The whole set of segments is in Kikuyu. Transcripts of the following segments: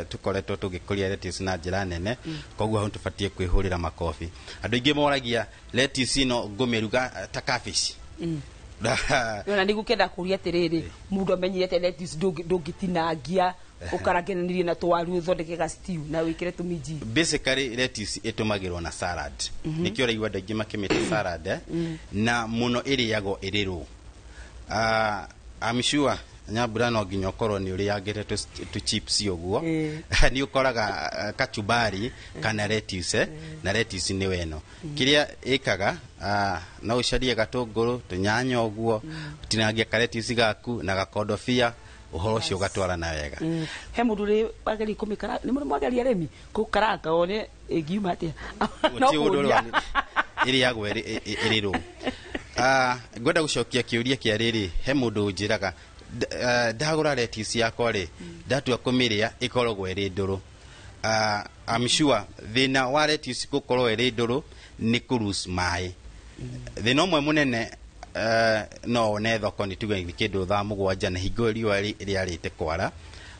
Tũkoretwo tũgĩkũria lettuce na njĩra nene, koguo hau tũbatiĩ kwĩhũrĩra makobi. Andũ aingĩ moragia lettuce ĩno ngũmĩruga ta cabbage. Ona nĩ gũkĩenda kũria atĩrĩrĩ, mũndũ amenyire atĩ lettuce ndũngĩtinangia ũkaranganĩrie na twaru ũthondeke ga stew na wĩkĩre tũminji? Basically lettuce ĩtũmagĩrwo na salad, nĩkĩo ũraigua andũ aingĩ makĩmĩta salad, na mũno ĩrĩagwo ĩrĩ raw. I'm sure Nyambura no nginya ũkorwo nĩ ũrĩangĩte tũ chips ũguo, nĩ ũkoraga kachumbari kana lettuce, na lettuce nĩ weno kĩrĩa ĩkaga, no ũcarie gatũngũrũ, tũnyanya ũguo, ũtinangie ka lettuce gaku na gakondobia, ũhoro ũcio ũgatwarana wega. He mũndũ ũrĩ wageria kũmĩkara? Nĩ mũrĩ mwageria arĩmi gũkaranga one ĩngiuma atĩa? No Gũtirĩ ũndũ kũria. Ĩrĩagwo ĩrĩ raw. Ngwenda gũcokia kĩũria kĩa rĩrĩ, he mũndũ ũnjĩraga, "Ndagũra lettuce yakwa rĩ, ndatua kũmĩrĩa ĩkoragwo ĩrĩ ndũrũ." I'm sure thĩna wa lettuce gũkorwo ĩrĩ ndũrũ nĩ kũ lose maĩ. Thĩna ũmwe mũnene, no one thoko nĩ tuge nĩ kĩndũ thaa 7 na hingo ĩyo riũa rĩarĩte kwara,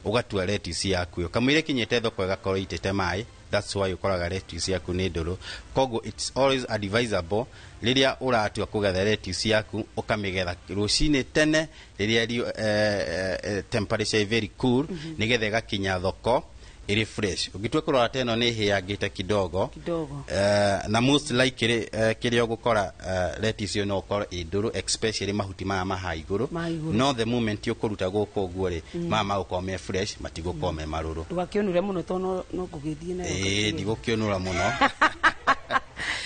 ũgatua lettuce yaku ĩyo kamũira ĩkinyĩte thoko ĩgakorwo ĩitĩte maĩ. That's why ũkoraga lettuce yaku nĩ ndũrũ. Koguo it's always advisable rĩrĩa ũratua kũgetha lettuce yaku ũkamĩgetha rũcinĩ tene rĩrĩa temperature is very cool, nĩgetha ĩgakinya thoko ĩrĩ fresh. Ũngĩtua kũrora ta ĩno nĩ ĩhĩangĩte kidogo. Kidogo. Na most likely kĩrĩa ũgũkora, lettuce ĩyo no ũkorwo ĩ ndũrũ, especially mahuti maya maha igũrũ. Ma igũrũ. No the moment ũkũruta gũkũ ũguo rĩ, maya magũkorwo me fresh, matigũkorwo me marũrũ. Ndũgakĩũnũre mũno tondũ no ngũgĩthiĩ nayo. Ĩĩ, ndigũkĩũnũra mũno.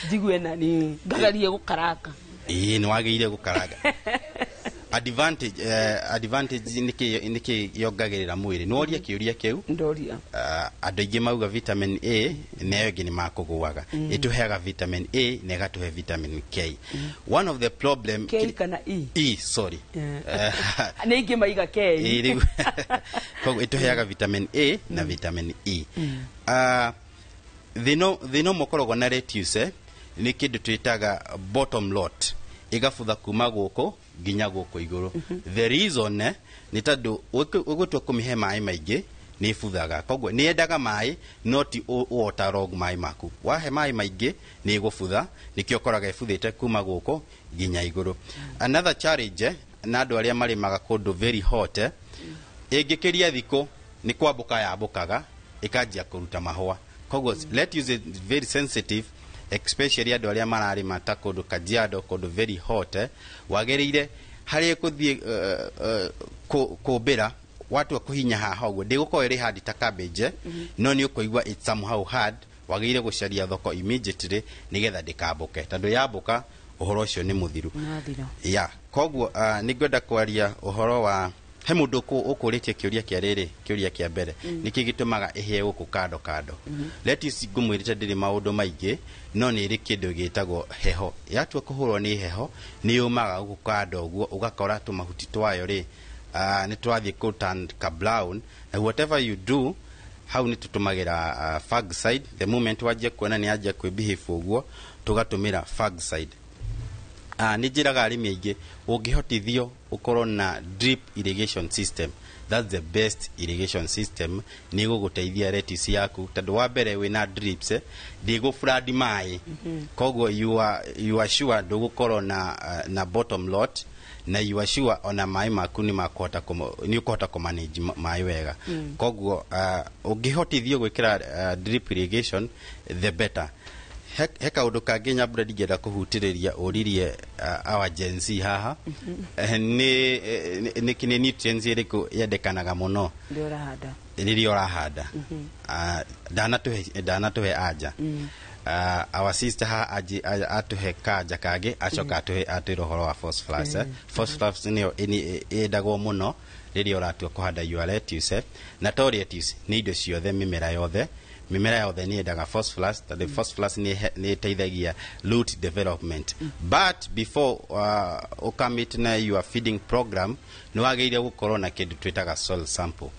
Njigue na nĩ ngagerie gũkaranga. Ĩĩ, nĩ wagĩrĩire gũkaranga. Advantage nĩkĩ yongagĩrĩra mwĩrĩ? Nĩ woria kĩũria kĩu. Ndoria. Andũ aingĩ mauga vitamin A, na ĩyo ĩngĩ nĩ makũgũaga. Ĩtũheaga vitamin A na ĩgatũhe vitamin K. One of the problem K kana E? E, sorry. Nĩ ingĩ maiga K. Ĩĩ, rĩu koguo ĩtũheaga vitamin A na vitamin E. Thĩna ũmwe ũkoragwo na lettuce, nĩ kĩndũ twĩtaga bottom rot, ĩgabutha kuma gũkũ nginya gũkũ igũrũ. The reason, nĩ tondũ ũgũtua kũmĩhe maĩ maingĩ nĩ ĩbuthaga. Koguo nĩ yendaga maĩ no ti water log maĩ maku. Wahe maĩ maingĩ nĩ ĩgũbutha, nĩkĩo ũkoraga ĩbuthĩte kuma gũkũ nginya igũrũ. Another challenge, na andũ arĩa marĩmaga kũndũ very hot, ĩngĩkĩria thikũ nĩ kwambũka yambũkaga ĩkanjia kũruta mahũa. Koguo lettuce is very sensitive, especially andũ arĩa mararĩma ta kũndũ Kajiado, kũndũ very hot, wagĩrĩire harĩa kũthiĩ kũmbĩra watua kũhinya haha ũguo ndĩgũkorwo ĩrĩ hard ta cabbage, no nĩ ũkũigua it's somehow hard. Wagĩrĩire gũcaria thoko immediately nĩgetha ndĩkambũke, tondũ yambũka ũhoro ũcio nĩ mũthiru. Nĩwathira. Ya, koguo nĩ ngwenda kwaria ũhoro wa he mũndũ ũkũrĩtie kĩũria kĩa rĩrĩ, kĩũria kĩa mbere, nĩkĩ gĩtũmaga ĩhĩe gũkũ kando kando? Lettuce ngũmwĩrĩte ndĩrĩ maũndũ maingĩ, no nĩ ĩrĩ kĩndũ gĩtagwo heho. Yatua kũhũrwo nĩ heho nĩ yũmaga gũkũ kando ũguo, ũgakora tũmahuti twayo rĩ, nĩ twathiĩ kũ turn ka brown. Na whatever you do hau nĩ tũtũmagĩra fungicide. The moment wanjia kuona nĩ yanjia kwĩbehave ũguo, tũgatũmĩra fungicide. Nĩ njĩraga arĩmi aingĩ, ũngĩhotithio ũkorwo na drip irrigation system, that's the best irrigation system. Nĩ ĩgũgũteithia lettuce yaku, tondũ wa mbere wĩna drips, ndĩgũ flood maĩ, koguo you are sure ndũgũkorwo na bottom rot, na you are sure ona maĩ maku nĩ makũhota nĩ ũkũhota kũmanage maĩ wega. Koguo ũngĩhotithio gwĩkĩra drip irrigation, the better. He kaũndũ kangĩ Nyambura ndingĩenda kũhutĩrĩria ũririe our Gen Z haha. Nĩ nutrients ĩrĩkũ yendekanaga mũno Ndio ũrahanda? Rĩrĩa ũrahanda. Ndanatũhe anja. Our sister ha atũhe kanja kangĩ, acoka atũhe atwĩra ũhoro wa phosphorus. Phosphorus nĩyo ĩndagwo mũno rĩrĩa ũratua kũhanda your lettuce, na to lettuce, nĩ indo ciothe, mĩmera yothe. Mĩmera yothe nĩ yendaga phosphorus, tondũ phosphorus nĩ ĩteithagia root development. But before ũcommit na your feeding program, nĩ wagĩrĩire gũkorwo na kĩndũ twĩtaga soil sample.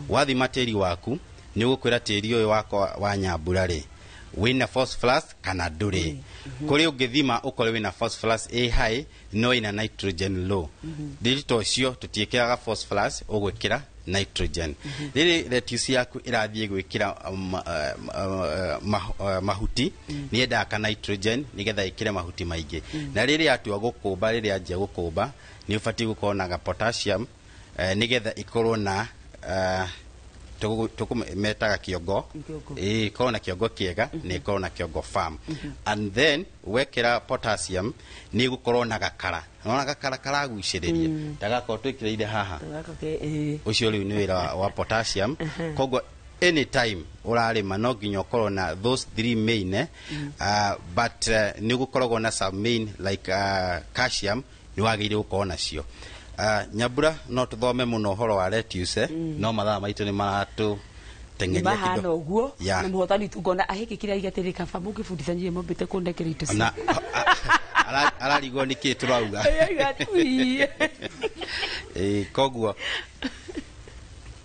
Wathima tĩri waku, nĩ ũgũkwĩra tĩri ũyũ wakwa wa Nyambura rĩ, Wĩna phosphorus kana ndũrĩ. Kũrĩ ũngĩthima ũkore wĩna phosphorus ĩ high no ĩna nitrogen low. Rĩrĩ ta ũcio tũtiĩkĩraga phosphorus, ũgwĩkĩra nitrogen. Rĩrĩ lettuce yaku ĩrathiĩ gwĩkĩra mahuti, nĩ yendaga ka nitrogen nĩgetha ĩkĩre mahuti maingĩ. Na rĩrĩ yatua gũkũmba, rĩrĩ yanjia gũkũmba, nĩ ũbatiĩ gũkorwo na ga potassium nĩgetha ĩkorwo na metaga kĩongo. Kĩongo. Ĩĩ, ĩkorwo na kĩongo kĩega na ĩkorwo na kĩongo firm. And then wekĩra potassium nĩ ĩgũkorwo na gakara, nona gakara karagucĩrĩria ndagakorwo twĩkĩrĩire haha. Gaka ke ĩĩ. Ũcio rĩu nĩ wĩra wa potassium. Koguo anytime ũrarĩma no nginya ũkorwo na those three main, but nĩ gũkoragwo na some main like calcium nĩ wagĩrĩire gũkorwo nacio. Nyambura, no tũthome mũno ũhoro wa lettuce, no mathaa maitũ nĩ maratũ teng'eria. Mahana ũguo. Yeah. Na mũhotani tungona ahĩkĩ kĩrĩa igatĩrĩ kaba mũngĩbundithania mũmbĩte kũndekera indo. Na ararigwo nĩ kĩ tũrauga. Ui. Ĩĩ,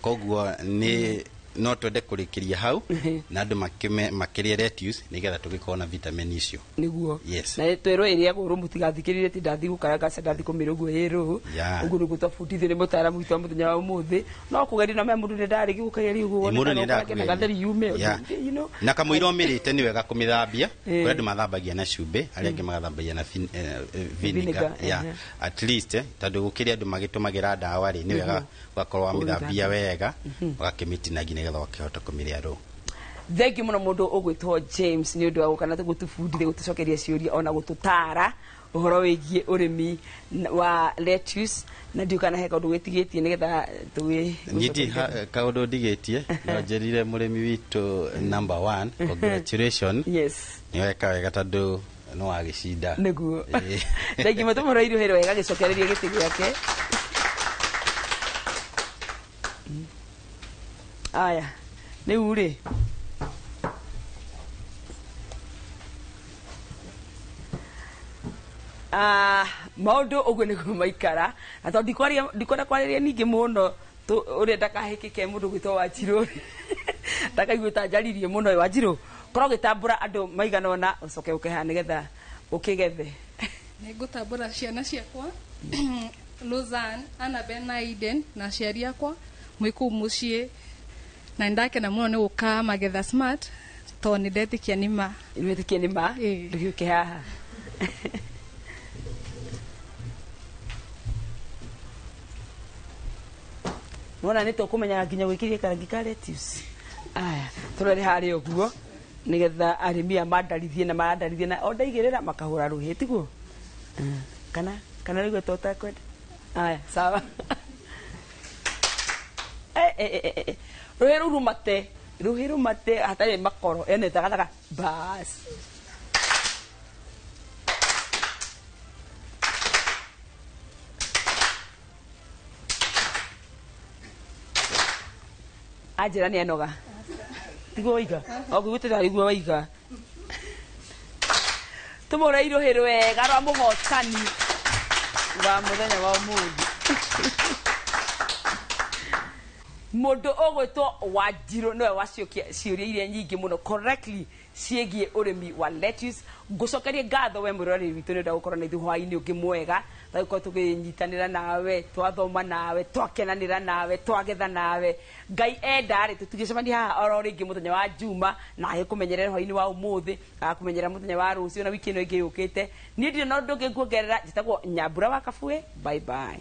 koguo nĩ no twende kũrĩkĩria hau na andũ makĩrĩe lettuce nĩgetha tũgĩkorwo na vitamin icio. Niguo. Yes. Na twĩrwo ĩrĩa gũrũ mũtigathikĩrĩrie ti ndathi gũkaranga ca ndathi kũmĩra ũguo ĩrũ. Yeah. Ũguo nĩguo twabundithio nĩ mũtaaramu witũ wa mũthenya wa ũmũthĩ. No kũgeria na mea mũndũ nĩ ndarĩ gũkageria ũguo. Mũndũ nĩ endaga na kũgeria. gatheri yume. Yeah. You know. Na kamũira ũmĩrĩte nĩ wega kũmĩthambia. Eh. Kũrĩ andũ mathambagia na cumbĩ, arĩa angĩ magathambagia na vinegar. Vinegar, Yeah. ehe. At least tondũ gũkĩrĩ andũ magĩtũmagĩra ndawa rĩ, nĩ wega ũgakorwo wamĩthambia wega, ũgakĩmĩtinagia nĩgetha ũgakĩhota kũmĩrĩa rũ. Thank you mũno mũndũ ũgwĩtwo James nĩ ũndũ wa gũka na gũtũbundithia, gũtũcokeria ciũria ona gũtũtara ũhoro wĩgiĩ ũrĩmi wa lettuce. Na ndiũ kana he kaũndũ wĩtigĩtie nĩgetha tũgĩ. Nyiti kaũndũ ndigĩtie, no njĩrire mũrĩmi witũ number one, congratulation. Yes. Nĩ weka wega tondũ no wagĩcinda. Nĩguo. Ĩĩ. Thank you mũtũmũro irio wega gĩcokererie gĩtĩ gĩake. Aya, rĩu rĩ, maũndũ ũguo nĩguo maikara. Na tondũ ndikwenda kwarĩria ningĩ mũno ũrĩa ndakahĩkĩke mũndũ gwĩtwo Wanjirũ ndakaigue ta njaririe mũno. Wanjirũ, korwo ũgĩtambũra andũ maigana ũna ũcoke ũke haha nĩgetha ũkĩgethe. Nĩ ngũtambũra ciana ciakwa Lozan, Annabel na Eden, na aciari akwa mwĩ kũu mũciĩ. Na nĩndakena mũno nĩ gũka Magetha Smart tondũ nĩ ndetĩkia nĩ ma. Nĩwĩtĩkie nĩ ma. Ĩĩ. Ndũgĩũke haha. Nĩwona nĩ tũkũmenyaga nginya gwĩkĩria karangi ka lettuce. Aya, tũrore harĩa ũguo nĩgetha arĩmi aya mandarithie na marandarithie na o ndaigĩrĩra makahũra rũhĩ tiguo. Kana rĩu to ũtakwenda. Aya, sawa. Eh, eh, eh, eh. Rũhĩ rũu rũmate, rũhĩ rũmate hatarĩ makoro ene tagataka bas. Anjĩra nĩ anoga tiguo waiga ogũgĩte tarĩguo waiga. Tũmũre irũhĩ rwega rwa mũhotani wa mũthenya wa ũmũthĩ, mũndũ ũgwĩtwo Wanjirũ nĩwe wacokia ciũria iria nyingĩ mũno correctly ciĩgiĩ ũrĩmi wa lettuce. Ngũcokerie ngatho we mwĩroreri witũ nĩ ũndũ wa gũkorwo na ithuĩ hwaĩ-inĩ ũngĩ mwega, tagĩkorwo tũkĩnyitanĩra nawe, twathoma nawe, twakenanĩra nawe, twagetha nawe. Ngai enda rĩ, tũtigĩcemania haha oro rĩngĩ mũthenya wa Juma, na agĩkũmenyerera hwaĩ-inĩ wa ũmũthĩ, agakũmenyerera mũthenya wa rũciũ na wiki ĩno ĩngĩ yũkĩte. Niĩ ndirĩ na ũndũ ũngĩ nguongerera. Njĩtagwo Nyambura wa Kabue. Bye bye.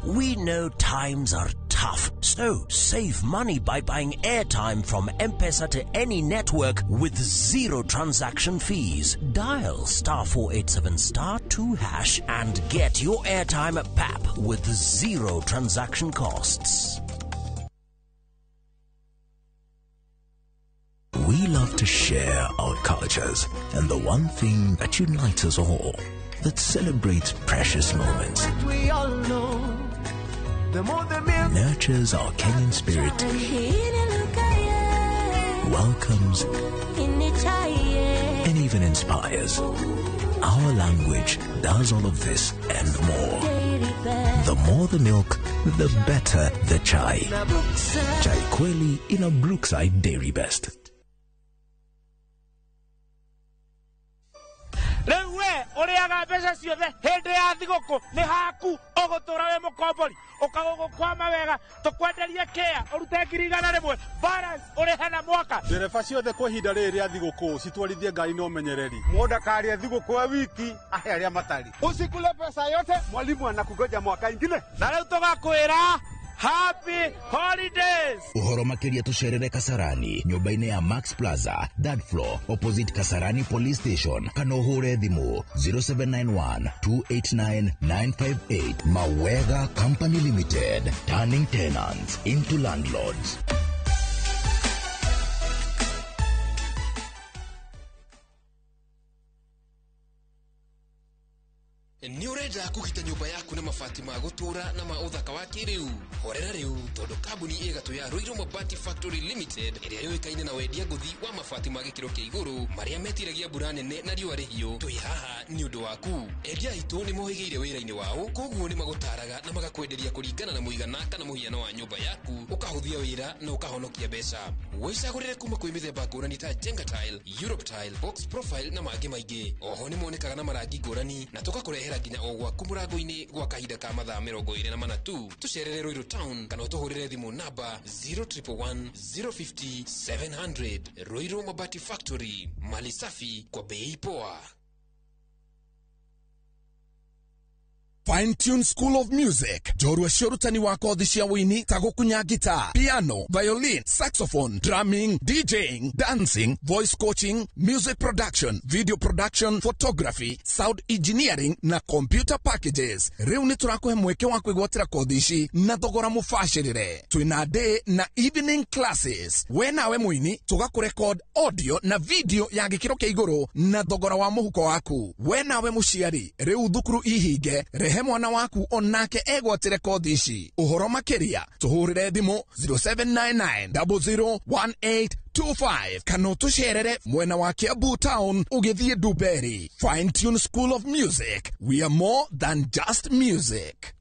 We know times are tough. tough. So save money by buying airtime from M-Pesa to any network with zero transaction fees. Dial star 487 star 2 hash and get your airtime at PAP with zero transaction costs. We love to share our cultures and the one thing that unites us all, that celebrates precious moments, We all know the more the milk nurtures our Kenyan spirit, welcomes, and even inspires. Our language does all of this and more. The more the milk, the better the chai. Chai Kweli in a Brookside Dairy Best. Rĩu we ũrĩaga mbeca ciothe hĩndĩ ya thigũkũ nĩ haku ũgũtũra wĩ mũkombori ũkagũgũkwama wega tũkwenderie kĩa ũrute 100,000 balance ũrĩhe na mwaka. Ndereba ciothe kwa ihinda rĩrĩ rĩa thigũkũ citwarithie ngari na ũmenyereri. Mũndũ akaria thigũkũ ya wiki ahe arĩa matarĩ. Usikule pesa yote, mwalimu anakugoja mwaka ingine. Na rĩu tũgakwĩra happy holidays. Uhoro makiria tucerere Kasarani nyumba-inĩ ya Max Plaza third floor opposite Kasarani Police Station kana ũhũre thimũ 0791 289 958. Mawega Company Limited, turning tenants into landlords. Nĩ ũrenda kũgita nyũmba yaku na mabati ma gũtũũra na ma ũthaka wa kĩrĩu? Horera rĩu, tondũ kambuni ĩgatũ ya Ruiru Mabati Factory Limited ĩrĩa yũĩkaine na wendia ngũthi wa mabati ma gĩkĩro kĩa igũrũ marĩa metiragia mbura nene na riũa rĩhiũ, twĩ haha nĩ ũndũ waku. Endia aitũ nĩ mohĩgĩire wĩra-inĩ wao, koguo nĩ magũtaraga na magakwenderia kũringana na mũigana kana mũhiano wa nyũmba yaku, ũkahũthia wĩra na ũkahonokia mbeca. Wĩcagũrĩre kuma kwĩ mĩthemba ngũrani ta Jenga Tile, Europe Tile, Box Profile na mangĩ maingĩ. Oho nĩ monekaga na marangi ngũrani na tũgakũrehera nginya o gwaku mũrango-inĩ gwa kahinda ka mathaa 24 tu. Tũcerere Ruiru Town kana ũtũhũrĩre thimũ namba 0111 050 700. Ruiru Mabati Factory, mali safi kwa bei poa. Fine Tune School of Music, njorua cia ũrutani wa kothi cia wũini ta gũkunya guitar, piano, violin, saxophone, drumming, DJing, dancing, voice coaching, music production, video production, photography, sound engineering na computer packages. Rĩu nĩ tũrakũhe mweke wa kwĩgwatĩra kothi ici na thogora mũbacĩrĩre. Twĩna day na evening classes. We nawe mũini tũgakũrecord audio na video ya gĩkĩro kĩa igũrũ na thogora wa mũhuko waku. We nawe mũciari, rĩu thukuru ihinge, rehe mwana waku onake egwatĩre kothi ici. Ũhoro makĩria tũhũrĩre thimũ 0799 001825 kana ũtũcerere mwena wa Kiambu Town ũgĩthiĩ Dumberi. Fine Tune School of Music, we are more than just music.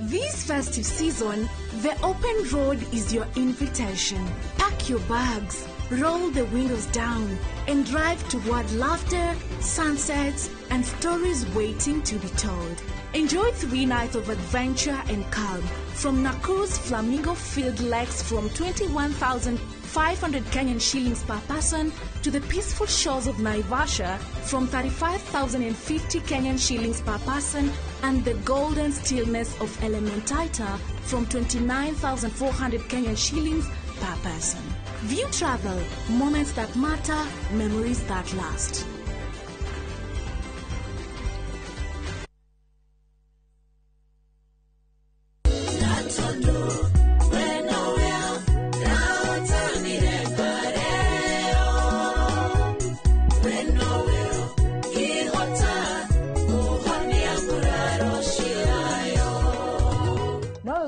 This festive season, the open road is your invitation. Pack your bags, roll the windows down, and drive toward laughter, sunsets, and stories waiting to be told. Enjoy 3 nights of adventure and calm from Nakuru's Flamingo Field Lakes from 21,500 Kenyan shillings per person to the peaceful shores of Naivasha from 35,050 Kenyan shillings per person and the golden stillness of Elementaita from 29,400 Kenyan shillings per person. View Travel, moments that matter, memories that last.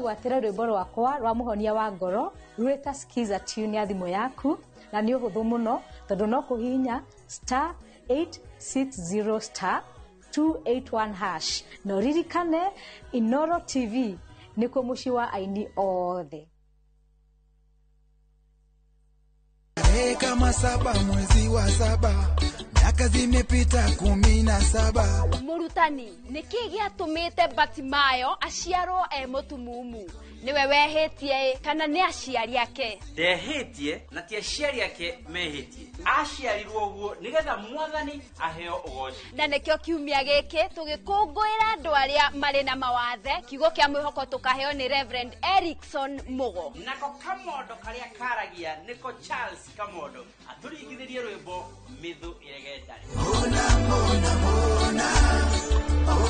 Gwatĩra rwĩmbo rwakwa rwa mũhonia wa ngoro rwĩta skiza tune ya thimũ yaku na nĩ ũhũthũ mũno tondũ no kũhihinya star 860 star 281 hash na ũririkane Inoro TV nĩkuo mũciĩ wa aini othe. Kama 7 mwezi wa 7 Miaka zimepita 17. Mũrutani, nĩkĩ gĩatũmĩte Batimayo aciarwo e mũtumumu? Nĩwe wehĩtie kana nĩ aciari ake? Ndehĩtie na ti aciari ake mehĩtie. Aciarirwo ũguo nĩgetha Mwathani aheo ũgoci. Na nĩkĩo kiumia gĩkĩ tũgĩkũngũĩra andũ arĩa marĩ na mawathe, kiugo kĩa mwĩhoko tũkaheo nĩ Reverend Erikson Mugo. Nako kamondo karĩa karagia nĩko Charles Kamondo atũringithĩrie rwĩmbo Mĩthũ ĩregete.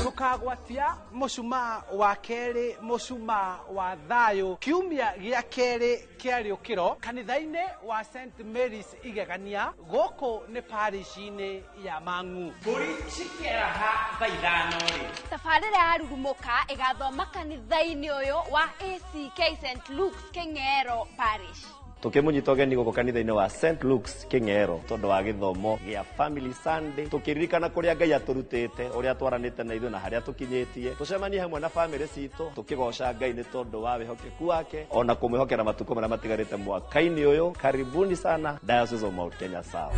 Tukagwatia mũcumaa wa kerĩ, mũcumaa wa thayũ, kiumia gĩa kerĩ kĩa rĩũkĩro kanitha-inĩ wa St Mary's Igegania, gũkũ nĩ parish-inĩ ya Mang'u. Mbũri cikĩaraha thaa 5 rĩ. Tabarĩra ya Rurumũka ĩgathoma kanitha-inĩ ũyũ wa ACK St Luke's Kĩng'ero Parish. Tukimunyita ũgeni gũkũ kanitha-inĩ wa St Luke's Kĩng'ero tondũ wa gĩthomo gĩa Family Sunday, tũkĩririkana kũrĩa Ngai atũrutĩte, ũrĩa twaranĩte na ithuĩ na harĩa tũkinyĩtie. Tũcemanie hamwe na famĩlĩ citũ tũkĩgoca Ngai nĩ tondũ wa wĩhokeku wake ona kũmwĩhokera matukũ marĩa matigarĩte mwaka-inĩ ũyũ. Karibuni sana Diocese of Mount Kenya South.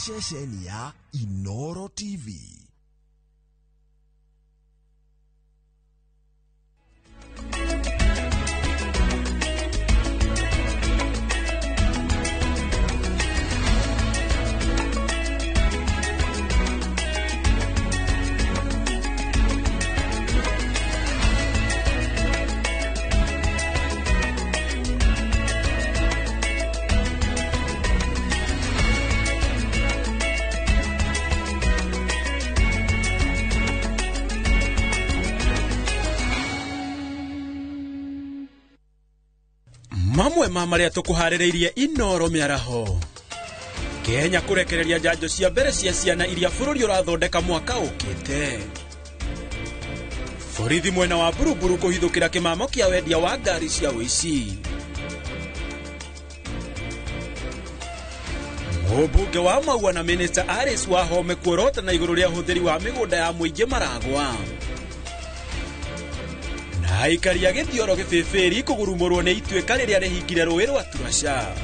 Ceceni ya Inoro TV. Mamwe ma marĩa tũkũharĩrĩirie Inoro mĩaraho. Kenya kũrekereria njanjo cia mbere cia ciana iria bũrũri ũrathondeka mwaka ũkĩte. Borithi mwena wa Buruburu kũhithũkĩra kĩmamo kĩa wendia wa ngari cia ũici. Mũmbunge wa Maua na Minister Alice Wahome kuorota na igũrũ rĩa ũhũthĩri wa mĩgũnda ya mũingĩ maragwa. Aikaria gĩthioro gĩbĩbĩri kũgurumũrwo nĩ ituĩka rĩrĩa rĩhingire rũĩ rwa Turasha.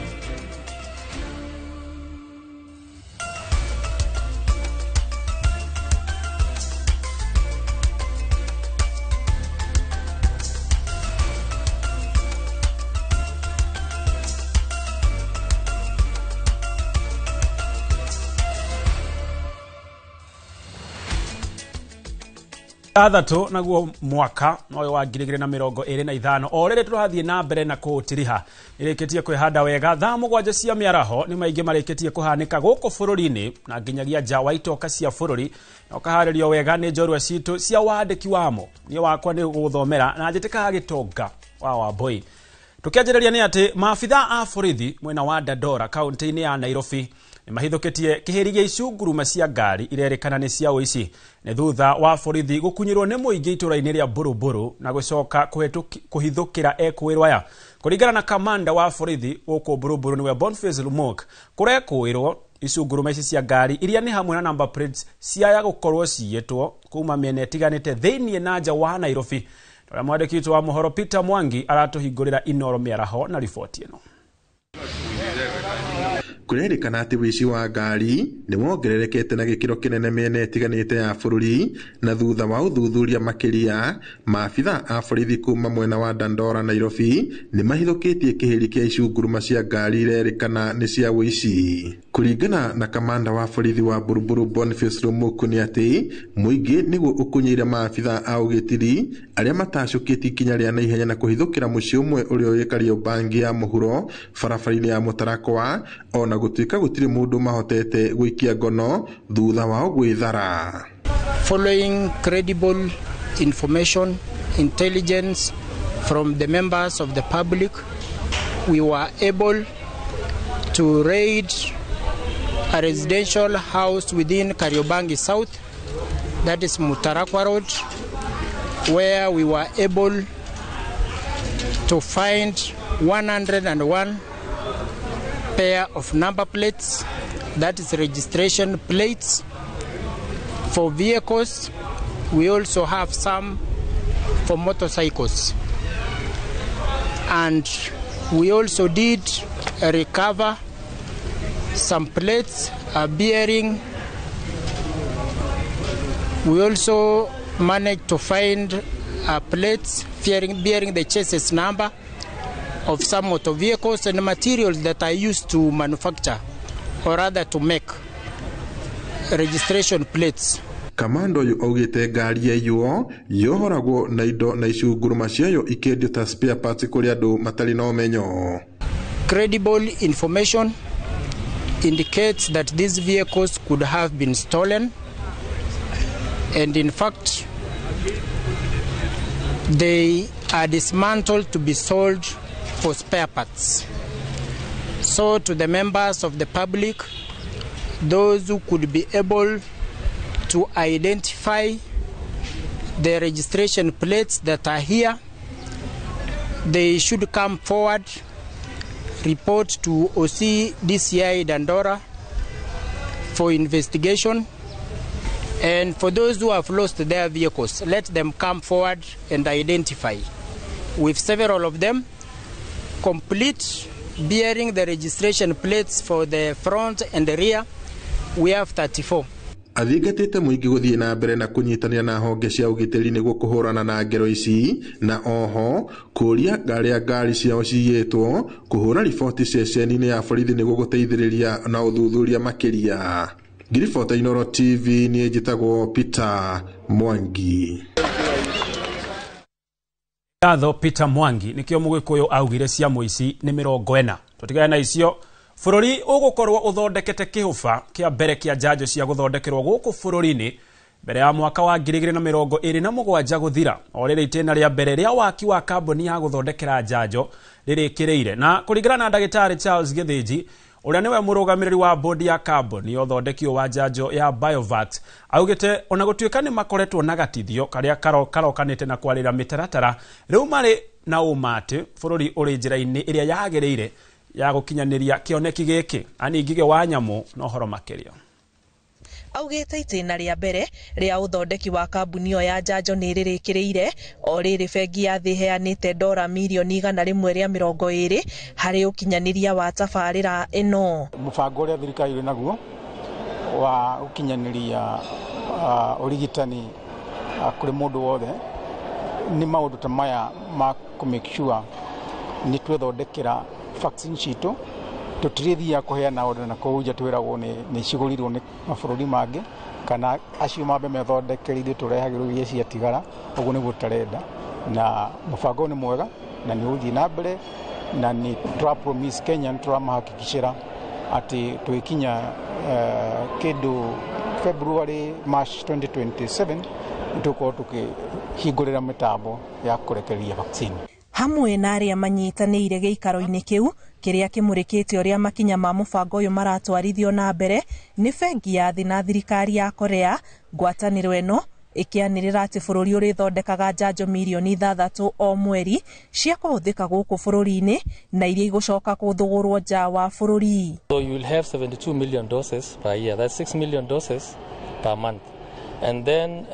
Thathatũ naguo mwaka ũyũ wa 2025 o rĩrĩ tũrathiĩ na mbere na kũũtiriha ĩrĩkĩtie kwĩhanda wega thaa 7 cia mĩaraho nĩ maingĩ marĩkĩtie kũhanĩka gũkũ bũrũri-inĩ na nginyagia nja wa itoka cia bũrũri na ũkaharĩrio wega nĩ njorua citũ cia wandĩki wamo. Niĩ wakwa nĩ gũgũthomera na njĩtĩkaga Gĩtonga wa Wambui. Tũkĩanjĩrĩria nĩ atĩ maabitha a borithi mwena wa Dandora kaunti-inĩ ya Nairobi nĩmahithũkĩtie kĩhĩri gĩa icunguruma cia ngari irerĩkana nĩ cia ũici nĩ thutha wa borithi gũkunyĩrwo nĩ mũingĩ itũra-inĩ rĩa Buruburu na gũcoka kũhithũkĩra ekũĩrwo aya. Kũringana na kamanda wa borithi gũkũ Buruburu nĩwe Boniface Lumok, kũrekũĩrwo icunguruma ici cia ngari iria nĩ hamwe na number plates ciaya gũkorwo ciyĩtwo kuma mĩena ĩtiganĩte thĩiniĩ na nja wa Nairobi. Ũrĩa mwandĩki witũ wa mohoro Peter Mwangi aratũhingũrĩra Inoro mĩaraho na riboti ĩno. Kũrerĩkana atĩ ũici wa ngari nĩ wongererekete na gĩkĩro kĩnene mĩena ĩtiganĩte ya bũrũri, na thutha wa ũthuthuria makĩria maabitha a borithi kuma mwena wa Dandora Nairobi nĩ mahithũkĩtie kĩhĩri kĩa icunguruma cia ngari irerĩkana nĩ cia ũici. Kũringana na kamanda wa borithi wa Buruburu Boniface Rumuku nĩ atĩ mũingĩ nĩguo ũkunyĩire maabitha a ũgitĩri arĩa matacũkĩtie ikinya rĩa naihenya na kũhithũkĩra mũciĩ ũmwe ũrĩa wĩ Kariobangi ya mũhuro barabara-inĩ ya Mũtarakwa, ona gũtuĩka gũtirĩ mũndũ mahotete gũikia ngono thutha wao gwĩthara. Following credible information, intelligence from the members of the public, we were able to raid a residential house within Kariobangi South, that is Mutarakwa Road, where we were able to find 101 pair of number plates, that is registration plates, for vehicles. We also have some for motorcycles. And we also did recover some plates bearing. We also managed to find plates bearing the chassis number of some motor vehicles and materials that are used to manufacture, or rather to make, registration plates. Kamando ũyũ augĩte ngari yaiywo yohoragwo na indo na icunguruma ciayo ikĩendio ta spare parts kũrĩ andũ matarĩ na ũmenyo. Credible information indicates that these vehicles could have been stolen, and in fact they are dismantled to be sold for spare parts. So to the members of the public, those who could be able to identify the registration plates that are here, they should come forward, report to OC DCI Dandora for investigation. And for those who have lost their vehicles, let them come forward and identify. With several of them complete, bearing the registration plates for the front and the rear, we have 34. Athingatĩte mũingĩ gũthiĩ na mbere na kũnyitanĩra na honge cia ũgitĩri nĩguo kũhũrana na ngero ici, na oho kũria arĩa ngari ciao ciyĩtwo kũhũra riboti ceceni-inĩ ya borithi nĩguo gũteithĩrĩria na ũthuthuria makĩria. Ngiribota Inooro TV, niĩ njĩtagwo Peter Mwangi. Ngatho Peter Mwangi. Nikio mũgĩkũyũ augire cia mũici nĩ 40. Tũtigane na icio. Bũrũri ũgũkorwo ũthondekete kĩhũba kĩa mbere kĩa njanjo cia gũthondekerwo gũkũ bũrũri-inĩ mbere ya mwaka wa 2027 gũthira. O rĩrĩ itĩna rĩa mbere rĩa waki wa kambuni ya gũthondekera njanjo rĩrĩkĩrĩire. Na kũringana na ndagĩtarĩ Charles Gĩthĩnji, ũrĩa nĩwe mũrũgamĩrĩri wa bodi ya kambuni ya ũthondeki wa njanjo ya Biovax, augĩte ona gũtuĩka nĩ makoretwo na gatithio karĩa karokanĩte na kwarĩra mĩtaratara, rĩu marĩ na ũma atĩ bũrũri ũrĩ njĩra-inĩ ĩrĩa yagĩrĩire ya gũkinyanĩria kĩoneki gĩkĩ. Ani Ngige wa Nyamũ na ũhoro makĩria. Augĩte itĩna rĩa mbere rĩa ũthondeki wa kambuni ĩyo ya njanjo nĩ rĩrĩkĩrĩire, o rĩrĩ bengi ya thĩ ĩheanĩte dora mirioni 120 harĩ ũkinyanĩria wa tabarĩra ĩno. Mũbango ũrĩa thirikari ĩrĩ naguo wa gũkinyanĩria ũrigitani kũrĩ mũndũ wothe nĩ maũndũ ta maya ma kũ make sure nĩ twethondekera vaccine citũ, tũtirĩthiaga kũheana order na kũu nja twĩragwo nĩ cigũrirwo nĩ mabũrũri mangĩ, kana acio mambe methondekere ithuĩ tũrehagĩrwo iria ciatigara. Ũguo nĩguo tũtarenda, na mũbango nĩ mwega na nĩ ũgũthiĩ na mbere, na nĩ tũra promise Kenya, nĩ tũramahakikicĩra atĩ twĩkinya kĩndũ February March 2027 nĩ tũgũkorwo tũkĩhingũrĩra mĩtambo ya kũrekereria vaccine. Hamwe na arĩa manyitanĩire gĩikaro-inĩ kĩu kĩrĩa kĩmũrĩkĩte ũrĩa makinya ma mũbango ũyũ maratwarithio na mbere nĩ bengi ya thĩ na thirikari ya Korea. Ngwatanĩro ĩno ĩkĩanĩrĩra atĩ bũrũri ũrĩthondekaga njanjo mirioni 6 o mweri cia kũhũthĩka gũkũ bũrũri-inĩ na iria igũcoka gũthũgũrwo nja wa bũrũri. So you will have 72 million doses per year. That's 6 million doses per month. And then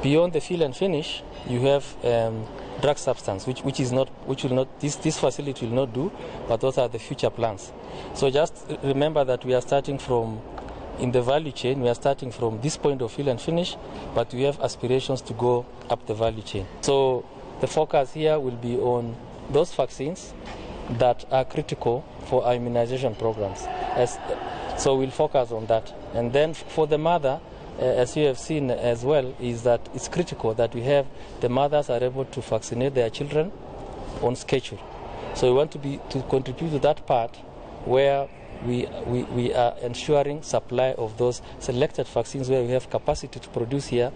beyond the fill and finish, you have drug substance, which is not, which will not, this facility will not do, but those are the future plans. So just remember that we are starting from, in the value chain, we are starting from this point of fill and finish, but we have aspirations to go up the value chain. So the focus here will be on those vaccines that are critical for our immunization programs. So we'll focus on that. And then for the mother, as you have seen as well, is that it's critical that we have the mothers are able to vaccinate their children on schedule. So we want to contribute to that part where we are ensuring supply of those selected vaccines where we have capacity to produce here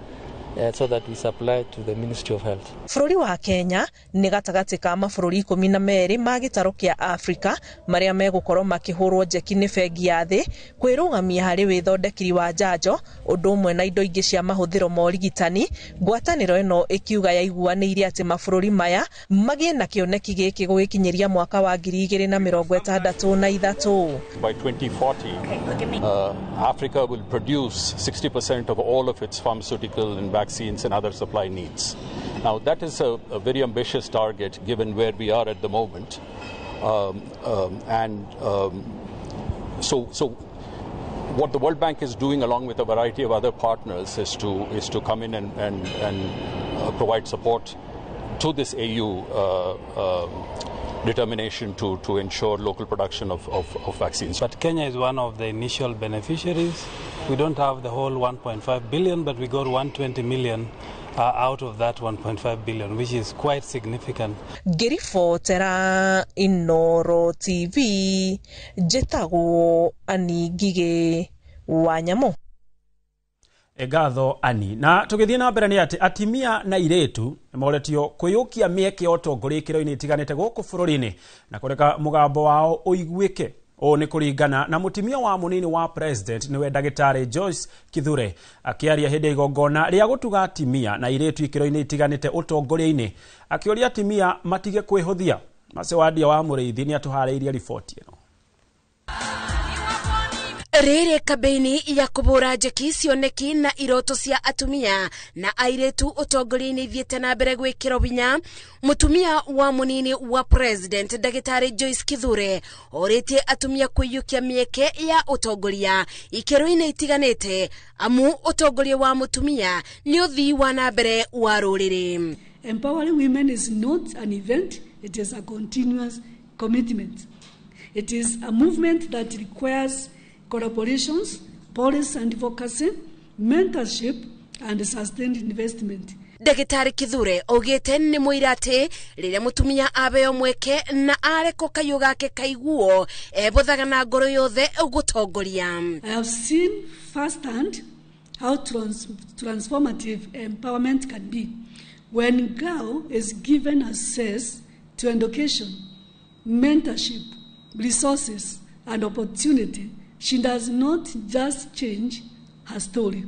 so that we supply to the Ministry of Health. Bũrũri wa Kenya nĩ gatagatĩ ka mabũrũri 12 ma gĩtarũ kĩa Afrika marĩa megũkorwo makĩhũrwo njeki nĩ bengi ya thĩ kwĩrũgamia harĩ wĩthondekeri wa njanjo ũndũ ũmwe na indo ingĩ cia mahũthĩro ma ũrigitani. Ngwatanĩro ĩno ĩkiuga yaiguanĩire atĩ mabũrũri maya magĩe na kĩoneki gĩkĩ gũgĩkinyĩria mwaka wa 2063. By 2040, Africa will produce 60% of all of its pharmaceutical and vaccines and other supply needs. Now, that is a very ambitious target given where we are at the moment. So what the World Bank is doing along with a variety of other partners is to come in and provide support to this AU determination to ensure local production of vaccines. But Kenya is one of the initial beneficiaries. We don't have the whole 1.5 billion, but we got 120 million out of that 1.5 billion, which is quite significant. Ngĩribotera Inoro TV, njĩtagwo Ani Ngigĩ wa Nyamũ. Ngatho Ani. Na tũgĩthiĩ na mbere nĩ atĩ atimia na irĩtu nĩmoretio kwĩyũkia mĩeke ya ũtongoria ikĩro-inĩ itiganĩte gũkũ bũrũri-inĩ na kũreka mũgambo wao ũiguĩke. Ũũ nĩ kũringana na mũtimia wa mũnini wa president nĩwe ndagĩtarĩ Joyce Kithure akĩaria hĩndĩ ya igongona rĩa gũtuga atimia na irĩtu ikĩro-inĩ itiganĩte ũtongoria-inĩ, akĩũria atimia matige kwĩhũthia. Macewandia wa Mũrĩithi nĩ atũharĩirie riboti ĩno. Rĩrĩ kambeini ya kũbũra njeki cioneki na iroto cia atumia na airĩtu ũtongoria-inĩ ithiĩte na mbere gwĩkĩrwo hinya. Mũtumia wa mũnini wa president ndagĩtarĩ Joyce Kithure orĩtie atumia kwĩiyũkia mĩeke ya ũtongoria ikĩro-inĩ itiganĩte, amu ũtongoria wa mũtumia nĩ ũthii wa na mbere wa rũrĩrĩ. Empowering women is not an event, it is a continuous commitment. It is a movement that requires collaborations, policy and advocacy, mentorship, and sustained investment. Ndagĩtarĩ Kithure augĩte nĩ mũira atĩ rĩrĩa mũtumia abeo mweke na arekwo kayũ gake kaiguo ebothaga na ngoro yothe gũtongoria. I have seen firsthand how transformative empowerment can be when girl is given access to education, mentorship, resources, and opportunity. She does not just change her story.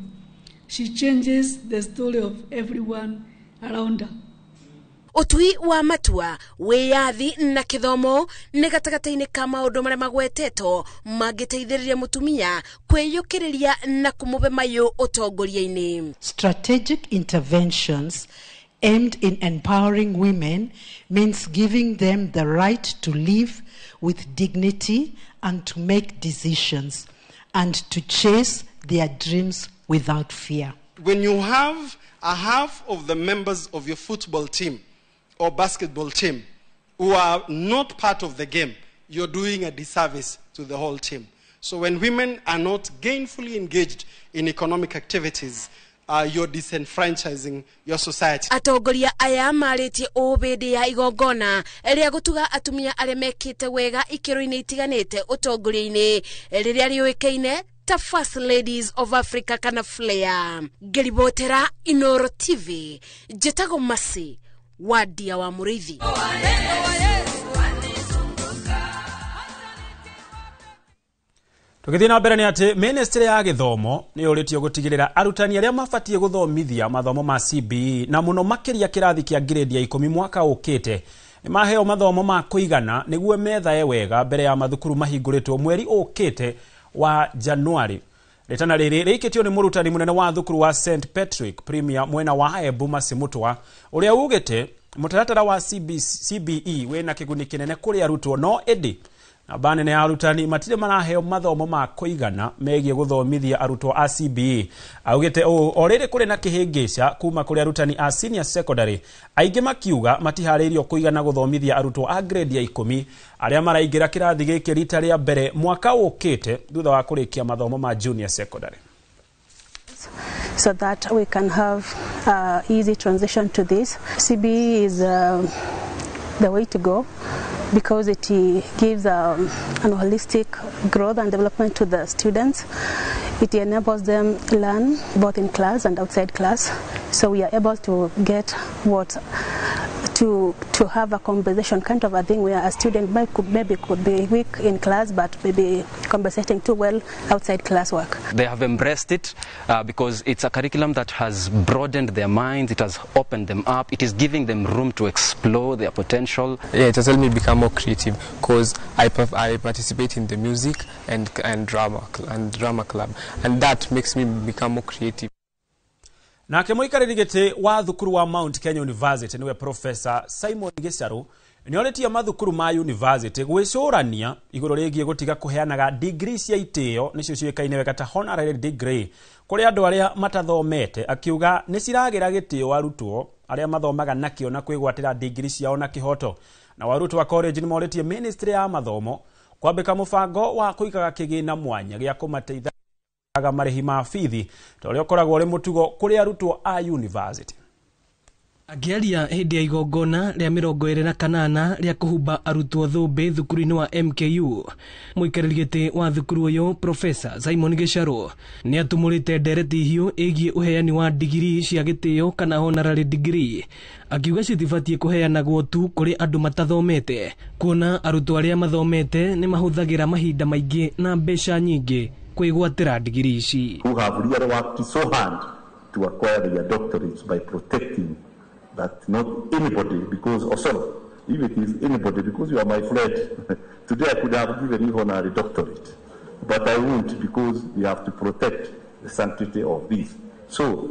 She changes the story of everyone around her. Ũtui wa matua, wĩyathi na kĩthomo nĩ gatagatĩ-inĩ ka maũndũ marĩa magwetetwo mangĩteithĩrĩria mũtumia kwĩyũkĩrĩria na kũmũhe mayũ ũtongoria-inĩ. Strategic interventions aimed in empowering women means giving them the right to live with dignity and to make decisions and to chase their dreams without fear. When you have a half of the members of your football team or basketball team who are not part of the game, you're doing a disservice to the whole team. So when women are not gainfully engaged in economic activities, you're disenfranchising your society. Atongoria aya marĩtie ũũ hĩndĩ ya igongona rĩa gũtuga atumia arĩa mekĩte wega ikĩro-inĩ itiganĩte ũtongoria-inĩ rĩrĩa rĩũĩkaine ta First Ladies of Africa kana FLAIR. Ngĩribotera Inoro TV, njĩtagwo Mercy Wadia wa Mũrĩithi. Tũgĩthiĩ na mbere nĩ atĩ ministry ya gĩthomo nĩ yũrĩtio gũtigĩrĩra arutani arĩa mabatiĩ gũthomithia mathomo ma CBE na mũno makĩria kĩrathi kĩa grade ya 10 mwaka ũkĩte nĩ maheo mathomo ma kũigana nĩguo methae wega mbere ya mathukuru mahingũrĩtwo mweri ũkĩte wa Januari. Rĩtana rĩrĩ rĩikĩtio nĩ mũrutani mũnene wa thukuru wa St Patrick Premier mwena wa Embu Mercy Mutua ũrĩa ugĩte mũtaratara wa CBE wĩna kĩguni kĩnene kũrĩ arutwo no ĩndĩ namba nene ya arutani matirĩ maraheo mathomo ma kũigana megiĩ gũthomithia arutwo a CBE. Augĩte ũũ o rĩrĩ kũrĩ na kĩhĩngĩca kuma kũrĩ arutani a senior secondary aingĩ makiuga matiharĩirio kũigana gũthomithia arutwo a grade ya 10 arĩa maraingĩra kĩrathi gĩkĩ rita rĩa mbere mwaka ũkĩte thutha wa kũrĩkia mathomo ma junior secondary. So that we can have easy transition to this. CBE is the way to go because it gives an holistic growth and development to the students. It enables them learn both in class and outside class. So we are able to get what to have a conversation kind of a thing where a student maybe could be weak in class but maybe compensating too well outside classwork. They have embraced it because it's a curriculum that has broadened their minds, it has opened them up, it is giving them room to explore their potential. Yeah, it has helped me become more creative because I participate in the music and drama club, and that makes me become more creative. Nake muikarĩri gĩtĩ wa thukuru wa Mount Kenya University niwe Professor Simon Gicharu nĩorĩtie mathukuru ma university gwĩcũrania igũrũ rĩgiĩ gũtiga kũheanaga degree cia itĩo nĩcio ciũĩkaine wega ta honorary degree kũrĩ andũ arĩa matathomete, akiuga nĩ ciragĩra gĩtĩo arutwo arĩa mathomaga nakĩo na kwĩgwatĩra degree ciao na kĩhoto. Na arutwo a college nĩ morĩtie ministry ya mathomo kwambĩka mũbango wa kũigaga kĩgĩna mwanya gĩa kũmateitha marĩhi ma bithi ta ũrĩa ũkoragwo ũrĩ mũtugo kũrĩ arutwo a university. Akĩaria hĩndĩ ya igongona rĩa 28 rĩa kũhumba arutwo thũmbĩ thukuru-inĩ wa MKU, mũikarĩri gĩtĩ wa thukuru ũyũ Professor Simon Gicharu nĩ atumũrĩte ndereti hiũ ĩgiĩ ũheani wa digiri cia gĩtĩo kana honorary degree, akiuga citibatiĩ kũheanagwo tu kũrĩ andũ matathomete, kuona arutwo arĩa mathomete nĩ mahũthagĩra mahinda maingĩ na mbeca nyingĩ kwĩgwatĩra digiri ici. Who have really worked so hard to acquire their doctorates by protecting that not anybody, because also if it is anybody, because you are my friend, today I could have given you honorary doctorate, but I won't, because we have to protect the sanctity of this. So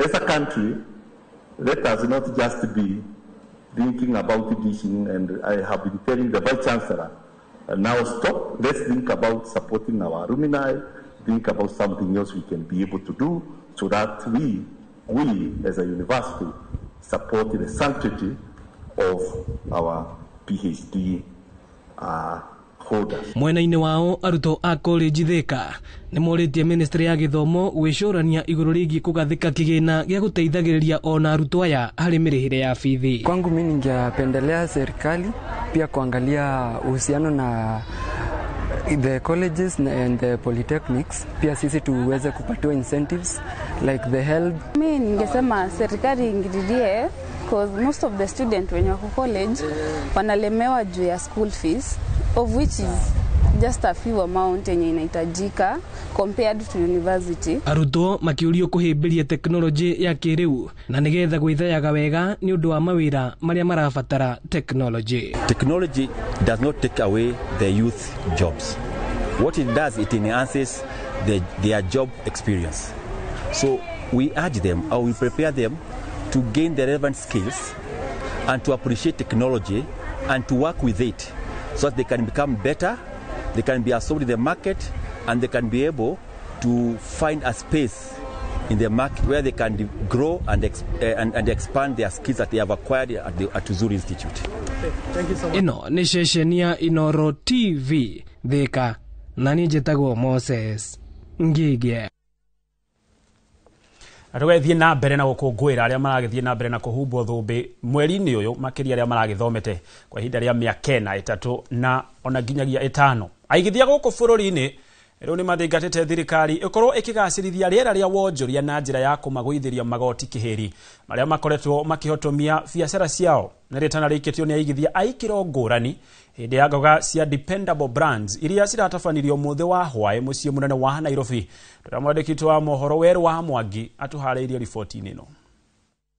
as a country, let us not just be thinking about teaching, and I have been telling the Vice Chancellor, now stop, let's think about supporting our alumni, think about something else we can be able to do so that we as a university support the sanctity of our PhD holders. Mwena-inĩ wao arutwo a college Thika nĩ morĩtie ministry ya gĩthomo gwĩcũrania igũrũ rĩgiĩ kũgathĩka kĩgĩna gĩa gũteithagĩrĩria ona arutwo aya harĩ mĩrĩhĩre ya bithi. Kwangu mimi ningependelea serikali pia kuangalia uhusiano na the colleges and the polytechnics, pia sisi tuweze kupatiwa incentives like the help. Mimi ningesema serikali ingililie, because most of the student wenye wako college wanalemewa juu ya school fees, of which is just a few amount yenye inahitajika compared to university. Arutwo makiurio kuhimbiria teknolojĩ ya kĩrĩu na nigetha gwĩtheaga wega nĩ ũndũ wa mawĩra marĩa marabatara teknolojĩ. Technology does not take away the youth jobs. What it does, it enhances their job experience. So we urge them, or we prepare them to gain the relevant skills and to appreciate technology and to work with it so that they can become better, they can be absorbed in the market, and they can be able to find a space in the market where they can grow and expand their skills that they have acquired at the Uzuri Institute. Thank you so much. Ino ni ceceni ya Inoro TV Thika, na niĩ njĩtagwo Moses Ngige. Tũgathiĩ na mbere na gũkũngũĩra arĩa maragĩthiĩ na mbere na kũhumbwo thũmbĩ mweri-inĩ ũyũ, makĩria arĩa maragĩthomete kwa ihinda rĩa mĩaka 4, 3 na ona nginyagia 5. Aigithia gũkũ bũrũri-inĩ rĩu nĩ mathingatĩte thirikari ĩkorwo ĩkĩgacĩrithia rĩera rĩa wonjoria na njĩra ya kũmagũithĩria magoti kĩhĩri marĩa makoretwo makĩhotomia biacara ciao. Nĩ rĩtana rĩikĩtio nĩ aigithia a ikĩro ngũrani hĩndĩ ya ngoga cia Dependable Brands iria ciratabanirio mũthĩ wa hwaĩ mũciĩ mũnene wa Nairobi. Tũrĩa mwandĩki wa mohoro Werũ wa Mwangi atũharĩirie riboti-inĩ ĩno.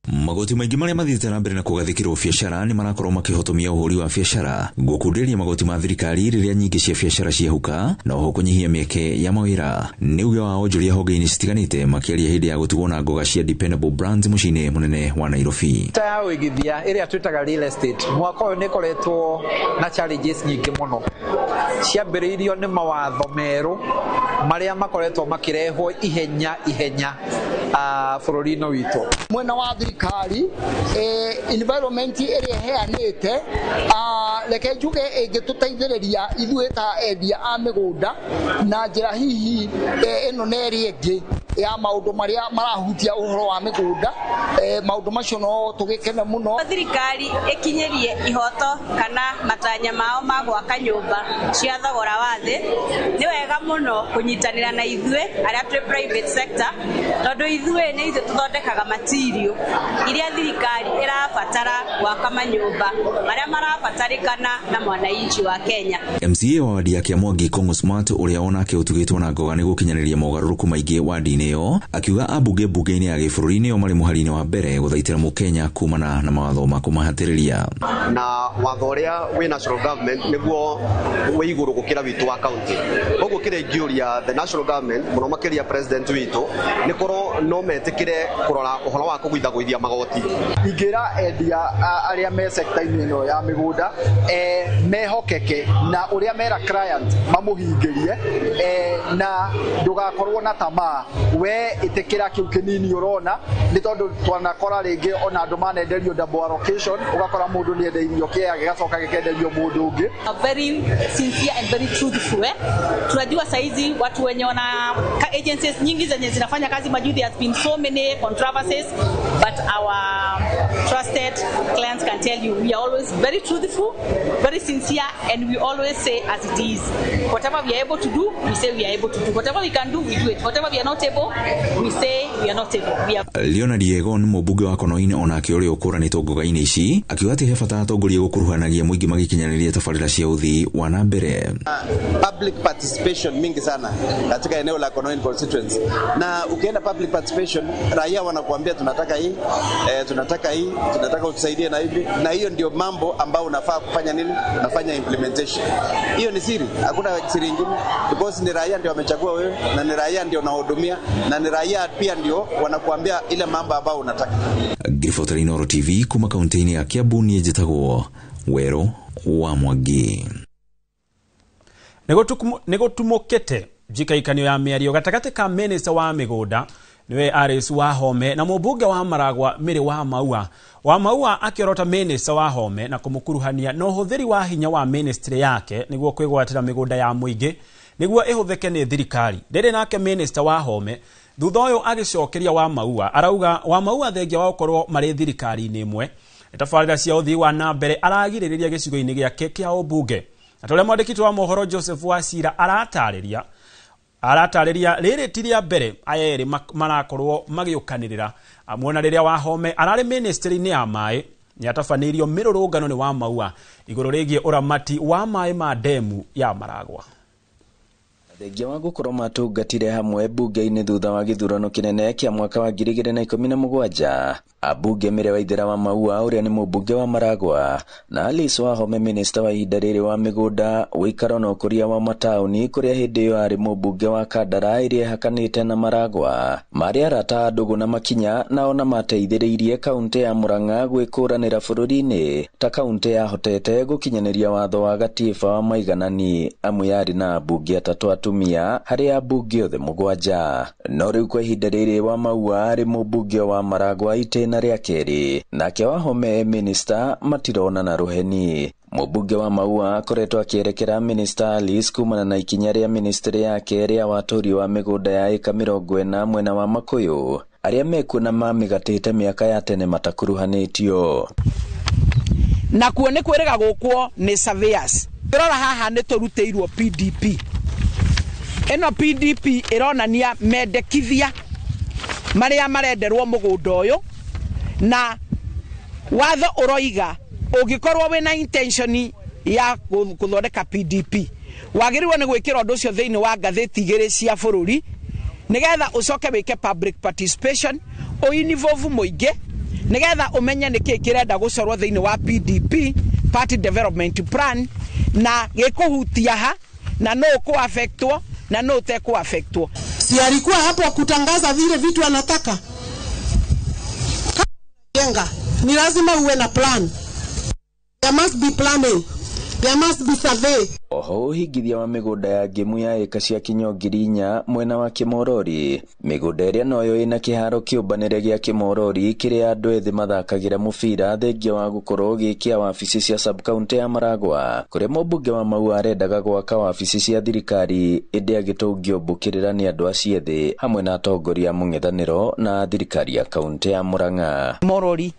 Magoti maingĩ marĩa mathiĩte na mbere na kũgathĩkĩrwo biacara nĩ marakorwo makĩhotomia ũhũri wa biacara, gũkunderia magoti ma thirikari rĩrĩa nyingĩ cia biacara ciahuka, na oho kũnyihia mĩeke ya mawĩra. Nĩ uge wa onjoria honge-inĩ citiganĩte makĩaria hĩndĩ ya gũtigwo na ngoga cia Dependable Brands mũciĩ-inĩ mũnene wa Nairobi. Ta ya ũigithia ĩrĩa twĩtaga real estate, mwaka ũyũ nĩ ĩkoretwo na challenges nyingĩ mũno. Ciambĩrĩirio nĩ mawatho merũ marĩa makoretwo makĩrehwo ihenya ihenya bũrũri-inĩ witũ. Mwena wa thirikari environment ĩrĩa ĩheanĩte reke njuge ĩngĩtũteithĩrĩria ithuĩ ta endia a mĩgũnda na njĩra hihi ĩno na ĩrĩa ĩngĩ Ya maundu maria marahutia uhoro wa migunda, maundu macio no tugikene muno. Thirikari ikinyirie ihoto kana matanya mao ma gwaka nyumba cia thogora wa thi. Ni wega muno kunyitanira na ithuĩ aria twi private sector, tondu ithuĩ nĩ ithuĩ tuthondekaga material iria thirikari irabatara gwaka manyumba maria marabatarikana na mwananchi wa Kenya. MCA wa wadi ya Kiamwangi Kongo Smart uria onake utugitwo na ngoga ni gukinyaniria mogaruruku maingi wadi-inĩ ĩyo, akiuga ambunge bunge-inĩ ya gĩbũrũri nĩo marĩ mũhari-inĩ wa mbere gũthaitĩra mũkenya kumana na mawatho ma kũmahatĩrĩria. Na watho ũrĩa wĩ national government nĩguo wĩ igũrũ gũkĩra witũ wa county, koguo kĩrĩa ingĩũria the national government mũno makĩria president witũ nĩ korwo no metĩkĩre kũrora ũhoro wa kũgũithagũithia magoti. Ingĩra endia arĩa me sector-inĩ ĩno ya mĩgũnda mehokeke na ũrĩa mera client mamũhingĩrie, na ndũgakorwo na tamaa, we ĩtĩkĩra kĩu kĩnini ũrona, nĩ tondũ twanakora rĩngĩ ona andũ manenderio double allocation, ũgakora mũndũ nĩ endeirio kĩa gĩgacoka gĩkenderio mũndũ ũngĩ. Very sincere and very truthful. Tunajua saizi watu wenye wana agencies nyingi zenye zinafanya kazi majuzi, there has been so many controversies, but our trusted clients can tell you we are always very truthful, very sincere, and we always say as it is. Whatever we are able to do, we say we are able to do. Whatever we can do, we do it. Whatever we are not able, we say we are not able. We are... Leonard Yegon mũmbunge wa Konoin onake ũrĩa ũkũranĩtwo ngoga-inĩ ici akiuga atĩ he bata atongoria gũkuruhanagia mũingĩ magĩkinyanĩria tabarĩra cia ũthii wa na mbere. Public participation mingi sana katika eneo la Konoin constituency, na ukienda public participation raia wanakuambia tunataka hii, tunataka hii, tunataka utusaidie na hivi, na hiyo ndio mambo ambayo unafaa kufanya nini? Unafanya implementation. Hiyo ni siri, hakuna siri nyingine, because ni raia ndio wamechagua wewe, na ni raia ndio unahudumia, na ni raia pia ndio wanakuambia ile mambo ambayo unataka. Ngiribotera Inooro TV kuma kaunti-inĩ ya Kiambu, niĩ njĩtagwo Wero wa Mwangi. Nĩgũtumũkĩte njikaikanio ya mĩario gatagatĩ ka minista wa mĩgũnda niwe Alice Wahome na mũmbunge wa Maragwa Mary wa Maua. Wa Maua akĩorota minista Wahome na kũmũkuruhania na ũhũthĩri wa hinya wa ministry yake nĩguo kwĩgwatĩra mĩgũnda ya mũingĩ nĩguo ĩhũthĩke nĩ thirikari. Rĩrĩ nake minista Wahome thutha ũyũ agĩcokeria wa Maua arauga wa Maua thengia wa gũkorwo marĩ thirikari-inĩ ĩmwe tabarĩra cia ũthii wa na mbere aragirĩrĩria gĩcigo-inĩ gĩake kĩa ũmbunge. Na tũrĩa mwandĩki wa mohoro Joseph Wacira aratarĩria rĩrĩ ti rĩa mbere aya erĩ marakorwo magĩũkanĩrĩra. Muona rĩrĩa Wahome ararĩ ministry-inĩ ya maĩ nĩatabanĩirio mĩrũrũngano nĩ wa Maua igũrũ rĩgiĩ ũramati wa maĩ ma demu ya Maragwa. Thengia wa gũkorwo matungatire hamwe bunge-inĩ thutha wa gĩthurano kĩnene kĩa mwaka wa 2017, ambunge Mary Waithera wa Maua ũrĩa nĩ mũmbunge wa Maragwa na Alice Wahome minista wa ihinda rĩrĩ wa mĩgũnda, ũikaro na ũkũria wa mataũni kũrĩa hĩndĩ ĩyo arĩ mũmbunge wa Kandara ĩrĩa ĩhakanĩte na Maragwa, marĩ arata ndũgũ na makinya na ona mateithĩrĩirie kaũntĩ ya Murang'a gwĩkũranĩra bũrũri-inĩ ta kaũntĩ yahotete gũkinyanĩria watho wa gatiba wa maiganani amu yarĩ na ambunge atatũ atumia harĩ ambunge othe mũgwanja. No rĩu kwa ihinda rĩrĩ wa Maua arĩ mũmbunge wa Maragwa itĩna rĩa kerĩ, nake Wahome minista matironana rũheni. Mũmbunge wa Maua akoretwo akĩerekera minista Alice kumana na ikinya rĩa ministry yake rĩa watũri wa mĩgũnda ya ĩka 40 mwena wa Makuyu arĩa mekuo na mamĩgatĩte mĩaka ya tene matakuruhanĩtio. Nakuo nĩ kwĩrĩga gũkwo nĩ surveyors. Tũrora haha nĩ tũrutĩirwo PDP. Ĩno PDP ĩronania mendekithia marĩa marenderwo mũgũnda ũyũ, na watho ũroiga ũngĩkorwo wĩna intention ya gũthondeka PDP wagĩrĩirwo nĩ gwĩkĩra ũndũ ũcio thĩinĩ wa ngathĩti igĩrĩ cia bũrũri nĩgetha ũcoke wĩke public participation ũinvolve mũingĩ nĩgetha ũmenye nĩkĩĩ kĩrenda gũcorwo thĩinĩ wa PDP, Party Development Plan, na gĩkũhutia ha na no kũ-affectwo na no ũtekũ-affectwo. Si alikuwa hapo kutangaza vile vitu anataka. Jenga, ni lazima uwe na plan. There must be planning. There must be survey. Oho ũhingithia wa mĩgũnda ya ngĩmu ya ĩka cia kinyio 4,000 mwena wa Kĩmorori, mĩgũnda ĩrĩa noyo ĩna kĩharo kĩũmbanĩre gĩa Kĩmorori kĩrĩa andũ ethĩ mathakagĩra mũbira thengia wa gũkorwo gĩkĩa wabici cia sub-county ya Maragwa, kũrĩa mũmbunge wa Maua arendaga gwaka wabici cia thirikari ĩndĩ agĩtũngio mbũkĩrĩra nĩ andũ acio ethĩ hamwe na atongoria a mũng'ethanĩro na thirikari ya kaunti ya Murang'a. Morori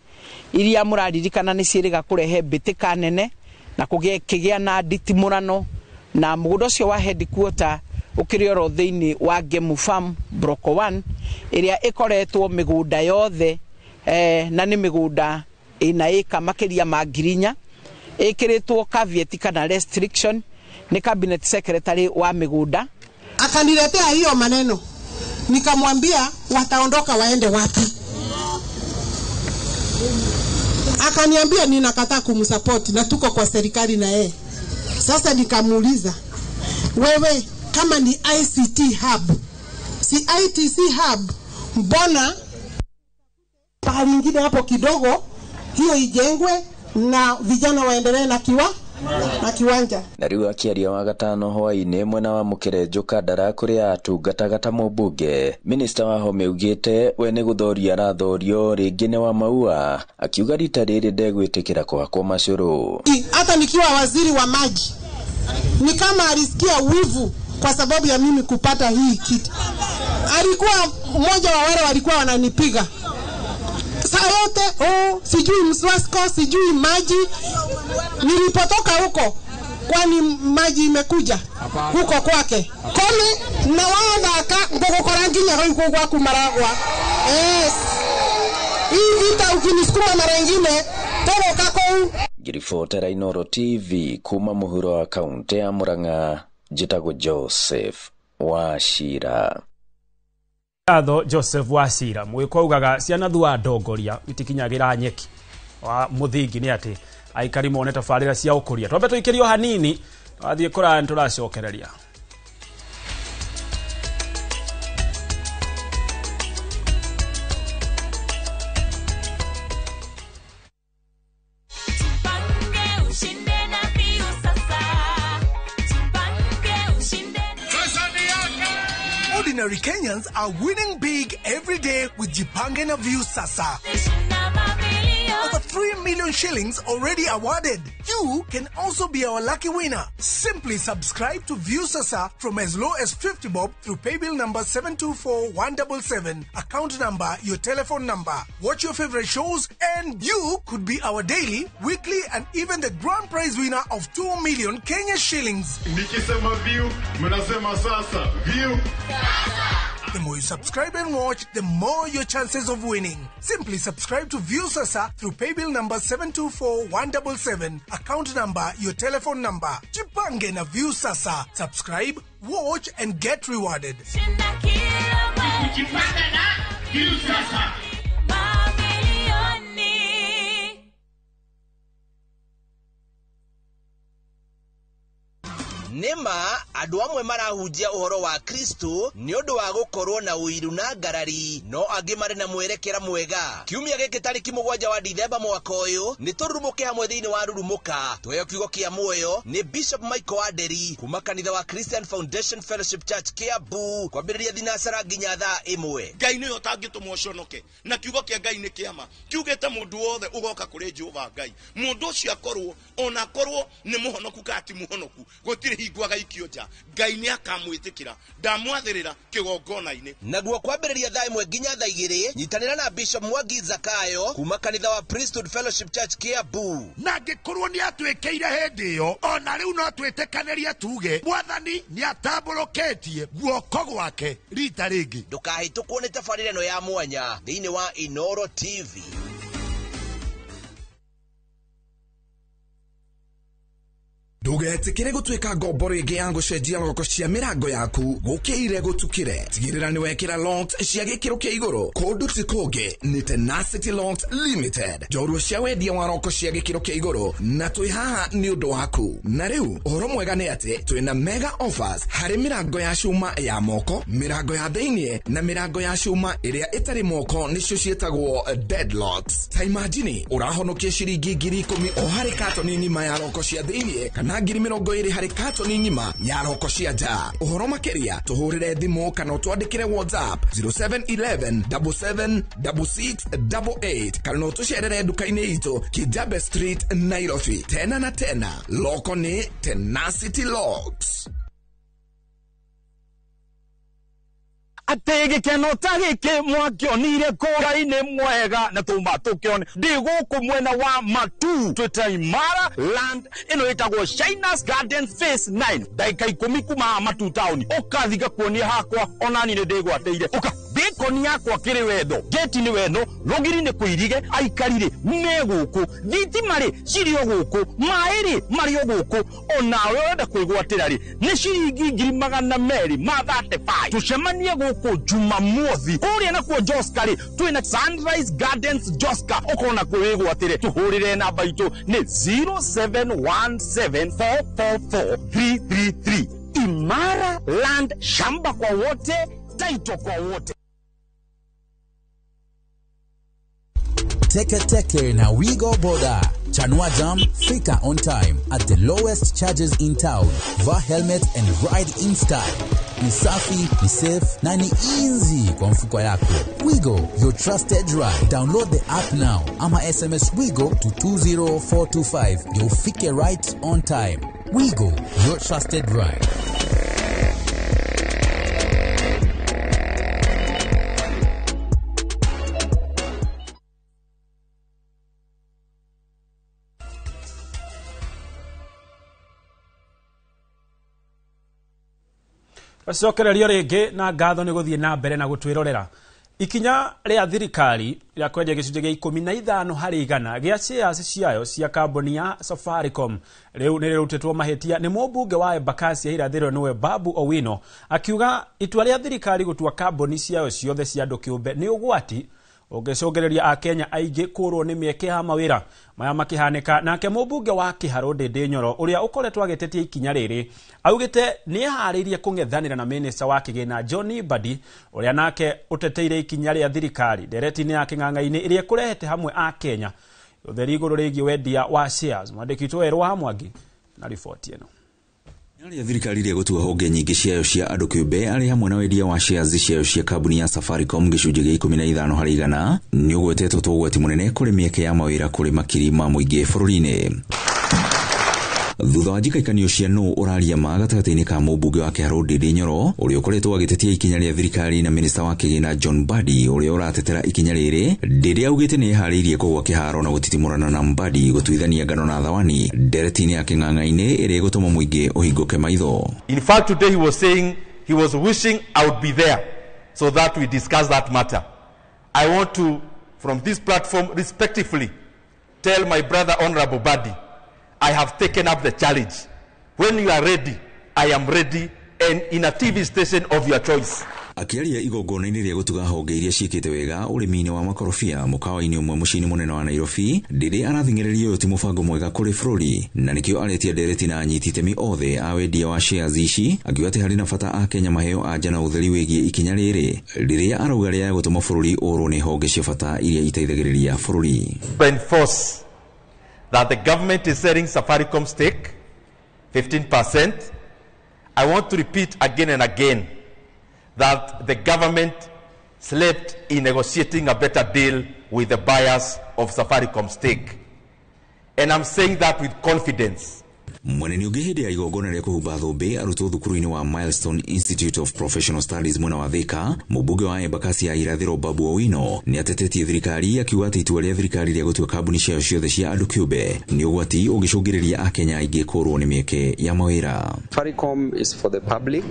iria mũraririkana nĩ ciĩrĩga kũrehe mbĩtĩka nene na kũgĩa na nditimũrano, na mũgũnda ũcio wa headquarter ũkĩrĩ oro thĩinĩ wa Ngemu Farm Block 1 ĩrĩa ĩkoretwo mĩgũnda yothe, na nĩ mĩgũnda ĩna ĩka makĩria ma 4,000 ĩkĩrĩtwo caveat kana restriction nĩ cabinet secretary wa mĩgũnda. Akaniletea hiyo maneno, nikamwambia wataondoka waende wapi? Akaniambia ninakataa kumsupport na tuko kwa serikali na yeye. Sasa nikamuuliza, wewe kama ni ICT hub, si ITC hub, mbona pahali ingine hapo kidogo hiyo ijengwe na vijana waendelee na kiwanja. Na rĩu akĩaria wa gatano hwaĩ-inĩ mwena wa Mũkerenjũ Kandara kũrĩa atungataga ta mũmbunge, minista wa Home augĩte we nĩ gũthoria arathorio rĩngĩ nĩ wa Maua, akiuga rita rĩrĩ ndegwĩtĩkĩra kũhakwo macũrũ. Hata nikiwa waziri wa maji ni kama alisikia wivu kwa sababu ya mimi kupata hii kiti. Alikuwa mmoja wa wale walikuwa wananipiga saa yote, oh, sijui mswasko, sijui maji. Nilipotoka huko, kwani maji imekuja huko kwake. Koni na wathaka ngũgũkora nginya huko gwaku Maragwa. Yes. Hii vita ukinisukuma mara nyingine toroka kũu. Ngiribotera Inooro TV kuma mũhuro wa kaunti ya Murang'a, njĩtagwo Joseph Wachira. Ngatho Joseph Wachira. Mwĩkwa ugaga ciana thua ndongoria itikinyagira nyeki wa mũthingi nĩ atĩ aikari mone tabarĩra cia ũkũria. Twambe tũikĩrio hanini wathiĩ kũraya nĩtũracokereria. Ordinary Kenyans are winning big every day with Jipange na Viusasa. Over 3 million shillings already awarded. You can also be our lucky winner. Simply subscribe to Viusasa from as low as 50 bob through paybill number 724177, account number, your telephone number. Watch your favorite shows and you could be our daily, weekly and even the grand prize winner of 2 million Kenya shillings. Nikisema view, mnasema sasa. View. The more you subscribe and watch, the more your chances of winning. Simply subscribe to Viusasa through paybill number 724177, account number, your telephone number. Jipange na Viusasa. Subscribe, watch and get rewarded. Jipange na Viusasa. Nĩma andũ amwe marahunjia ũhoro wa Kristo nĩ ũndũ wa gũkorwo na ũiru na ngarari, no angĩ marĩ na mwerekera mwega. Kiumia gĩkĩ tarĩki 7 wa Dithemba mwaka ũyũ nĩ tũrurumũke hamwe thĩinĩ wa Rurumũka. Tuheo kiugo kĩa muoyo nĩ Bishop Michael Wanderi kuma kanitha wa Christian Foundation Fellowship Church Kiambu, kwambĩrĩria thinacara nginya thaa 1. Ngai nĩwe ũtangĩtũma ũconoke, na kiugo kĩa Ngai nĩ kĩama. Kiugĩte mũndũ wothe ũgoka kũrĩ Jehova Ngai, mũndũ ũcio akorwo ona akorwo nĩ mũhonoku kana ti mũhonoku, gũtirĩ hingo agaikio nja, Ngai nĩ akamwĩtĩkĩra, ndamwathĩrĩra kĩgongona-inĩ. Naguo kwambĩrĩria thaa 1 nginya thaa 2, nyitanĩra na Bishop Mwangi Zakayo kuma kanitha wa Priesthood Fellowship Church Kiambu. Na angĩkorwo nĩ atwĩkĩire hĩndĩ ĩyo, ona rĩu no twĩtĩkanĩrie tuge Mwathani nĩ atambũrũkĩtie guoko gwake rita rĩngĩ. Ndũkahĩtũkwo nĩ tabarĩra ĩno ya mwanya thĩinĩ wa Inooro TV. Ndũgetĩkĩre gũtuĩka ngombo rĩngĩ ya gũcenjia roko cia mĩrango yaku gũkĩire gũtukĩre. Tigĩrĩra nĩ wekĩra locks cia gĩkĩro kĩa igũrũ kũndũ ti kũngĩ nĩ Tenacity Locks Limited, njorua cia wendia wa roko cia gĩkĩro kĩa igũrũ, na twĩ haha nĩ ũndũ waku. Na rĩu ũhoro mwega nĩ atĩ twĩna mega offers harĩ mĩrango ya cuma ya moko, mĩrango ya thĩinĩ na mĩrango ya cuma ĩrĩa ĩtarĩ moko nĩcio ciĩtagwo deadlocks. Ta imagine ũrahonokia ciringi 10,000 o harĩ katoni ng'ima ya roko cia thĩinĩ kana 20,000 harĩ katoni ng'ima ya roko cia nja. Ũhoro makĩria tũhũrĩre thimũ kana ũtwandĩkĩre WhatsApp 0711 77 6688 kana ũtũcerere nduka-inĩ itũ Kijabe Street, Nairobi. Tena na tena, loko ni Tenacity Locks. Atĩ gĩkeno ta gĩkĩ mwakĩonire kũra-inĩ mwega na tũma tũkĩone ndĩ gũkũ mwena wa Matu twĩta Imara Land ĩno ĩtagwo Shinas Garden Phase 9 ndagĩka 10 kuma Matu town ũkathi ngakuonia hakwa onani nĩ ndĩgwatĩire ũka bikoni yakwa kĩrĩ wendo geti nĩ wendo rũgiri nĩ kũirige aikari rĩ me gũkũ thitima rĩ cirĩ o gũkũ maĩ rĩ marĩ o gũkũ onawe ũrenda kwĩgwatĩra rĩ nĩ ciringi 235,000 tũcemanie gũkũ Jumamothi kũrĩa nakuo Joska rĩ twĩna Sunrise Gardens Joska ũkona kwĩgwatĩre tũhũrĩre namba itũ nĩ 0717444333. Imara Land, shamba kwa wote, title kwa wote. Teke Teke na Wigo Boda. Chanua Jam, fika on time at the lowest charges in town. Vaa helmet and ride in style. Ni safi, ni safe na ni easy kwa mfuko yako. Wigo, your trusted ride. Download the app now ama SMS Wigo to 20425. You'll fike right on time. Wigo, your trusted ride. Cokererio rĩngĩ na ngatho nĩ gũthiĩ na mbere na gũtwĩrorera. Ikinya rĩa thirikari rĩa kwendia gĩcunjĩ gĩa 15 harĩ igana gĩa shares ciayo cia kambuni ya Safaricom rĩu nĩ rĩrutĩtwo mahĩtia nĩ mũmbunge wa Embakasi ya irathĩro nĩwe Babu Owino akiuga itua rĩa thirikari gũtua kambuni ciayo ciothe cia andũ kĩũmbe nĩ ũgwati ũngĩcũngĩrĩria akenya aingĩ kũrwo nĩ mĩeke ya mawĩra. Maya makĩhanĩka nake mũmbunge wa Kĩharũ Ndĩndĩ Nyoro ũrĩa ũkoretwo agĩtetia ikinya rĩrĩ augĩte nĩeharĩirie kũng'ethanĩra na mĩnĩsta wa kĩgĩna John Mbadi ũrĩa nake ũteteire ikinya rĩa thirikari ndereti-inĩ ya kĩng'ang'a-inĩ ĩrĩa ĩkũrehete hamwe akenya ũtheri igũrũ rĩgiĩ wendia wa shares. Mwandĩki witũ Werũ wa Mwangi na riboti ĩno. Rĩa thirikari rĩa gũtua honge nyingĩ ciayo cia andũ kĩũmbe arĩ hamwe na wendia wa shares ciayo cia kambuni ya Safaricom gĩcunjĩ gĩa 15 harĩ igana nĩ ũgwetetwo ta ũgwati mũnene kũrĩ mĩeke ya mawĩra kũrĩ makiri ma mũingĩ bũrũri-inĩ. Thutha wa njikaikanio cia nũ ũraria ma gatagatĩ-inĩ ka mũmbunge wa Kĩharũ Ndĩndĩ Nyoro ũrĩa ũkoretwo agĩtetia ikinya rĩa thirikari na mĩnĩsta wa kĩgĩna John Mbadi ũrĩa ũratetera ikinya rĩrĩ, Ndĩndĩ augĩte nĩ eharĩirie kũgwa kĩharo na gũtitimũrana na Mbadi gũtuithania ngano na thawani ndereti-inĩ ya kĩng'ang'a-inĩ ĩrĩa ĩgũtũma mũingĩ ũhingũke maitho. In fact, today he was saying he was wishing I would be there so that we discuss that matter. I want to, from this platform, respectively, tell my brother Honorable Mbadi, I have taken up the challenge. When you are ready, I am ready, and in a TV station of your choice. Akĩaria igongona-inĩ rĩa gũtuga honge iria ciĩkĩte wega ũrĩmi-inĩ wa makorobia mũkawa-inĩ ũmwe mũciĩ-inĩ mũnene wa Nairobi, Ndĩndĩ arathing'ĩrĩria ũyũ ti mũbango mwega kũrĩ bũrũri na nĩkĩo aretia ndereti na anyiti itemi othe a wendia wa shares ici, akiuga atĩ harĩ na bata akenya maheo anja na ũtheri wĩgiĩ ikinya rĩrĩ rĩrĩa arauga rĩa gũtũma bũrũri ũrwo nĩ honge cia bata iria iteithagĩrĩria bũrũri. Enforce that the government is selling Safaricom stake, 15%. I want to repeat again and again that the government slept in negotiating a better deal with the buyers of Safaricom stake. And I'm saying that with confidence. Mweneni ũngĩ hĩndĩ ya igongona rĩa kũhumba thũmbĩ arutwo thukuru-inĩ wa Milestone Institute of Professional Studies mwena wa Thika, mũmbunge wa Embakasi ya irathĩro Babu Owino nĩ atetetie thirikari akiuga atĩ itua rĩa thirikari rĩa gũtua kambuni ciayo ciothe cia andũ kĩũmbe nĩ ũgwati ũngĩcũngĩrĩria akenya aingĩ kũrwo nĩ mĩeke ya mawĩra. Safaricom is for the public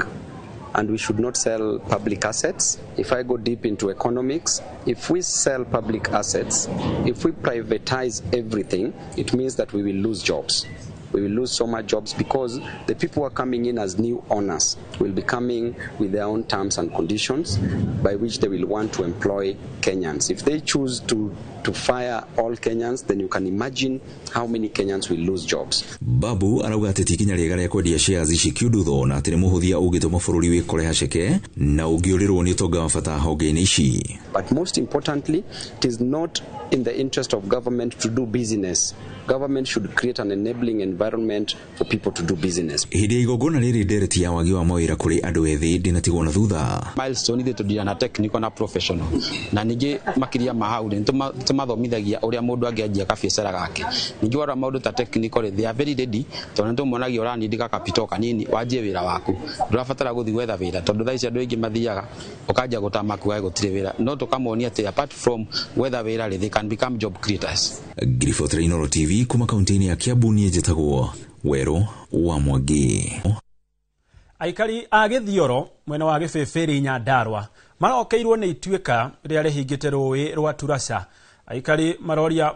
and we should not sell public assets. If I go deep into economics, if we sell public assets, if we privatize everything, it means that we will lose jobs. We will lose so much jobs because the people who are coming in as new owners will be coming with their own terms and conditions by which they will want to employ Kenyans. If they choose to fire all Kenyans, then you can imagine how many Kenyans will lose jobs. Babu arauga atĩ ti ikinya rĩega rĩa kwendia shares ici kiundutho na atĩ nĩ mũhũthia ũngĩtũma bũrũri wĩkore haceke na ũngĩũrĩrwo nĩ ũtonga wa bata honge-inĩ ici. But most importantly, it is not in the interest of government to do business. Government should create an enabling environment for people to do business. Hĩndĩ ya igongona rĩrĩ ndereti ya wagi wa mawĩra kũrĩ andũ ethĩ ndĩnatigwo na thutha. Milestone ithuĩ tũndiana na technical na professional, na ningĩ makĩria ma hau nĩ tũmathomithagia ũrĩa mũndũ angĩanjia kabiacara gake. Ningĩ warora maũndũ ta technical, they are very ready, tondũ nĩtũmonagia ũranindĩka capital kanini wanjie wĩra waku, ndũrabatara gũthiĩ gwetha wĩra, tondũ thaa ici andũ aingĩ mathiaga ũkanjia gũtama kuga gũtirĩ wĩra, no tũkamonia atĩ apart from gwetha wĩra rĩ, they can become job creators. Ngiribotera Inooro TV kuma kaunti-inĩ ya Kiambu, niĩ njĩtagwo Werũ wa Mwangi. Aikari a Gĩthioro mwena wa Gĩbĩbĩri Nyandarua marokeirwo nĩ ituĩka rĩrĩa rĩhingĩte rũĩ rwa Turasa. Aikari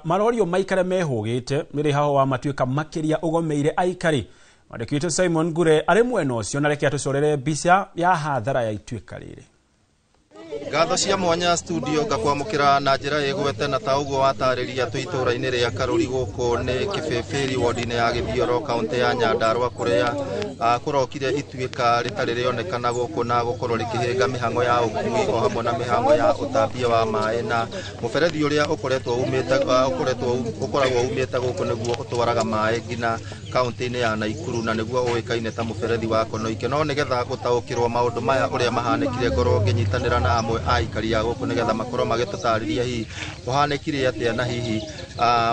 marorio maikare mehũgĩte nĩ haho wa matuĩka makĩria ũgomeire aikari. Mwandĩki witũ Simon Ngure arĩ mwena ũcio na reke atũcorere mbica ya hathara ya ituĩka rĩrĩ. Ngatho cia mwanya studio ngakwamũkĩra na njĩra ĩgwete na ta ũguo watarĩria twĩ itũũra-inĩ rĩa Karũri gũkũ nĩ Kĩbĩbĩri ward-inĩ ya Gĩthioro kaũntĩ ya Nyandarua kũrĩa kũrokire ituĩka rĩtarĩ rĩonekana gũkũ na gũkorwo rĩkĩhĩnga mĩhang'o ya ũkui o hamwe na mĩhang'o ya ũtambia wa maĩ na mũberethi ũrĩa ũkoragwo umĩte gũkũ nĩguo ũtwaraga maĩ nginya kaũntĩ-inĩ ya Naikuru na nĩguo ũĩkaine ta mũberethi wa Konoike. No nĩgetha gũtaũkĩrwo maũndũ maya ũrĩa mahanĩkire ngorwo ngĩnyitanĩra na amwe a aikari a gũkũ nĩgetha makorwo magĩtũtarĩria hihi kũhanĩkire atĩa na hihi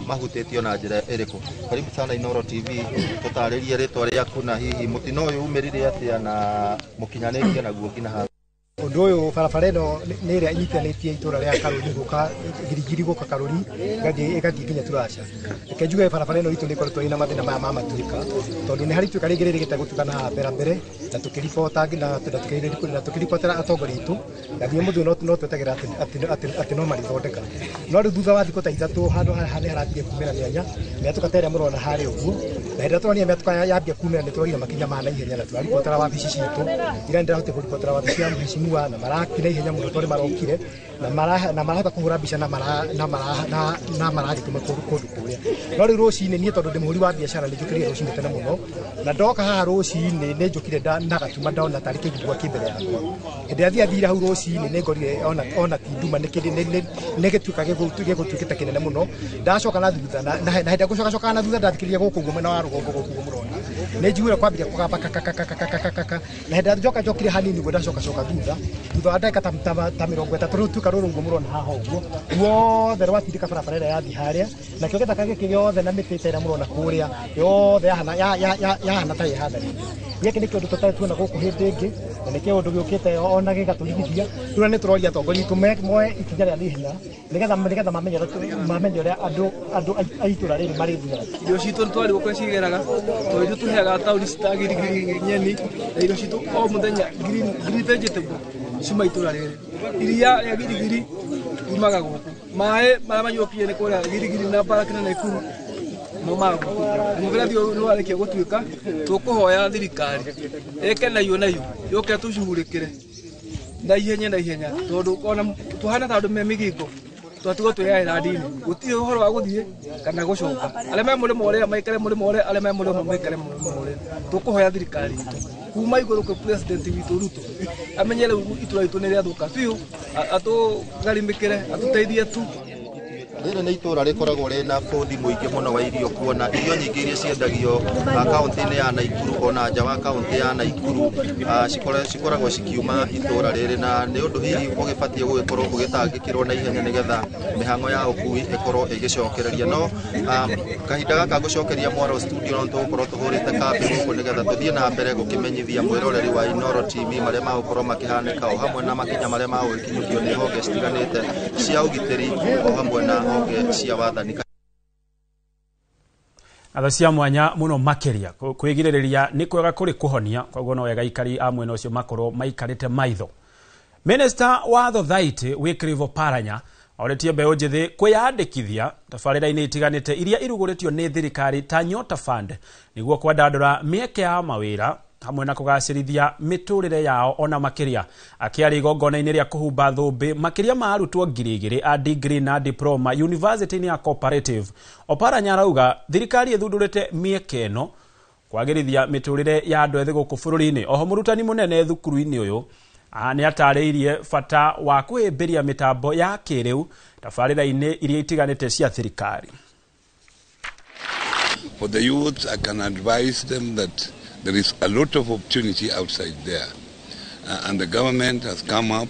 mahutĩtio na njĩra ĩrĩkũ. Karibu sana Inooro TV, tũtarĩrie rĩtwa rĩaku na hihi mũtino ũyũ umĩrire atĩa na mũkinyanĩtie naguo nginya haha. Ũndũ ũyũ barabara ĩno nĩ ĩrĩa ĩnyitanĩtie itũũra rĩa Karũri gũka Girigiri gũka Karũri ĩgathiĩ nginya Turasha. Reke njuge barabara ĩno itũ nĩ ĩkoretwo ĩna mathĩna maya ma matuĩka, tondũ nĩ harĩ ituĩka rĩngĩ rĩrĩgĩte gũtuĩka na haha mbere na tũkĩribota na tũkĩribotera atongoria aitũ na nginya mũthĩ no twetagĩra atĩ no marĩthondeka. No rĩu thutha wa thikũ ta ithatũ handũ haha nĩ harathiĩ kumĩra mĩanya mĩatũka ta ĩrĩa mũrona harĩa ũguo, na hĩndĩ ĩrĩa tũronire mĩatũka yambia kumĩra nĩ tũrorire makinya ma naihenya na tũraribotera wabici citũ ira nĩndĩrahotire kũribotera wabici ya mheshimiwa na marakire ihenya mũno tondũ marokire na marahota kũhũra mbica na maragĩtũma kũndũ kũrĩa. No rĩu rũcinĩ niĩ tondũ ndĩ mũhũri wa biacara nĩ njũkĩrire rũcinĩ tene mũno na ndoka haha rũcinĩ nĩ njũkire na gatuma ndona tarĩ kĩgirwa kĩ mbere yakwa. Hĩndĩ ĩrĩa thiathire hau rũcinĩ nĩ ngorire ona ti nduma nĩ gĩtuĩka gĩgũtuĩkĩte kĩnene mũno. Ndacoka na thutha na hĩndĩ ĩrĩa ngũcokacoka na thutha ndathikĩrĩria gũkũ ũguo mwena wa rũgongo gũkũ ũguo mũrona nĩ njiguire kwambĩrĩria kũgamba kakakakakakaka na hĩndĩ ĩrĩa njoka njokire hanini ũguo ndacokacoka thutha wa ndagĩka ta 30 rũu tuĩka rũrũ ũguo mũrona haha ũguo ruothe rwatindĩka barabara ĩrĩa yathiĩ harĩa nakĩo gĩthaka gĩkĩ gĩothe na mĩtĩ ta ĩrĩa mũrona kũrĩa yothe yahana ta ĩhatharĩirio. Gĩkĩ nĩ kĩũndũ tũtarĩ tuona gũkũ hĩndĩ ĩngĩ na nĩ kĩũndũ gĩũkĩte ona gĩgatũrigithia. Rĩu nĩ tũroria atongoria aitũ moe ikinya rĩa naihenya nĩgetha mamenye ũrĩa andũ a itũũra rĩrĩ marĩthiaga. Irio citũ nĩ twarigwo kũrĩa cigeraga tondũ ithuĩ tũheaga taũni ta Girigiri nyeni na irio citũ o mũthenya green vegetable cuma itũũra rĩrĩ. Iria rĩa Girigiri riumaga gũkũ, maĩ marĩa manyuokire nĩ kũrĩa Girigiri na Mbaraki na Naikuru maumaga gũkũ. Na mũberethi ũyũ nĩ warĩkia gũtuĩka, tũkũhoya thirikari ĩke nayo yũke tũcuhurĩkĩre na ihenya tondũ ona tũhana ta andũ me mĩgingo twatigwo twĩ island-inĩ, gũtirĩ ũhoro wa gũthiĩ kana gũcoka. Arĩa me mũrĩmo ũrĩa maikare mũrĩmo ũrĩa, arĩa me mũrĩmo maikare mũrĩmo ũrĩa. Tũkũhoya thirikari itũ kuma igũrũ kwĩ president witũ Ruto amenye rĩu itũũra ritũ nĩ rĩathũka biũ, atũgarimĩkĩre atũteithie tu. Rĩrĩ nĩ itũũra rĩkoragwo rĩna bũthi mũingĩ mũno wa irio kuona irio nyingĩ iria ciendagio kaũntĩ-inĩ ya Naikuru ona nja wa kaũntĩ ya Naikuru cikoragwo cikiuma itũũra rĩrĩ na nĩ ũndũ hihi ũgĩbatiĩ gũgĩkorwo ũgĩtangĩkĩrwo na ihenya nĩgetha mĩhang'o ya ũkui ĩkorwo ĩgĩcokereria. No kahinda gaka ngũcokeria mwaro studio no tũgũkorwo tũhũrĩte kambĩ gũkũ nĩgetha tũthiĩ na mbere gũkĩmenyithia mwĩroreri wa Inooro TV marĩa magũkorwo makĩhanĩka o hamwe na makinya marĩa magũgĩkinyũkio nĩ honge citiganĩte cia ũgitĩri o hamwe na honge cia wathani. Ngatho cia mwanya muno makiria kwigirĩrĩria nĩ kwega kũrĩ kũhonia, koguo no wega aikari a mwena ũcio makorwo maikarĩte maitho. Minister wa Thothaitĩ Wycliffe Oparanya Orĩtie mbeũ njĩthĩ kwĩyandĩkithia tabarĩra-inĩ itiganĩte iria irugũrĩtio nĩ thirikari ta Nyota Fund nĩguo kwandandũra mĩeke ya mawĩra hamwe na kũgacĩrithia mĩtũrĩre yao ona makĩria. Akĩaria igongona-inĩ rĩa kũhumba thũmbĩ makĩria ma arutwo 2,000 a degree na diploma University-inĩ ya Cooperative, Oparanya arauga thirikari ĩthundũrĩte mĩeke ĩno kwagĩrithia mĩtũrĩre ya andũ ethĩ gũkũ bũrũri-inĩ. Oho mũrutani mũnene thukuru-inĩ ũyũ nĩ atarĩirie bata wa kũhĩmbĩria mĩtambo ya kĩrĩu tabarĩra-inĩ iria itiganĩte cia thirikari. For the youth, I can advise them that there is a lot of opportunity outside there, and the government has come up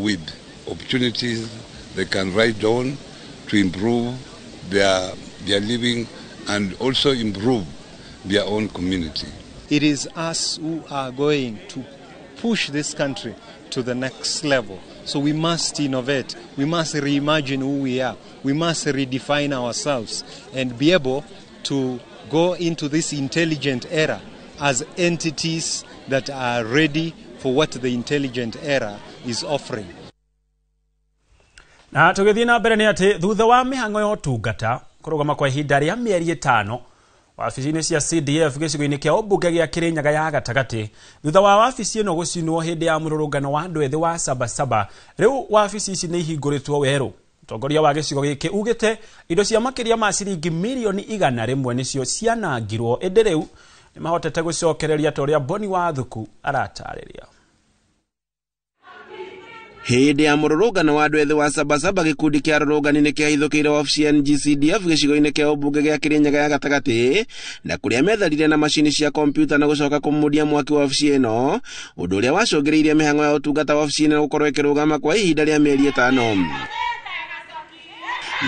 with opportunities they can write on to improve their living and also improve their own community. It is us who are going to push this country to the next level. So we must innovate, we must reimagine who we are, we must redefine ourselves and be able to go into this intelligent era as entities that are ready for what the intelligent era is offering. Na tũgĩthiĩ na mbere nĩ atĩ thutha wa mĩhang'o ya ũtungata kũrũgama kwa ihinda rĩa mĩeri 5 wabici-inĩ cia CDF gĩcigo-inĩ kĩa ũmbunge gĩa Kĩrĩnyaga ya gatagatĩ thutha wa wabici ĩno gũcinwo hĩndĩ ya mũrũrũngano wa andũ ethĩ wa Sabasaba, rĩu wabici ici nĩ ihingũrĩtwo werũ. Mũtongoria wa gĩcigo gĩkĩ ugĩte indo cia makĩria ma ciringi mirioni 100 nĩcio cianangirwo, ĩndĩ rĩu nĩmahotete gũcokereria ta ũrĩa Boni Wathuku aratarĩria. Hĩndĩ ya mũrũrũngano wa andũ ethĩ wa Sabasaba, gĩkundi kĩa arũrũngani nĩ kĩahithũkĩire wabici ya NGCDF gĩcigo-inĩ kĩa ũmbunge gĩa Kĩrĩnyaga ya gatagatĩ na kũrĩa metharire na macini cia kompiuta na gũcoka kũmũdia mwaki wabici ĩno, ũndũ ũrĩa wacũngĩrĩirie mĩhang'o ya ũtungata wabici ĩno gũkorwo ĩkĩrũgama kwa ihinda rĩa mĩeri 5.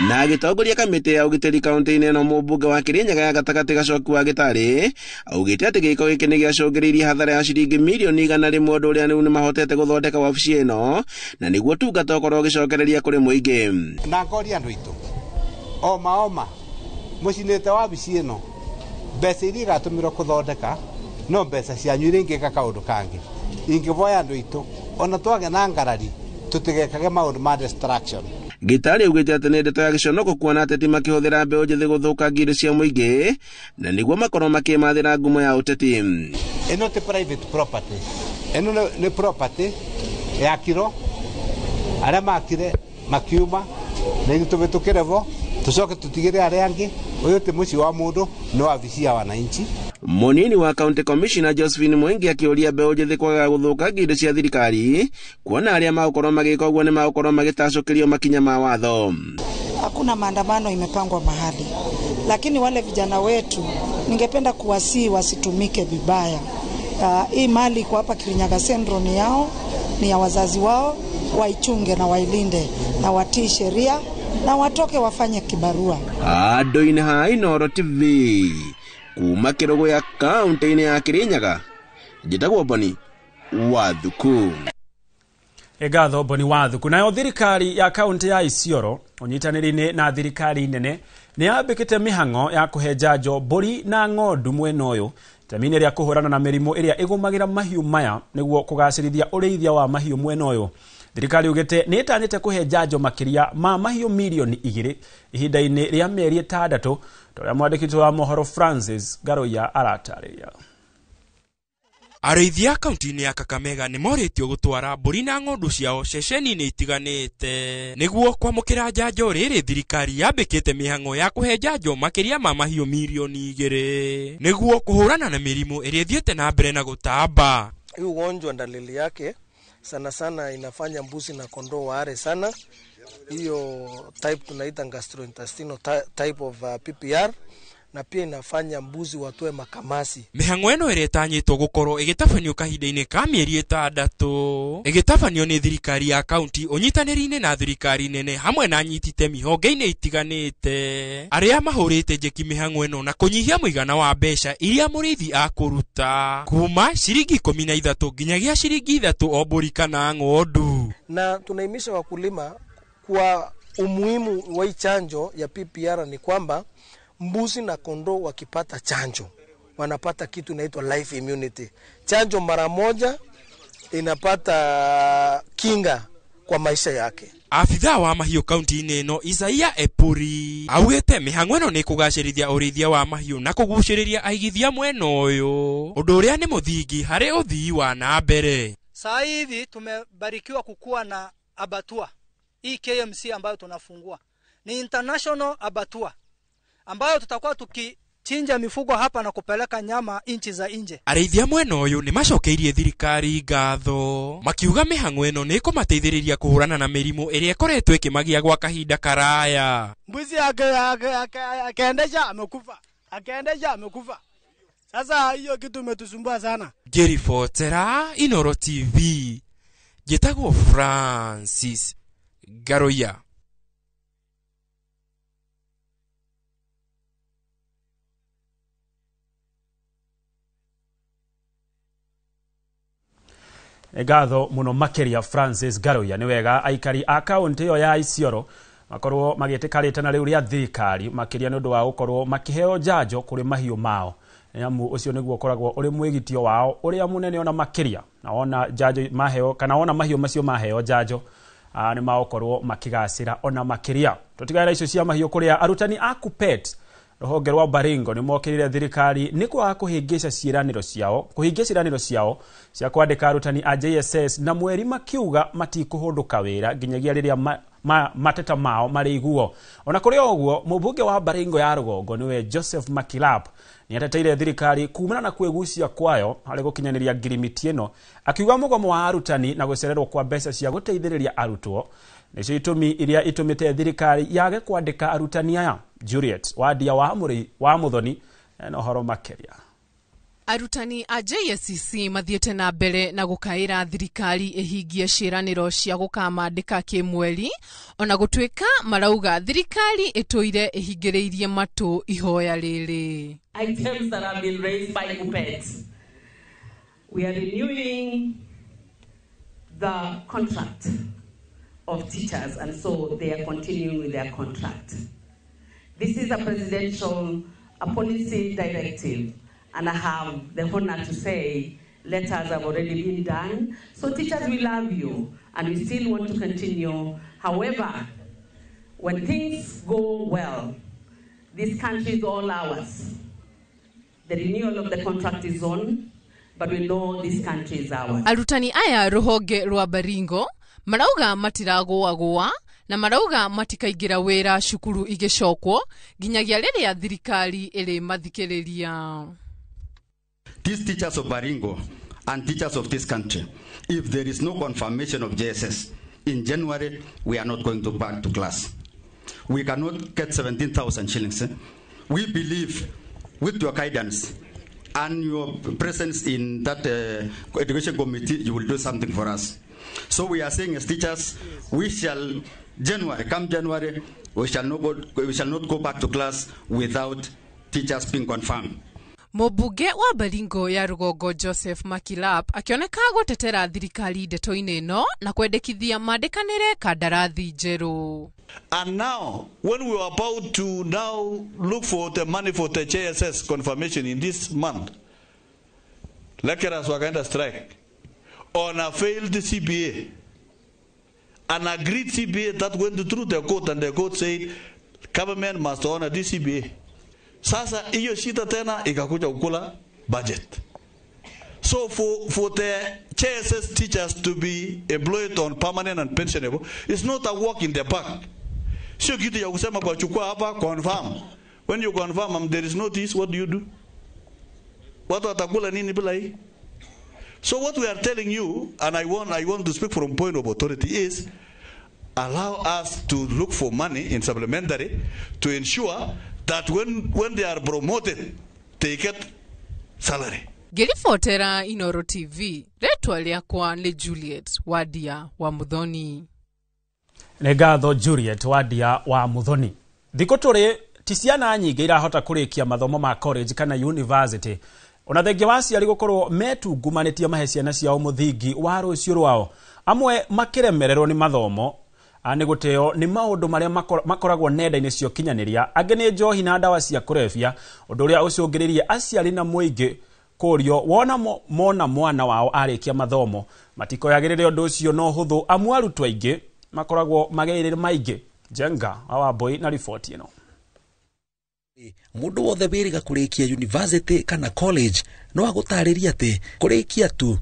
Na agĩtongoria kamĩtĩ ya ũgitĩri kaunti-inĩ ĩno, mũmbunge wa Kĩrĩnyaga ya gatagatĩ Gacoki wa Gĩtarĩ augĩte atĩ gĩko gĩkĩ nĩ gĩacũngĩrĩirie hathara ya ciringi mirioni 100, ũndũ ũrĩa rĩu nĩmahotete gũthondeka wabici ĩno na nĩguo ũtungata ũkorwo ũgĩcokereria kũrĩ mũingĩ. Na ngoria andũ aitũ oma mũcinĩte wabici ĩno, mbeca iria igatũmĩrwo kũthondeka no mbeca cianyu iria ingĩka kaũndũ kangĩ. Ingĩvoya andũ aitũ ona twagĩa na ngarari tũtigekage maũndũ ma destruction. Gĩtarĩ augĩte atĩ nĩ ndeto ya gĩconoko kuona ateti makĩhũthĩra mbeũ njĩthĩ gũthũkangia indo cia mũingĩ na nĩguo makorwo makĩmathĩra ngumo ya ũteti. Ĩno ti private property, ĩno nĩ property yakirwo, arĩa makire makiuma na ithuĩ tũhĩtũkĩre bo tũcoke tũtigĩre arĩa angĩ. Ũyũ ti mũciĩ wa mũndũ, nĩ wabici ya wananchi. Mũnini wa County Commissioner Josephine Mwengi akĩũria mbeũ njĩthĩ kwagaga gũthũkangia indo cia thirikari kuona arĩa magũkorwo magĩka ũguo nĩ magũkorwo magĩtacũkĩrio makinya ma watho. Hakuna maandamano imepangwa mahali, lakini wale vijana wetu ningependa kuwasihi wasitumike vibaya. Hii mali kwa hapa Kirinyaga Central ni yao, ni ya wazazi wao, waichunge na wailinde na watii sheria na watoke wafanye kibarua. Andũ-inĩ ha Inooro TV kuma Kĩrũgũya kaunti-inĩ ya Kĩrĩnyaga, njĩtagwo Boni Wathuku. Ngatho Boni Wathuku. Nayo thirikari ya kaunti ya Isiolo ũnyitanĩri-inĩ na thirikari nene nĩ yambĩkĩte mĩhang'o ya kũhe njanjo mbũri na ng'ondu mwena ũyũ itemi-inĩ rĩa kũhũrana na mĩrimũ ĩrĩa ĩgũmagĩra mahiũ maya nĩguo kũgacĩrithia ũrĩithia wa mahiũ mwena ũyũ. Thirikari ugĩte nĩ ĩtanyĩte kũhe njanjo makĩria ma mahiũ mirioni 2 ihinda-inĩ rĩa mĩeri 6, ta ũrĩa mwandĩki wa mohoro Francis Garoya aratarĩria. Arĩithia kaunti-inĩ ya Kakamega nĩ morĩtio gũtwara mbũri na ng'ondu ciao ceceni-inĩ itiganĩte nĩguo kwamũkĩra njanjo rĩrĩ thirikari yambĩkĩte mĩhang'o ya kũhe njanjo makĩria ma mahiũ mirioni 2 nĩguo kũhũrana na mĩrimũ ĩrĩa ĩthiĩte na mbere na gũtamba. Hii ugonjwa dalili yake sana sana inafanya mbuzi na kondoo waare sana. Hiyo type tunaita gastrointestinal type of PPR, na pia inafanya mbuzi watoe makamasi. Mĩhang'o ĩno ĩrĩa ĩtanyĩtwo gũkorwo ĩgĩtabanio kahinda-inĩ ka mĩeri 6 ĩgĩtabanio nĩ thirikari ya kaunti ũnyitanĩri-inĩ na thirikari nene hamwe na anyiti itemi honge-inĩ itiganĩte arĩa mahũrĩte njeki mĩhang'o ĩno na kũnyihia mũigana wa mbeca iria mũrĩithi akũruta kuma ciringi 13 nginyagia ciringi 3 o mbũri kana ng'ondu. Na tunaimisha wakulima kwa umuhimu wa chanjo ya PPR ni kwamba mbuzi na kondoo wakipata chanjo wanapata kitu inaitwa life immunity. Chanjo mara moja inapata kinga kwa maisha yake. Abithaa wa mahiũ kaunti-inĩ ĩno Isaia Epuri augĩte mĩhang'o ĩno nĩ kũgacĩrithia ũrĩithia wa mahiũ na kũgucĩrĩria aigithia mwena ũyũ, ũndũ ũrĩa nĩ mũthingi harĩ ũthii wa na mbere. Saa hivi tumebarikiwa kukuwa na abattoir hii KMC ambayo tunafungua ni international abattoir ambayo tutakuwa tukichinja mifugo hapa na kupeleka nyama nchi za nje. Arĩithia mwena ũyũ nĩ macokeirie thirikari ngatho makiuga mĩhang'o ĩno nĩ ĩkũmateithĩrĩria kũhũrana na mĩrimũ ĩrĩa ĩkoretwo ĩkĩmagia gwa kahinda karaya. Mbuzi akaendesha amekufa, akaendesha amekufa. Sasa hiyo kitu imetusumbua sana. Ngĩribotera Inooro TV, njĩtagwo Francis Garoya. Ngatho muno makiria Francis Garoya. Ni wega aikari a kaunti ĩyo ya Isiolo makorwo magĩtĩka rĩtana rĩu rĩa thirikari makĩria nĩ ũndũ wa gũkorwo makĩheo njanjo kũrĩ mahiũ mao, nĩamu ũcio nĩguo ũkoragwo ũrĩ mwĩgitio wao ũrĩa mũnene ona makĩria, na wona njanjo maheo kana wona mahiũ macio maheo njanjo nĩ magũkorwo makĩgacĩra ona makĩria. Tũtigane na icio cia mahiũ kũrĩa arutani a KUPPET rũhonge rwa Baringo nĩ mokĩrĩire thirikari nĩ kwaga kũhingia ciĩranĩro ciao cia kwandĩka arutani a JSS na mweri makiuga matikũhũndũka wĩra nginyagia rĩrĩa mateta mao marĩiguo. Ona kũrĩ o ũguo, mũmbunge wa Baringo ya rũgongo nĩwe Joseph Makilap nĩateteire thirikari kumana na kwĩgucia kwayo harĩ gũkinyanĩria ngirimiti ĩno, akiuga mũgomo wa arutani na gũcererwo kwa mbeca cia gũteithĩrĩria arutwo nĩcio itũmi iria itũmĩte thirikari yage kwandĩka arutani aya. Juliet Wadia wa Muthoni na ũhoro makĩria. Arutani a JSCC mathiĩte na mbere na gũkaĩra thirikari ĩhingie ciĩranĩro cia gũkamandĩka kĩmweri, ona gũtuĩka marauga thirikari ĩtũire ĩhingĩrĩirie matũ ihoya rĩrĩ. Items that have been raised by KUPPET. We are renewing the contract of teachers, and so they are continuing with their contract. This is a presidential policy directive, and I have the honor to say letters have already been done. So teachers, we love you, and we still want to continue. However, when things go well, this country is all ours. The renewal of the contract is on, but we know this country is ours. Arutani aya rũhonge rwa Baringo marauga matiragũagũa na marauga matikaingĩra wĩra cukuru igĩcokwo nginyagia rĩrĩa thirikari ĩrĩ mathikĩrĩria. These teachers of Baringo and teachers of this country, if there is no confirmation of JSS in January, we are not going to back to class. We cannot get 17,000 shillings. Eh? We believe with your guidance and your presence in that education committee, you will do something for us. So we are saying as teachers, we shall January, come January, we shall not go back to class without teachers being confirmed. Mũmbunge wa Baringo ya rũgongo Joseph Makilap akĩoneka gũtetera thirikari ndeto-inĩ ĩno na kwendekithia mandĩkanĩre kandarathi njerũ. And now, when we were about to now look for the money for the JSS confirmation in this month, lecturers wakaenda strike on a failed CBA, an agreed CBA that went through the court, and the court said government must honor this CBA. Sasa hiyo shida tena ikakuja kukula budget. So for the JSS teachers to be employed on permanent and pensionable, it's not a walk in the park. Sio kitu ya kusema kwa chukua hapa confirm. When you confirm there is no this, what do you do? Watu watakula nini bila hii? So what we are telling you, and I want to speak from point of authority, is allow us to look for money in supplementary to ensure that when they are promoted, they get salary. Ngĩribotera Inooro TV, rĩtwa rĩakwa nĩ Juliet Wadia wa Muthoni. Nĩ ngatho Juliet Wadia wa Muthoni. Thikũ tũrĩ ti ciana nyingĩ irahota kũrĩkia mathomo ma college kana university. Ona thengia wa aciari gũkorwo metungumanĩtie mahe ciana ciao mũthingi wa rũciũ rwao, amwe makĩremererwo nĩ mathomo nĩ gũteo nĩ maũndũ marĩa makoragwo nenda-inĩ cia ũkinyanĩria, angĩ nĩ njohi na ndawa cia kũrebia, ũndũ ũrĩa ũcũngĩrĩirie aciari na mũingĩ Kũrio wona mona mwana wao arĩkia mathomo matikoyagĩrĩre ũndũ ũcio no hũthũ, amu arutwo aingĩ makoragwo mageirĩre maingĩ. Jenga Wambui na riboti ĩno. Mũndũ wothe wĩrĩga kũrĩkia university kana college no agũtarĩrie atĩ kũrĩkia tu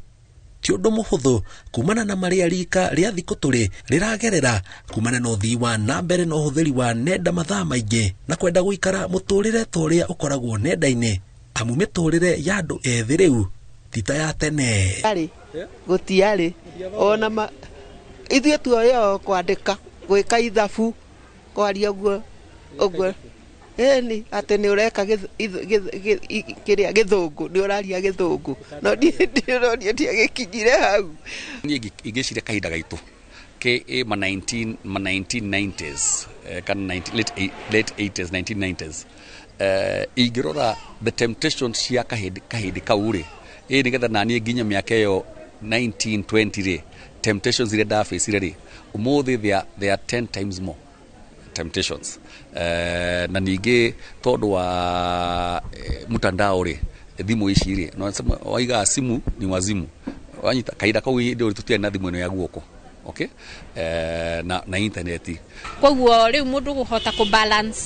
ti ũndũ mũhũthũ kumana na marĩa rika rĩa thikũ tũrĩ rĩragerera kumana na ũthii wa na mbere na ũhũthĩri wa nenda mathaa maingĩ na kwenda gũikara mũtũrĩre ta ũrĩa ũkoragwo nenda-inĩ, amu mĩtũrĩre ya andũ ethĩ rĩu ti ta ya tene. Gũtiarĩ ona ithuĩ tuoĩ o kwandĩka, gwĩka ithabu, kwaria ũguo ũguo, ĩni atĩ nĩ ũreka kĩrĩa gĩthũngũ, nĩ ũraria gĩthũngũ, no niĩ ndiagĩkinyire hau. Niĩ ingĩciria kahinda gaitũ ke ma 1990s kana late 80s 1990s, ingĩrora the temptation cia kahĩndĩ kau rĩ, ĩ nĩgetha naniĩ nginya mĩaka ĩyo 1920 rĩ, temptations iria ndabĩcire rĩ, ũmũthĩ they are 10 times more temptations. Na ningĩ tondũ wa mtandao rĩ, thimũ ici rĩ, no waiga simu ni wazimu, wanyita kahinda kau hĩndĩ ĩyo tũtiarĩ na thimũ ĩno ya guoko, okay, na intaneti. Koguo rĩu mũndũ gũhota kũ balance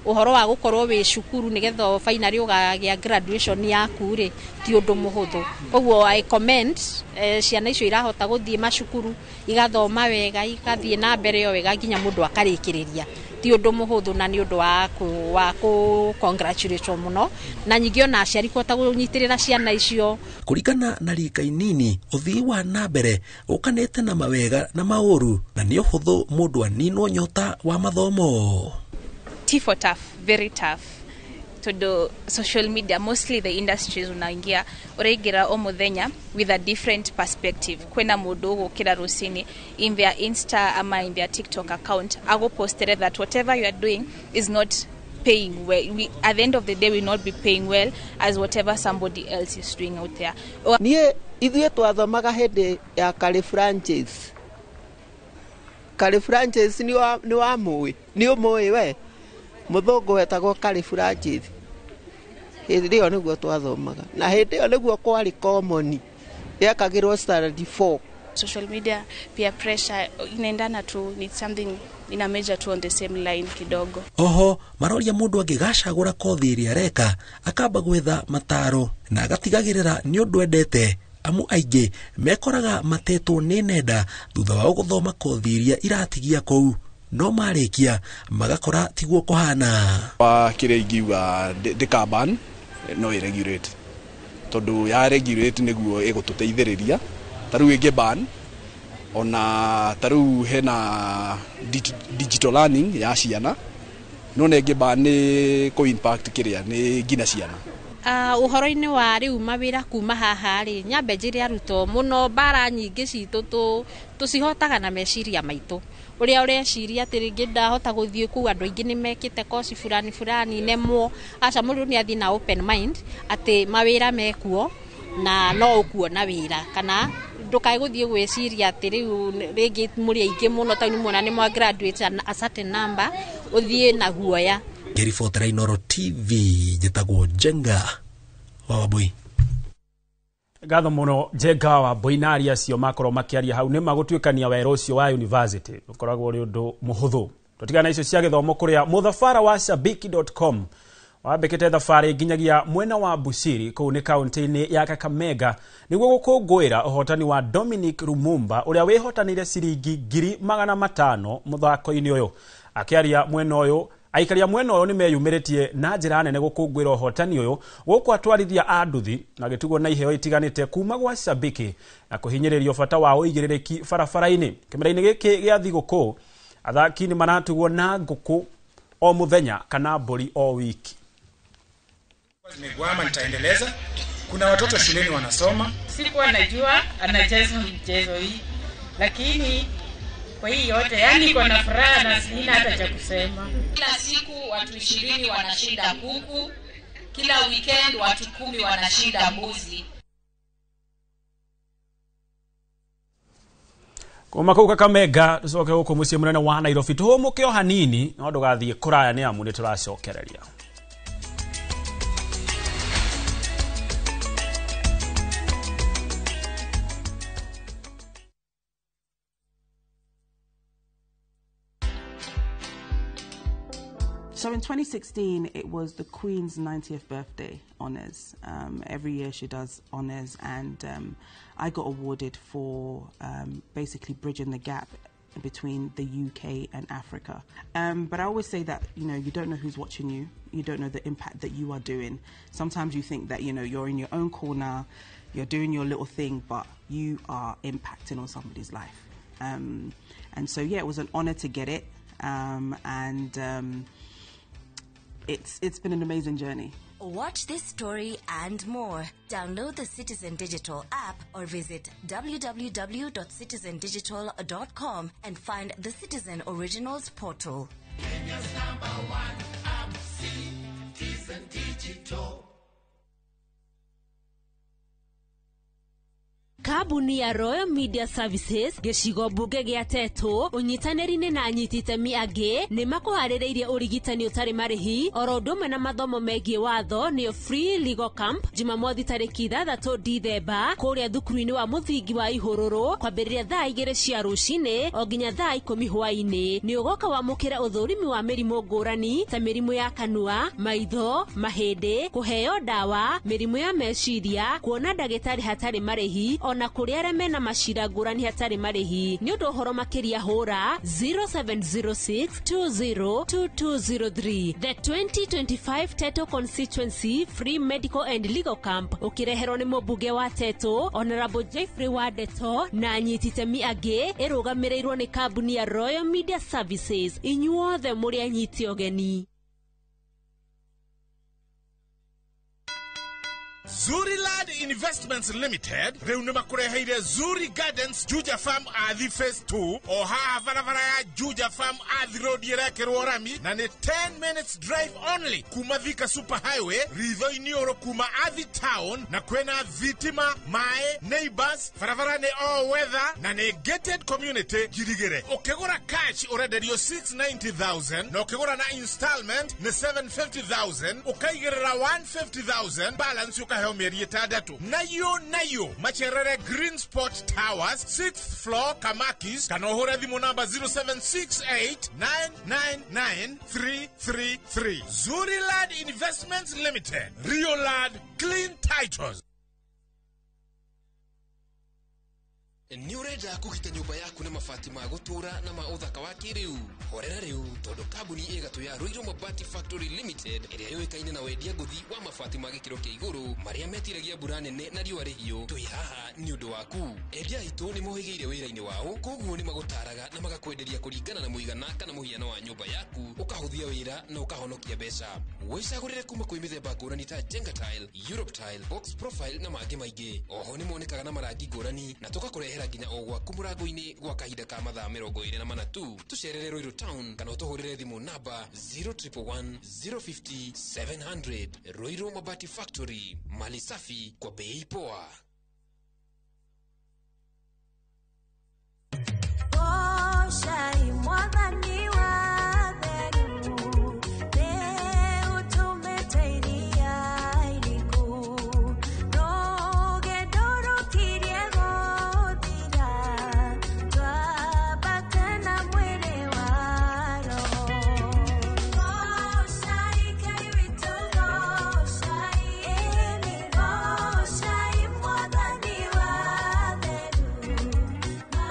ũhoro wa gũkorwo wĩ cukuru nĩgetha finally ũgagĩa graduation yaku rĩ, ti ũndũ mũhũthũ. Koguo I commend ciana icio irahota gũthiĩ macukuru igathoma wega, igathiĩ na mbere o wega nginya mũndũ akarĩkĩrĩria. Ti ũndũ mũhũthũ na nĩ ũndũ wa kũ congratulate mũno, na nyingĩ ona aciari kũhota kũnyitĩrĩra ciana icio. Kũringana na rika inini, ũthii wa na mbere ũkanĩte na mawega na maũru, na nĩ ũhũthũ mũndũ aninwo nyota wa mathomo. T for tough, very tough. Todo social media, mostly the industries unaingia, uraingira o muthenya with a different perspective. Kwena mundu gukira rucini in their Insta ama in their TikTok account, ago postere that whatever you are doing is not paying well. We, at the end of the day, will not be paying well as whatever somebody else is doing out there. Niĩ ithuĩ twathomaga hĩndĩ ya Kari Francis. Kari Francis nĩ wa mũĩ, nĩ ũmũĩ we? Mũthũngũ wetagwo Kari Francis. Hĩndĩ ĩyo nĩguo twathomaga, na hĩndĩ ĩyo nĩguo kwarĩ common, yekagĩrwo standard 4. Social media peer pressure inaendana tu, ni something ina major tu on the same line kidogo. Oho maroria mũndũ angĩgacagũra kothi ĩrĩa areka akamba gwetha mataro na agatigagĩrĩra nĩ ũndũ endete, amu aingĩ mekoraga matetwo nĩ nenda thutha wao gũthoma kothi iria iratigia kũu, no marĩkia magakora tiguo kũhana. Wa kĩrĩa ingiuga ndĩkaban no ĩregulate, tondũ ya regulate nĩguo ĩgũtũteithĩrĩria. Ta rĩu ĩngĩ ban ona ta rĩu hena digital learning ya ciana, no nĩ ĩngĩ ban nĩ kũ impact kĩrĩa nĩ nginya ciana. Ũhoro-inĩ wa rĩu mawĩra kuma haha rĩ, nyambe njĩre arutwo mũno mbara nyingĩ citũ tũcihotaga na meciria maitũ. Ũrĩa ũreciria atĩ rĩngĩ ndahota gũthiĩ kũu, andũ aingĩ nĩ mekĩte koci fulani fulani nemwo. Aca, mũndũ nĩ athiĩ na open mind atĩ mawĩra mekuo na no ũkuona wĩra, kana ndũkae gũthiĩ gwĩciria atĩ rĩu rĩngĩ mũrĩ aingĩ mũno tondũ nĩ muona nĩ mwa graduate a certain number, ũthiĩ na guoya. Ngĩribotera Inooro TV, njĩtagwo Jenga wa Wambui. Ngatho mũno Jenga wa Wambui na aria acio makorwo makĩaria hau nĩ magũtuĩkania wera ũcio wa university ũkoragwo ũrĩ ũndũ mũhũthũ. Tũtigana icio cia gĩthomo kũrĩa mũthabara wa shabiki.com wambĩkĩte thabarĩ nginyagia mwena wa Bushiri kũu nĩ kaunti-inĩ ya Kakamega nĩguo gũkũngũĩra ũhotani wa Dominic Lumumba ũrĩa wĩhotanĩire ciringi 500,000 mũthako-inĩ ũyũ. Akĩaria mwena ũyũ, aikaria mwena ũyũ nĩmeyumĩrĩtie na njĩra nene gũkũngũĩra ũhotani ũyũ gũkũ atwarithia a nduthi magĩtugwo na iheo itiganĩte kuma gwa shabiki na kũhinyĩrĩrio bata wa ũigĩrĩrĩki barabara-inĩ. Kĩmera-inĩ gĩkĩ gĩa thigũkũ athaki nĩ maratugwo na ngũkũ o mũthenya kana mbũri o wiki. Nimegwama, nitaendeleza. Kuna watoto shuleni wanasoma. Sikuwa najua anacheza mchezo hii, lakini kwa hii yote yani niko na furaha na sina hata cha kusema. Kila siku watu 20 wanashinda kuku, kila weekend watu 10 wanashinda mbuzi. Kuma kũu Kakamega tucoke gũkũ mũciĩ mũnene wa Nairobi tũhũmũke o hanini no ndũgathiĩ kũraya nĩ amu nĩ tũracokereria. So in 2016, it was the Queen's 90th birthday honours. Every year she does honours, and I got awarded for basically bridging the gap between the UK and Africa. But I always say that, you know, you don't know who's watching you. You don't know the impact that you are doing. Sometimes you think that, you know, you're in your own corner, you're doing your little thing, but you are impacting on somebody's life. And so, yeah, it was an honour to get it. It's been an amazing journey. Watch this story and more. Download the Citizen Digital app or visit www.citizendigital.com and find the Citizen Originals portal. Kenya's number one app, Citizen Digital. Kambuni ya Royal Media Services gĩcigo mbunge gĩa Tetũ ũnyitanĩri-inĩ na anyiti itemi angĩ nĩ makũharĩrĩirie ũrigitani ũtarĩ marĩhi oro ũndũ ũmwe na mathomo megiĩ watho nĩyo Free Legal Camp Jumamothi tarĩki 6 Dithemba kũrĩa thukuru-inĩ wa mũthingi wa Ihũrũrũ kwambĩrĩria thaa 2 cia rũcinĩ o nginya thaa 10 hwaĩ-inĩ. Nĩ ũgoka wamũkĩre ũthũrimi wa mĩrimũ ngũrani ta mĩrimũ ya kanua, maitho, mahĩndĩ, kũheo ndawa, mĩrimũ ya meciria, kuona ndagĩtarĩ hatarĩ marĩhi ona kũrĩa arĩa mena macira ngũrani hatarĩ marĩhi. Nĩ ũndũ ũhoro makĩria hũra 0706202203. The 2025 Teto Constituency Free Medical and Legal Camp ũkĩreherwo nĩ mũmbunge wa Teto Honorable Jeffrey Wadeto na anyiti itemi angĩ, ĩrũgamĩrĩirwo nĩ kambuni ya Royal Media Services. Inyuothe mũrĩ anyiti ũgeni. Zuriland Investments Limited rĩu nĩ makũreheire Zuri Gardens Juja Farm Athi Phase 2 o haha barabara ya Juja Farm Athi Road ĩrekĩrwo rami na nĩ 10 minutes drive only kuma Thika Super Highway ritho-inĩ ũrũ kuma Athi Town, na kwĩna thitima, maĩ, neighbors, barabara nĩ all weather na nĩ gated community njirigĩre. Ũkĩgũra cash ũrenderio 690,000 na ũkĩgũra na installment nĩ 750,000, ũkaigĩrĩra 150,000 balance ũkaheo mĩeri 6. Nayo macerere Green Spot Towers 6th floor Kamakis, kana ũhũre thimũ namba 0768999333. Zuriland Investments Limited, Riolad Clean Titles. Nĩ ũrenda kũgita nyũmba yaku na mabati ma gũtũũra na ma ũthaka wa kĩrĩu? Horera rĩu tondũ kambuni ĩgatũ ya Ruiru Mabati Factory Limited ĩrĩa yũĩkaine na wendia ngũthi wa mabati ma gĩkĩro kĩa igũrũ marĩa metiragia mbura nene na riũa rĩhiũ, twĩ haha nĩ ũndũ waku. Endia aitũ nĩ mohĩgĩire wĩra-inĩ wao, koguo nĩ magũtaraga na magakwenderia kũringana na mũigana kana mũhiano wa nyũmba yaku, ũkahũthia wĩra na ũkahonokia mbeca. Wĩcagũrĩre kuma kwĩ mĩthemba ngũrani ta Jenga Tile, Europe Tile, Box Profile na mangĩ maingĩ. Oho nĩ monekaga na marangi ngũrani na tũgakũrehera nginya o gwaku mũrango-inĩ gwa kahinda ka mathaa 24 tu. Tũcerere Ruiru Town kana ũtũhũrĩre thimũ namba 0111 050 700. Ruiru Mabati Factory, mali safi kwa bei poa.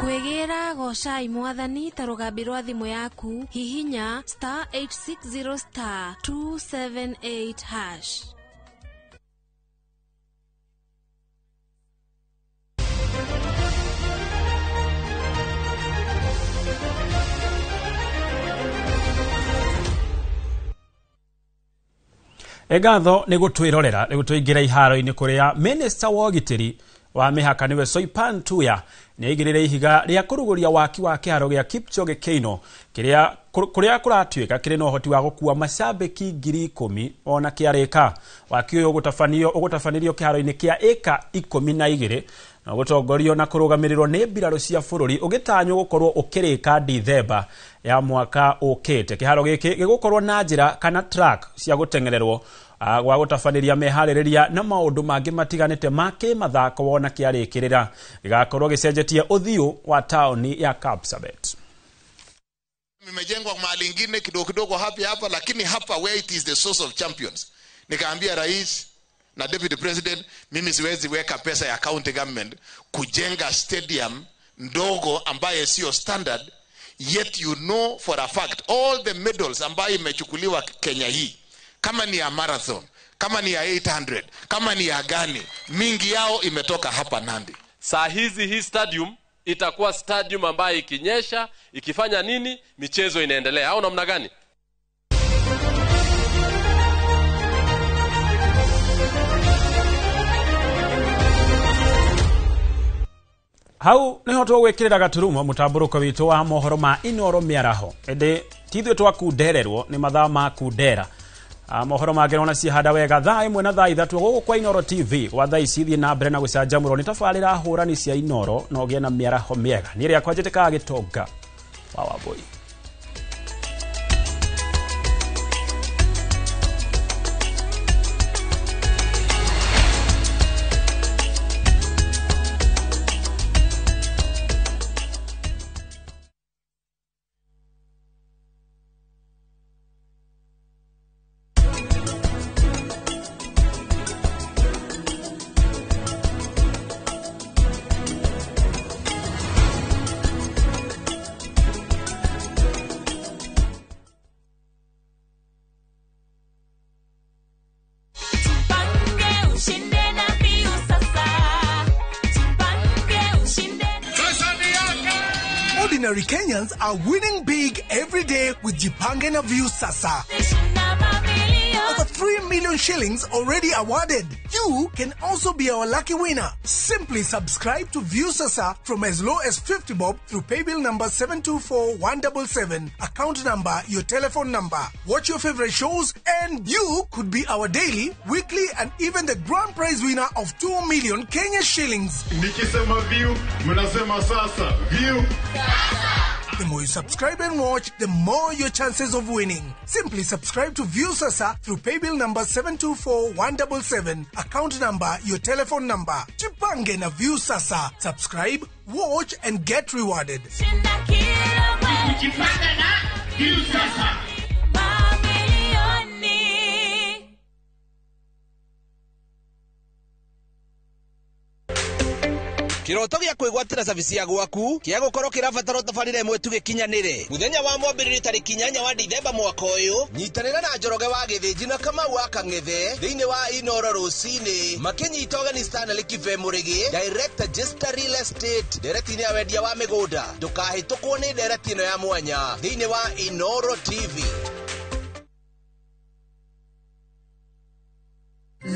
Kwĩgĩra gocai mwathani ta rũgambi rwa thimũ yaku, hihinya star 860 star 278 hash. Ngatho nĩ gũtwĩrorera rĩu tũingĩre iharo-inĩ kũrĩa Minister wa ũgitĩri wa mĩhaka nĩwe Soipan Tuya nĩ aigĩrĩire ihiga rĩa kũrugũria waki wa kĩharo gĩa Kipchoge Keino kĩrĩa kũrĩa kũratuĩka kĩrĩ na ũhoti wa gũkua macambĩki 10,000 ona kĩarĩka. Waki ũyũ ũgũtabanĩrio kĩharo-inĩ kĩa ĩka 12 na gũtongorio na kũrũgamĩrĩrwo nĩ mbirarũ cia bũrũri ũgĩtanywo gũkorwo ũkĩrĩka Dithemba ya mwaka ũkĩte. Kĩharo gĩkĩ gĩgũkorwo na njĩra kana track cia gũteng'ererwo gwa gũtabanĩria meharĩrĩria na maũndũ mangĩ matiganĩte ma kĩmathako wona kĩarĩkĩrĩra. Gĩgakorwo gĩcenjetie ũthiũ wa taũni ya Kapsabet. Imejengwa mahali ingine kidogo kidogo hapa hapa, lakini hapa where it is the source of champions. Nikaambia rais na deputy president, mimi siwezi weka pesa ya county government kujenga stadium ndogo ambaye sio standard, yet you know for a fact all the medals ambayo imechukuliwa Kenya hii, kama ni ya marathon, kama ni ya 800, kama ni ya gani, mingi yao imetoka hapa Nandi. Saa hizi hii stadium itakuwa stadium ambayo ikinyesha, ikifanya nini, michezo inaendelea au namna gani? Hau niho twagwikirira gaturumo mutamburuko witu wa mohoro ma Inoro miaraho indi ti ithuĩ twakundererwo ni mathaa ma kundera. Mohoro mangĩ nona cihanda wega thaa 1 na thaa 3 gũkũ kwa Inoro TV. Gwa thaa ici thiĩ na mbere na gũcanjamũrwo nĩ tabarĩra hũrani cia Inoro na ũgĩe na mĩaraho mĩega. Niĩ rĩakwa njĩtĩkaga Gĩtonga wa Wambũi. Ordinary Kenyans are winning big every day with Jipange na Viusasa. Over 3 million shillings already awarded. You can also be our lucky winner. Simply subscribe to Viusasa from as low as 50 bob through paybill number 724177, account number, your telephone number. Watch your favorite shows and you could be our daily, weekly and even the grand prize winner of 2 million Kenya shillings. Nikisema view, mnasema sasa. View. The more you subscribe and watch, the more your chances of winning. Simply subscribe to Viusasa through paybill number 724177, account number, your telephone number. Jipange na Viusasa. Subscribe, watch and get rewarded. Jipange na Viusasa. Kiroto gĩa kwĩgwatĩra cabici ya gwaku kĩa gũkorwo kĩrabatara tabarĩra ĩmwe tu gĩkinyanĩre. Mũthenya wa mwambĩrĩrio tarĩki 8 wa Dithemba mwaka ũyũ, nyitanĩra na Njoroge wa Gĩthĩnji na Kamau wa Kang'ethe thĩinĩ wa Inoro rũcinĩ makĩnyita ũgeni Stanley Kibe Mũrĩgĩ, Director Jester Real Estate, ndereti-inĩ ya wendia wa mĩgũnda. Ndũkahĩtũkwo nĩ ndereti ĩno ya mwanya thĩinĩ wa Inoro TV.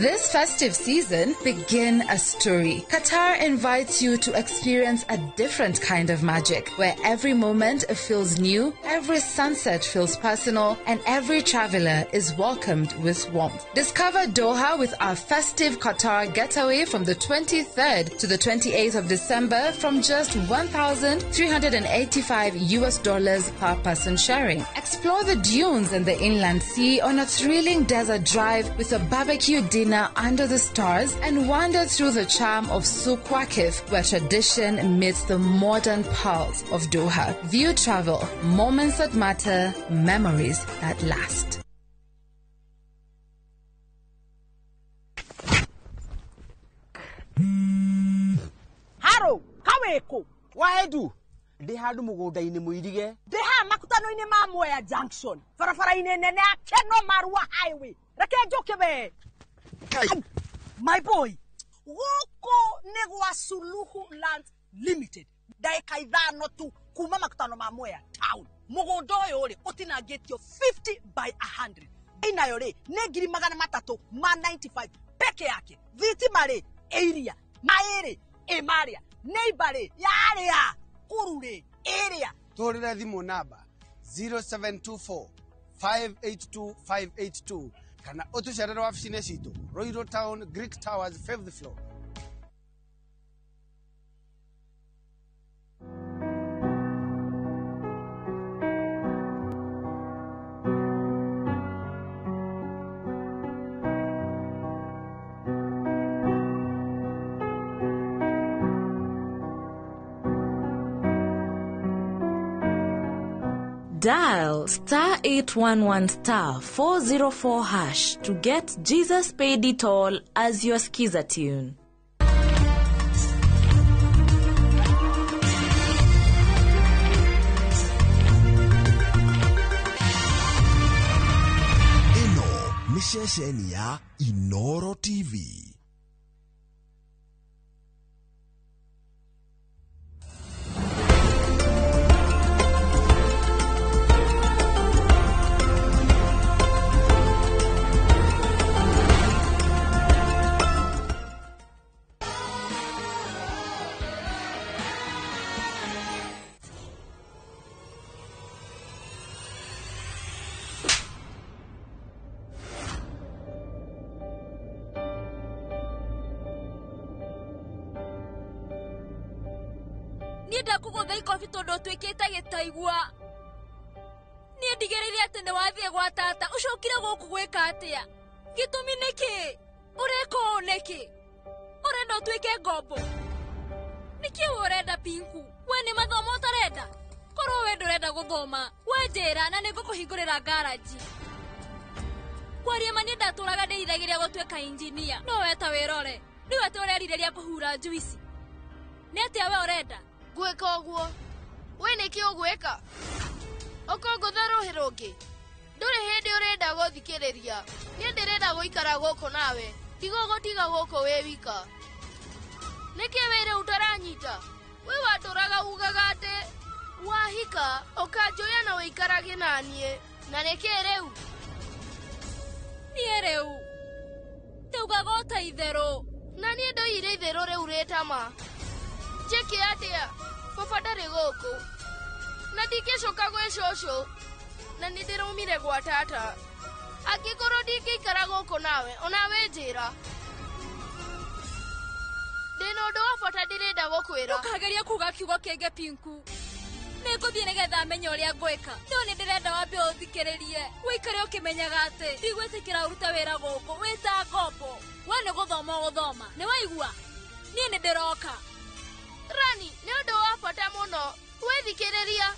This festive season, begin a story. Qatar invites you to experience a different kind of magic, where every moment feels new, every sunset feels personal, and every traveler is welcomed with warmth. Discover Doha with our festive Qatar getaway from the 23rd to the 28th of December from just $1,385 per person sharing. Explore the dunes and the inland sea on a thrilling desert drive with a barbecue dinner under the stars and wander through the charm of Souk Waqif, where tradition meets the modern pulse of Doha. View Travel, moments that matter, memories that last. Haro, kaweko. Waedu. Ndi handu mugunda-ini muirige. Ndi haha makutano-ini ma Mwea Junction. Barabara-ini nene ya Keno Marua Highway. Reke njuke we. My boy, gũkũ nĩ gwa Suluhu Land Limited. Ndagĩka 5 tu kuma makutano ma Mwea Town. Mũgũnda ũyũ rĩ ũtinangĩtio 50 by 100. Inayo rĩ nĩ 395 peke yake. Thitima rĩ ĩiria, maĩ rĩ ĩ marĩa, neighbor rĩ yarĩa, kũru rĩ ĩrĩa. Tũhũrĩre thimũ namba 0724 582 582 kana ũtũcerere wabici-inĩ citũ Royal Town, Greek Towers, 5th floor. Dial star 811 star 404 hash to get Jesus Paid It All as your skiza tune. Ĩno nĩ ceceni ya Inoro TV. Niĩ ndakũgũtha ikobi tondũ ũtuĩkĩte gĩtaigua. Niĩ ndigĩrĩire atĩ nĩ wathiĩ gwa tata, ũcokire gũkũ gwĩka atĩa? Gĩtũmi nĩ kĩĩ? Ũreka ũũ nĩkĩ? Ũrenda ũtuĩke ngombo? Nĩkĩ we ũrenda Pinku? We nĩ mathomo ũtarenda? Korwo we ndũrenda gũthoma, we njĩra na nĩngũkũhingũrĩra ngaranji. Kwaria ma niĩ ndatũraga ndĩriragĩria gũtuĩka injinia, no we ta wĩrore. Rĩu atĩ ũrerirĩria kũhura njuici. Nĩ atĩa we ũrenda? Ngwĩka ũguo. We nĩkĩ ũgwĩka? Ũkũngũtha rũhĩ rũngĩ. Ndũrĩ hĩndĩ ũrenda gũthikĩrĩria. Niĩ ndĩrenda gũikara gũkũ nawe. Ndigũgũtiga gũkũ wĩ wika. Nĩkĩ wĩ rĩu ũtaranyita? Wĩ watũraga ugaga atĩ wahika ũkanjoya na ũikarage naniĩ. Na nĩkĩ rĩu? Niĩ rĩu ndaugaga o ta itherũ. Na niĩ ndoire itherũ rĩu rĩtama. Njĩke atĩa? Baba ndarĩ gũkũ. Na ndingĩcoka gwĩ cũcũ. Na nĩ ndĩraumire gwa tata. Angĩkorwo ndingĩikara gũkũ nawe, onawe njĩra. Ndĩna ũndũ wa bata ndĩrenda gũkwĩra. Ndũkagerie kuga kiugo kĩngĩ Pinku. Nĩngũthiĩ nĩgetha menye ũrĩa ngwĩka. No nĩ ndĩrenda wambe ũthikĩrĩrie. Wĩikare ũkĩmenyaga atĩ ndigwĩtĩkĩra ũrute wĩra gũkũ wĩ ta ngombo. We nĩ gũthoma ũgũthoma. Nĩ waigua? Niĩ nĩ ndĩroka. Rani, nĩ ũndũ wa bata mũno. Wĩthikĩrĩria.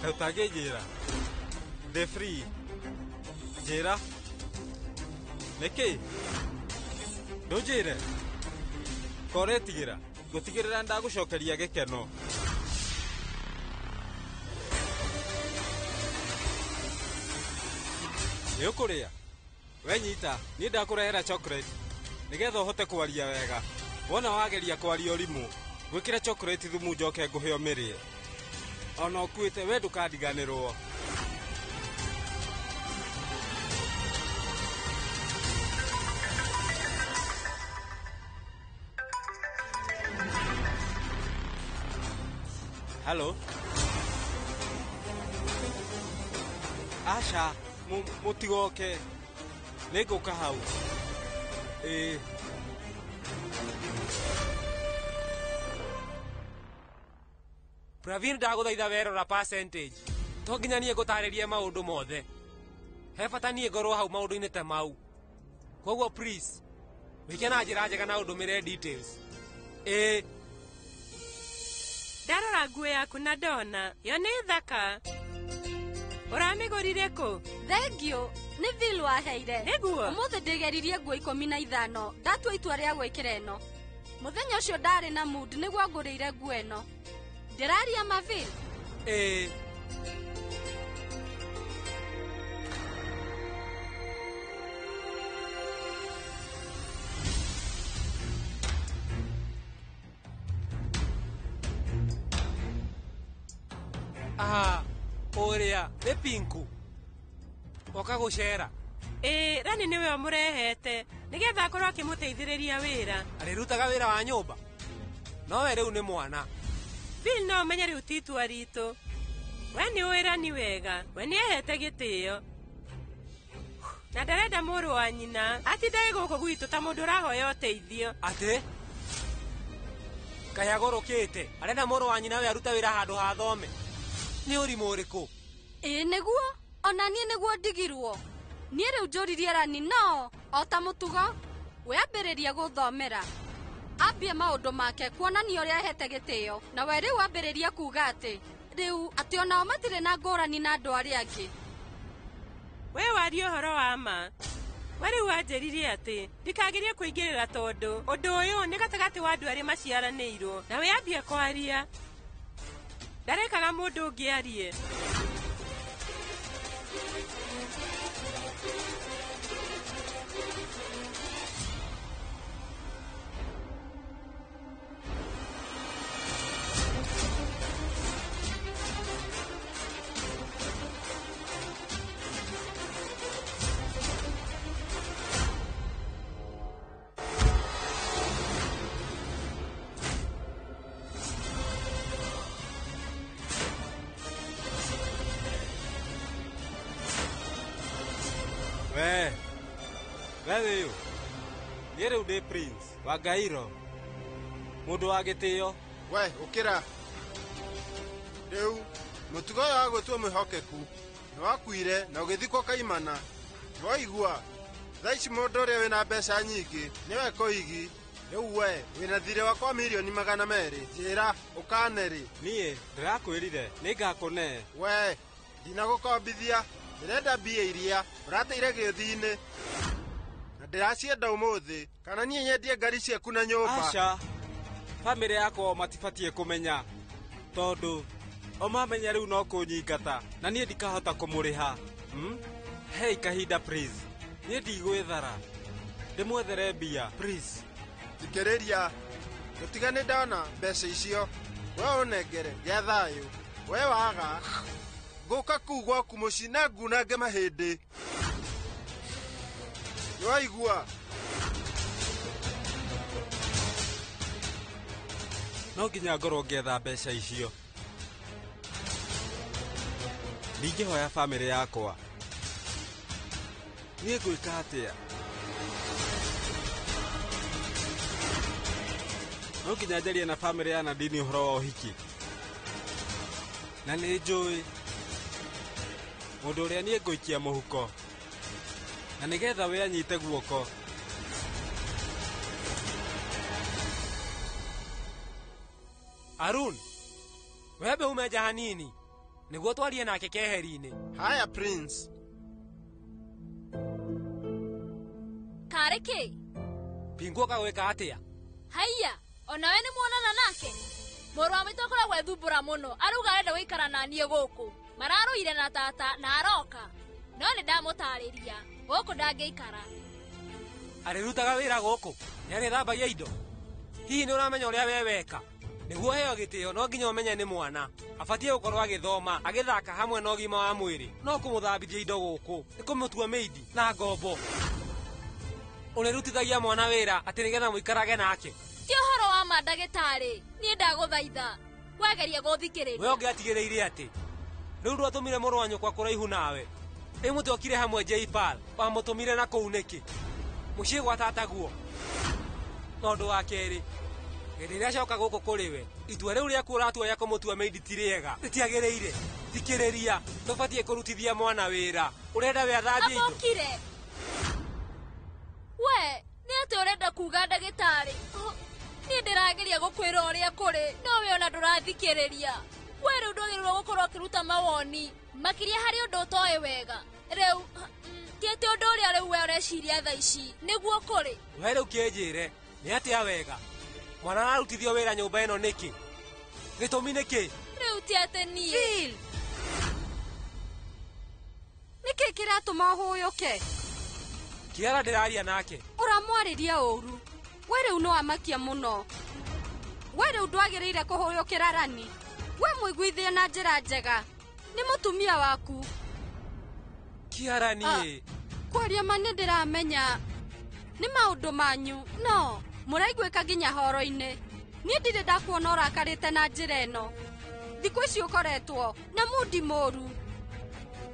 Kaĩ ũtangĩnjĩra? Ndĩ free. Njĩra. Nĩkĩ? Ndũnjĩre? Koretigĩra? Ngũtigĩrĩra ndagũcokeria gĩkeno. Nĩ ũkũrĩa? We nyita, niĩ ndakũrehera chocolate nĩgetha ũhote kwaria wega. Wona wageria kwaria ũrimũ, ngwĩkĩre chocolate thumu njoke ngũhe ũmĩrĩe. Ona ũkuĩte we ndũkandiganĩrwo. Halo? Aca, mũtigoke. Nĩngũka hau. Ĩĩ. Pravin ndagũthaitha werora percentage. To nginya niĩ ngũtarĩrie maũndũ mothe. He bata niĩ ngorwo hau maũndũ-inĩ ta mau. Koguo please, wĩke na njĩra njega na ũndũmĩre details. Ĩĩ. Ndarora nguo yaku na ndona, yo nĩ thaka. Ũramĩgũrire kũ? Thengiũ, nĩ Bill waheire. Nĩguo? Ũmũthĩ ndĩgeririe nguo 15, ndatua itua rĩa gwĩkĩra ĩno. Mũthenya ũcio ndarĩ na mood nĩguo ngũrĩire nguo ĩno. Ndĩraria ma Bill? Ĩĩ. Aha, ũrĩa nĩ Pinku. Oka gũcera. Ĩĩ, Rani nĩwe ũmũrehete nĩgetha akorwo akĩmũteithĩrĩria wĩra. Arĩrutaga wĩra wa nyũmba. No we rĩu nĩ mwana. Bill no ũmenye rĩu ti itua ritũ. We nĩ ũĩ Rani wega, we nĩ ehete gĩtĩo. Na ndarenda mũrũ wa nyina atindage gũkũ gwitũ ta mũndũ ũrahoya ũteithio. Atĩ? Kaĩ agũrũkĩte? Arenda mũrũ wa nyina we arute wĩra handũ ha thome. Nĩ ũrimũ ũrĩkũ? Ĩĩ nĩguo, ona niĩ nĩguo ndigirwo. Niĩ rĩu njũririe Rani no o ta mũtugo we ambĩrĩria gũthomera. Ambie maũndũ make kuonania ũrĩa ahete gĩtĩo na we rĩu ambĩrĩria kuga atĩ rĩu atĩ onao matirĩ na ngũrani na andũ arĩa angĩ. We warie ũhoro wa ma. We rĩu wanjĩrire atĩ ndikagerie kũingĩrĩra tondũ ũndũ ũyũ nĩ gatagatĩ wa andũ arĩa maciaranĩirwo na we ambie kwaria. Ndarekaga mũndũ ũngĩ arie. We wĩyũ niĩ rĩu ndĩ Prince wa Ngairo mũndũ wa gĩtĩo. We ũkĩra rĩu mũtugo ũyũ wa gwĩtua mwĩhokeku nĩwakuire na ũgĩthikwo kaimana. Nĩwaigua thaa ici mũndũ ũrĩa wĩna mbeca nyingĩ nĩwe Koigi. Rĩu we wĩna thirĩ wakwa mirioni 200 njĩra ũkane rĩ. Niĩ ndĩrakwĩrire nĩngakũne. We ndinagũkombithia ndĩrenda mbia iria ũrateire gĩũthi-inĩ na ndĩracienda ũmũthĩ kana niĩ nyendie ngari ciaku na nyũmba. Aca bamĩrĩ yakwa matibatiĩ kũmenya tondũ o mamenya rĩu no kũnyingata na niĩ ndikahota kũmũrĩha. Hei kahinda please, niĩ ndigwĩthara ndĩmwethere mbia please. Thikĩrĩria tũtiga nĩ ndona mbeca icio we ũnengere gĩa thayũ. We waga ngũka kũu gwaku mũciĩ na ngunange mahĩndĩ. Nĩwaigua? No nginya ngorwo ngĩetha mbeca icio. Ndingĩhoya bamĩrĩ yakwa. Niĩ ngwĩka atĩa? No nginya njarie na bamĩrĩ ya Nadine ũhoro wa ũhiki. Na nĩ njũĩ mũndũ ũrĩa niĩ ngũikia mũhuko na nĩgetha we anyite guoko. Arun, wembe umeja hanini nĩguo twarie nake keheri-inĩ. Haya Prince. Karĩ kĩ? Pinguoka gwĩka atĩa? Haiya, onawe nĩ muonana nake? Mũrũ wa maitũ akoragwo ethumbũra mũno, arauga arenda gũikara na niĩ gũkũ. Mararũire na tata na aroka. No nĩ ndamũtarĩria, gũkũ ndangĩikara. Arĩrutaga wĩra gũkũ, nĩarĩthambagia indo. Hihi nĩ ũramenya ũrĩa we weka? Nĩguo heo gĩtĩo no nginya ũmenye nĩ mwana. Abatiĩ gũkorwo agĩthoma, agĩthaka hamwe na ũgima wa mwĩrĩ. No kũmũthambithia indo gũkũ, nĩ kũmũtua maid na ngombo. Ũrĩrutithagia mwana wĩra atĩ nĩgetha mũikarage nake. Ti ũhoro wa ma ndagĩtarĩ, niĩ ndagũthaitha. Wageria gũthikĩrĩria. We ũngĩatigĩrĩire atĩ rĩu ndwatũmire mũrũ wa nyũkwa kũraihu nawe. Ĩ mũtiokire hamwe Jaipal, wamũtũmire na kũu nĩkĩ? Mũciĩ gwa tataguo. Tondũ wa kerĩ, hĩndĩ ĩrĩa acoka gũkũ kũrĩ we, itua rĩu rĩaku ũratua rĩa kũmũtua maid ti rĩega, rĩtiagĩrĩire. Thikĩrĩria, ndũbatiĩ kũrutithia mwana wĩra. Ũrenda we athambie indo? Abokire. We, nĩ atĩ ũrenda kuga ndagĩtarĩ? Niĩ ndĩrageria gũkwĩra ũrĩa kũrĩ, no we ona ndũrathikĩrĩria. We rĩu ndwagĩrĩirwo gũkorwo ũkĩruta mawoni makĩria harĩ ũndũ ũtoĩ wega. Rĩu ti atĩ ũndũ ũrĩa rĩu we ũreciria thaa ici nĩguo kũrĩ. We rĩu kĩnjĩre nĩ atĩa wega? Mwana ararutithio wĩra nyũmba ĩno nĩkĩ? Gĩtũmi nĩkĩ? Rĩu ti atĩ niĩ. Phil! Nĩkĩ kĩratũma ũhũyũke? Kĩara ndĩraria nake. Ũramwarĩria ũru. We rĩu nĩ wamakia mũno. We rĩu ndwagĩrĩire kũhũyũkĩra Rani. We mũiguithie na njĩra njega. Nĩ mũtumia waku. Kĩara niĩ. Kwaria ma nĩ ndĩramenya nĩ maũndũ manyu no mũraiguĩka nginya horo-inĩ. Niĩ ndirĩ ndakuona ũrakarĩte na njĩra ĩno. Thikũ ici ũkoretwo na mundi mũru.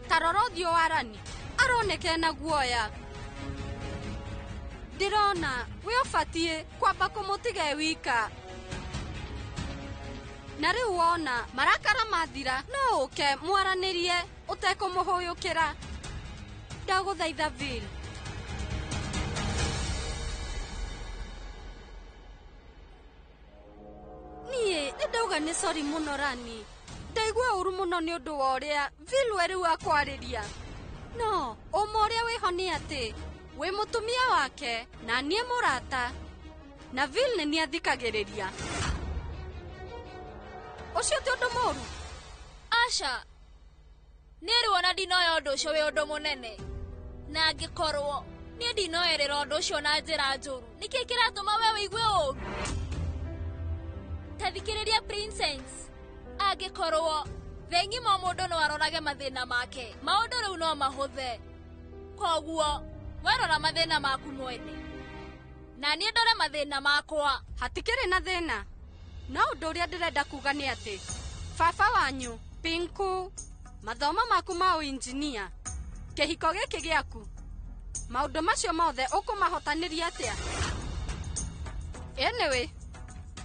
Ta rora ũthiũ wa Rani, aroneka ena guoya. Ndĩrona we ũbatiĩ kwamba kũmũtiga e wika. Na rĩu wona marakara mathira no ũke mwaranĩrie ũtekũmũhũyũkĩra. Ndagũthaitha Vil. Niĩ nĩ ndauga nĩ sorry mũno Rani. Ndaigua ũru mũno nĩ ũndũ wa ũrĩa Vil we rĩu akwarĩria. No, ũma ũrĩa wĩho nĩ atĩ wĩ mũtumia wake na niĩ mũrata. Na Vil nĩ nĩathikagĩrĩria. Ũcio ti ũndũ mũru? Aca. Niĩ rĩu ona ndinoya ũndũ ũcio wĩ ũndũ mũnene. Na angĩkorwo niĩ ndinoerera ũndũ ũcio na njĩra njũru, nĩkĩ kĩratũma we wĩigue ũũru? Ta thikĩrĩria Princess. Angĩkorwo thĩ ng'ima mũndũ no arorage mathĩna make, maũndũ rĩu no mahũthe. Koguo werora mathĩna maku mwene, na niĩ ndore mathĩna makwa. Hatikĩrĩ na thĩna. No ũndũ ũrĩa ndĩrenda kuga nĩ atĩ baba wanyu Pinku, mathomo maku ma ũinjinia, kĩhiko gĩkĩ gĩaku, maũndũ macio mothe ũkũmahotanĩria atĩa? Anyway,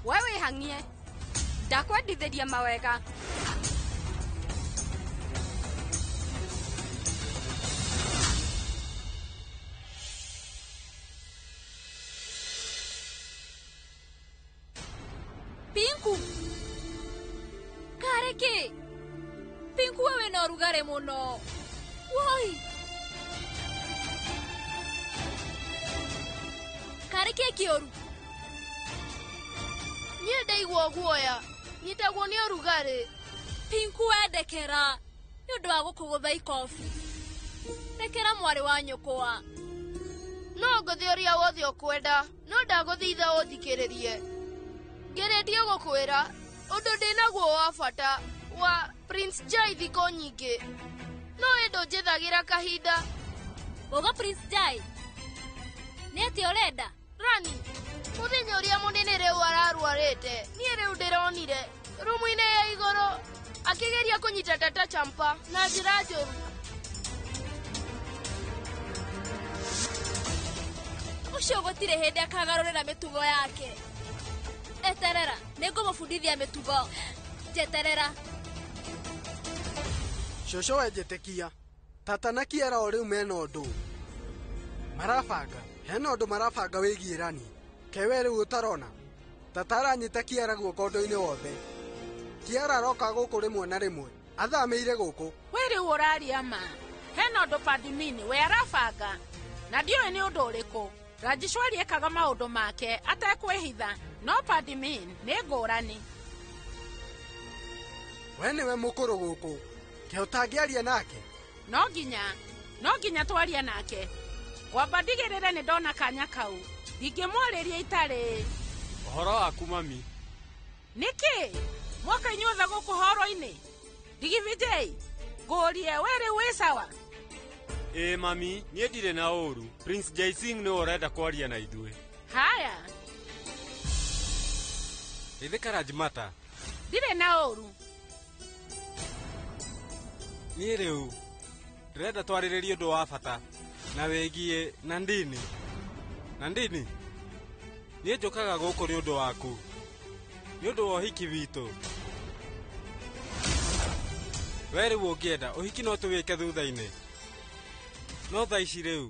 we wĩhang'ie, ndakwendithĩria mawega. Pinku, karĩ kĩ? Pinku we wĩna ũrugarĩ mũno. Woi. Karĩ kĩ kĩũru? Niĩ ndaigua guoya, nyitagwo nĩ ũrugarĩ. Pinku wendekera nĩ ũndũ wa gũkũgũtha ikobi. Rekera mwarĩ wa nyũkwa. No ngũthiĩ ũrĩa wothe ũkwenda, no ndagũthaitha ũthikĩrĩrie. Ngeretie gũkwĩra ũndũ ndĩnaguo wa bata wa Prince Jai thikũ nyingĩ. No ĩ ndũnjĩthagĩra kahinda. Ũga Prince Jai? Nĩ atĩa ũrenda? Rani, mũthenya ũrĩa mũnene rĩu ararwarĩte, niĩ rĩu ndĩronire rumu-inĩ ya igũrũ akĩgeria kũnyita tata Champa na njĩra njũru. Ũcio gũtirĩ hĩndĩ akagarũrĩra mĩtugo yake. Eterera, nĩngũmũbundithia mĩtugo. Njeterera. Cũcũ wenjĩtĩkia, tata na Kiara o rĩu mena ũndũ. Marabanga, hena ũndũ marabanga wĩgiĩ Rani. Kewe rĩu ũtarona. Tata aranyita Kiara guoko ũndũ-inĩ wothe. Kiara aroka gũkũ rĩmwe na rĩmwe. Athamĩire gũkũ. We rĩu ũraria ma. Hena ũndũ Padmini we arabanga. Na ndiũĩ nĩ ũndũ ũrĩkũ. Rajishwari ekaga maũndũ make atekwĩhitha, no Padmini nĩ ngũrani. We nĩwe mũkũrũ gũkũ. Ke ũtangĩaria nake? No nginya twarie nake. Ngwamba ndigĩrĩre nĩ ndona kanya kau. Ndingĩmwarĩria itarĩ. Ũhoro waku mami? Nĩkĩ? Mwoka inyuothe gũkũ horo-inĩ? Digivijay, ngũrie we rĩu wĩ sawa? Ĩĩ mami, niĩ ndirĩ na ũru. Prince Jai Singh nĩwe ũrenda kwaria na ithuĩ. Haya. Rĩthĩka Rajmata. Ndirĩ na ũru. Niĩ rĩu ndĩrenda twarĩrĩrie ũndũ wa bata na wĩgiĩ Nandini. Nandini, niĩ njũkaga gũkũ nĩ ũndũ waku, nĩ ũndũ wa ũhiki witũ. We rĩu ũngĩenda ũhiki no tũwĩke thutha-inĩ, no thaa ici rĩu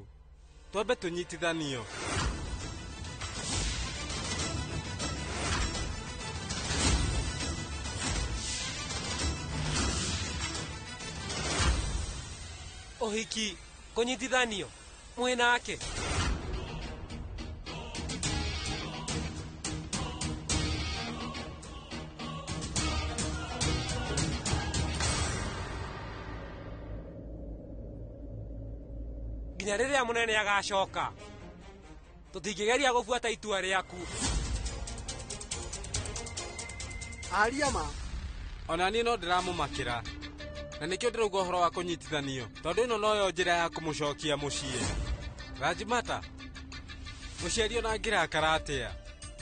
twambe tũnyitithanio. Ũhiki kũnyitithanio mwĩnake. Nginya rĩrĩa mũnene agacoka, tũtingĩgeria gũbuata itua rĩaku. Aria ma. Ona niĩ no ndĩramũmakĩra. Na nĩkĩo ndĩrauga ũhoro wa kũnyitithanio, tondũ ĩno noyo njĩra ya kũmũcokia mũciĩ. Rajmata, mũciari ona angĩrakara atĩa,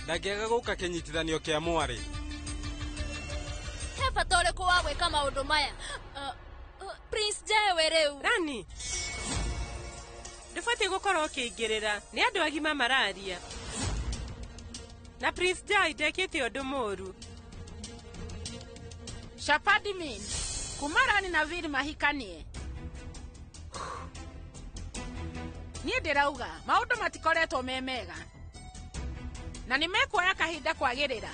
ndangĩaga gũka kĩnyitithanio kĩa mwarĩ. He bata ũrĩkũ wa gwĩka maũndũ maya? Prince Jai we rĩu. Rani, ndũbatiĩ gũkorwo ũkĩingĩrĩra. Nĩ andũ agima mararia. Na Prince Jai ndekĩte ũndũ mũũru. Shapadimin, kuma Rani na Vil mahikanie. Niĩ ndĩrauga maũndũ matikoretwo me mega na nĩ mekuoya kahinda kwagĩrĩra.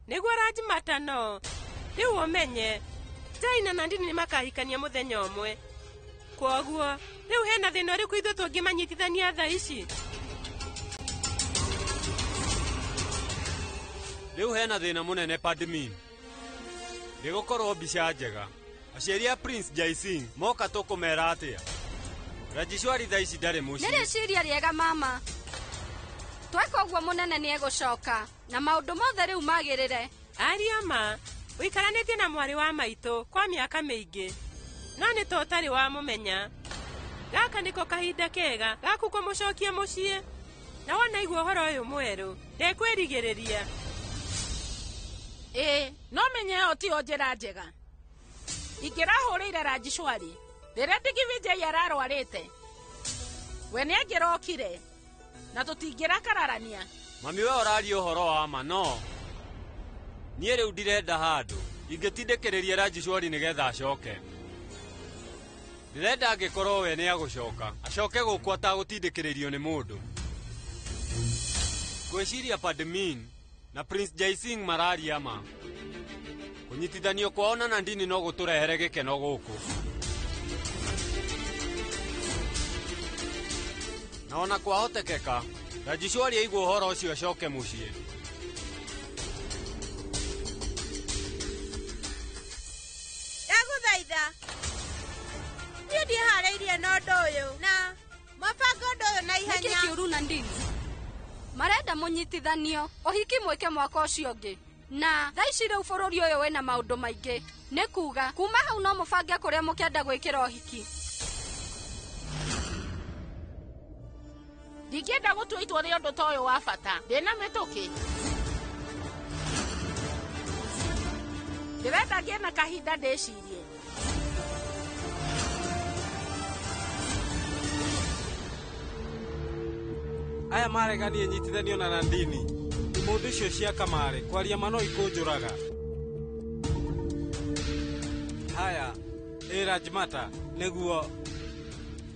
Nĩguo Rajmata no rĩu ũmenye Jai na Nandini nĩ makahikania mũthenya ũmwe. Kwoguo rĩu hena thĩna ũrĩkũ ithuĩ tũngĩmanyitithania thaa ici? Rĩu hena thĩna mũnene Padmin. Ndĩgũkorwo mbica njega. Aciari a Prince Jai Singh moka tũkũmera atĩa? Rajishwari thaa ici ndarĩ mũciĩ. Nĩ rĩciria rĩega mama. Tweka ũguo mũnene nĩ egũcoka na maũndũ mothe rĩu magĩrĩre. Aria ma, ũikaranĩtie na mwarĩ wa maitũ kwa mĩaka mĩingĩ. No nĩ ta ũtarĩ wamũmenya. Gaka nĩko kahinda kega gaku kũmũcokia mũciĩ. Na wona igua ũhoro ũyũ mwerũ, ndekwĩrigĩrĩria. Ĩĩ, no menye ĩyo tiyo njĩra njega. Ingĩrahũrĩire Rajishwari rĩrĩa Digvijay ararwarĩte. We nĩangĩrokire na tũtingĩrakararania. Mami we ũraria ũhoro wa ma no niĩ rĩu ndirenda handũ ingĩtindĩkĩrĩria Rajishwari nĩgetha acoke. Ndĩrenda angĩkorwo we nĩagũcoka acoke gũkũ atagũtindĩkĩrĩrio nĩ mũndũ. Ngwĩciria Padmin na Prince Jai Singh mararia ma. Kũnyitithanio kwao na Nandini no gũtũrehere gĩkeno gũkũ. Na ona kwahotekeka Rajishwari aigua ũhoro ũcio acoke mũciĩ. Ndagũthaitha. Niĩ ndiharĩirie na ũndũ ũyũ na mũbango ũndũ ũyũ na ihenya. Nĩkĩ kĩũru Nandini? Marenda mũnyitithanio ũhiki mwĩke mwaka ũcio ũngĩ. Na thaa ici rĩu bũrũri ũyũ wĩna maũndũ maingĩ. Nĩ kuga kuma hau no mũbange kũrĩa mũkĩenda gwĩkĩra ũhiki. Ndingĩenda gũtua itua rĩa ũndũ ta ũyũ wa bata. Ndĩna mĩtũkĩ. Ndĩrenda ngĩe na kahinda ndĩcirie. Aya mareganie nyitithanio na Nandini. Imũndũ icio cia kamarĩ kwaria ma no ikũnjũraga. Haya, ĩ Rajmata, nĩguo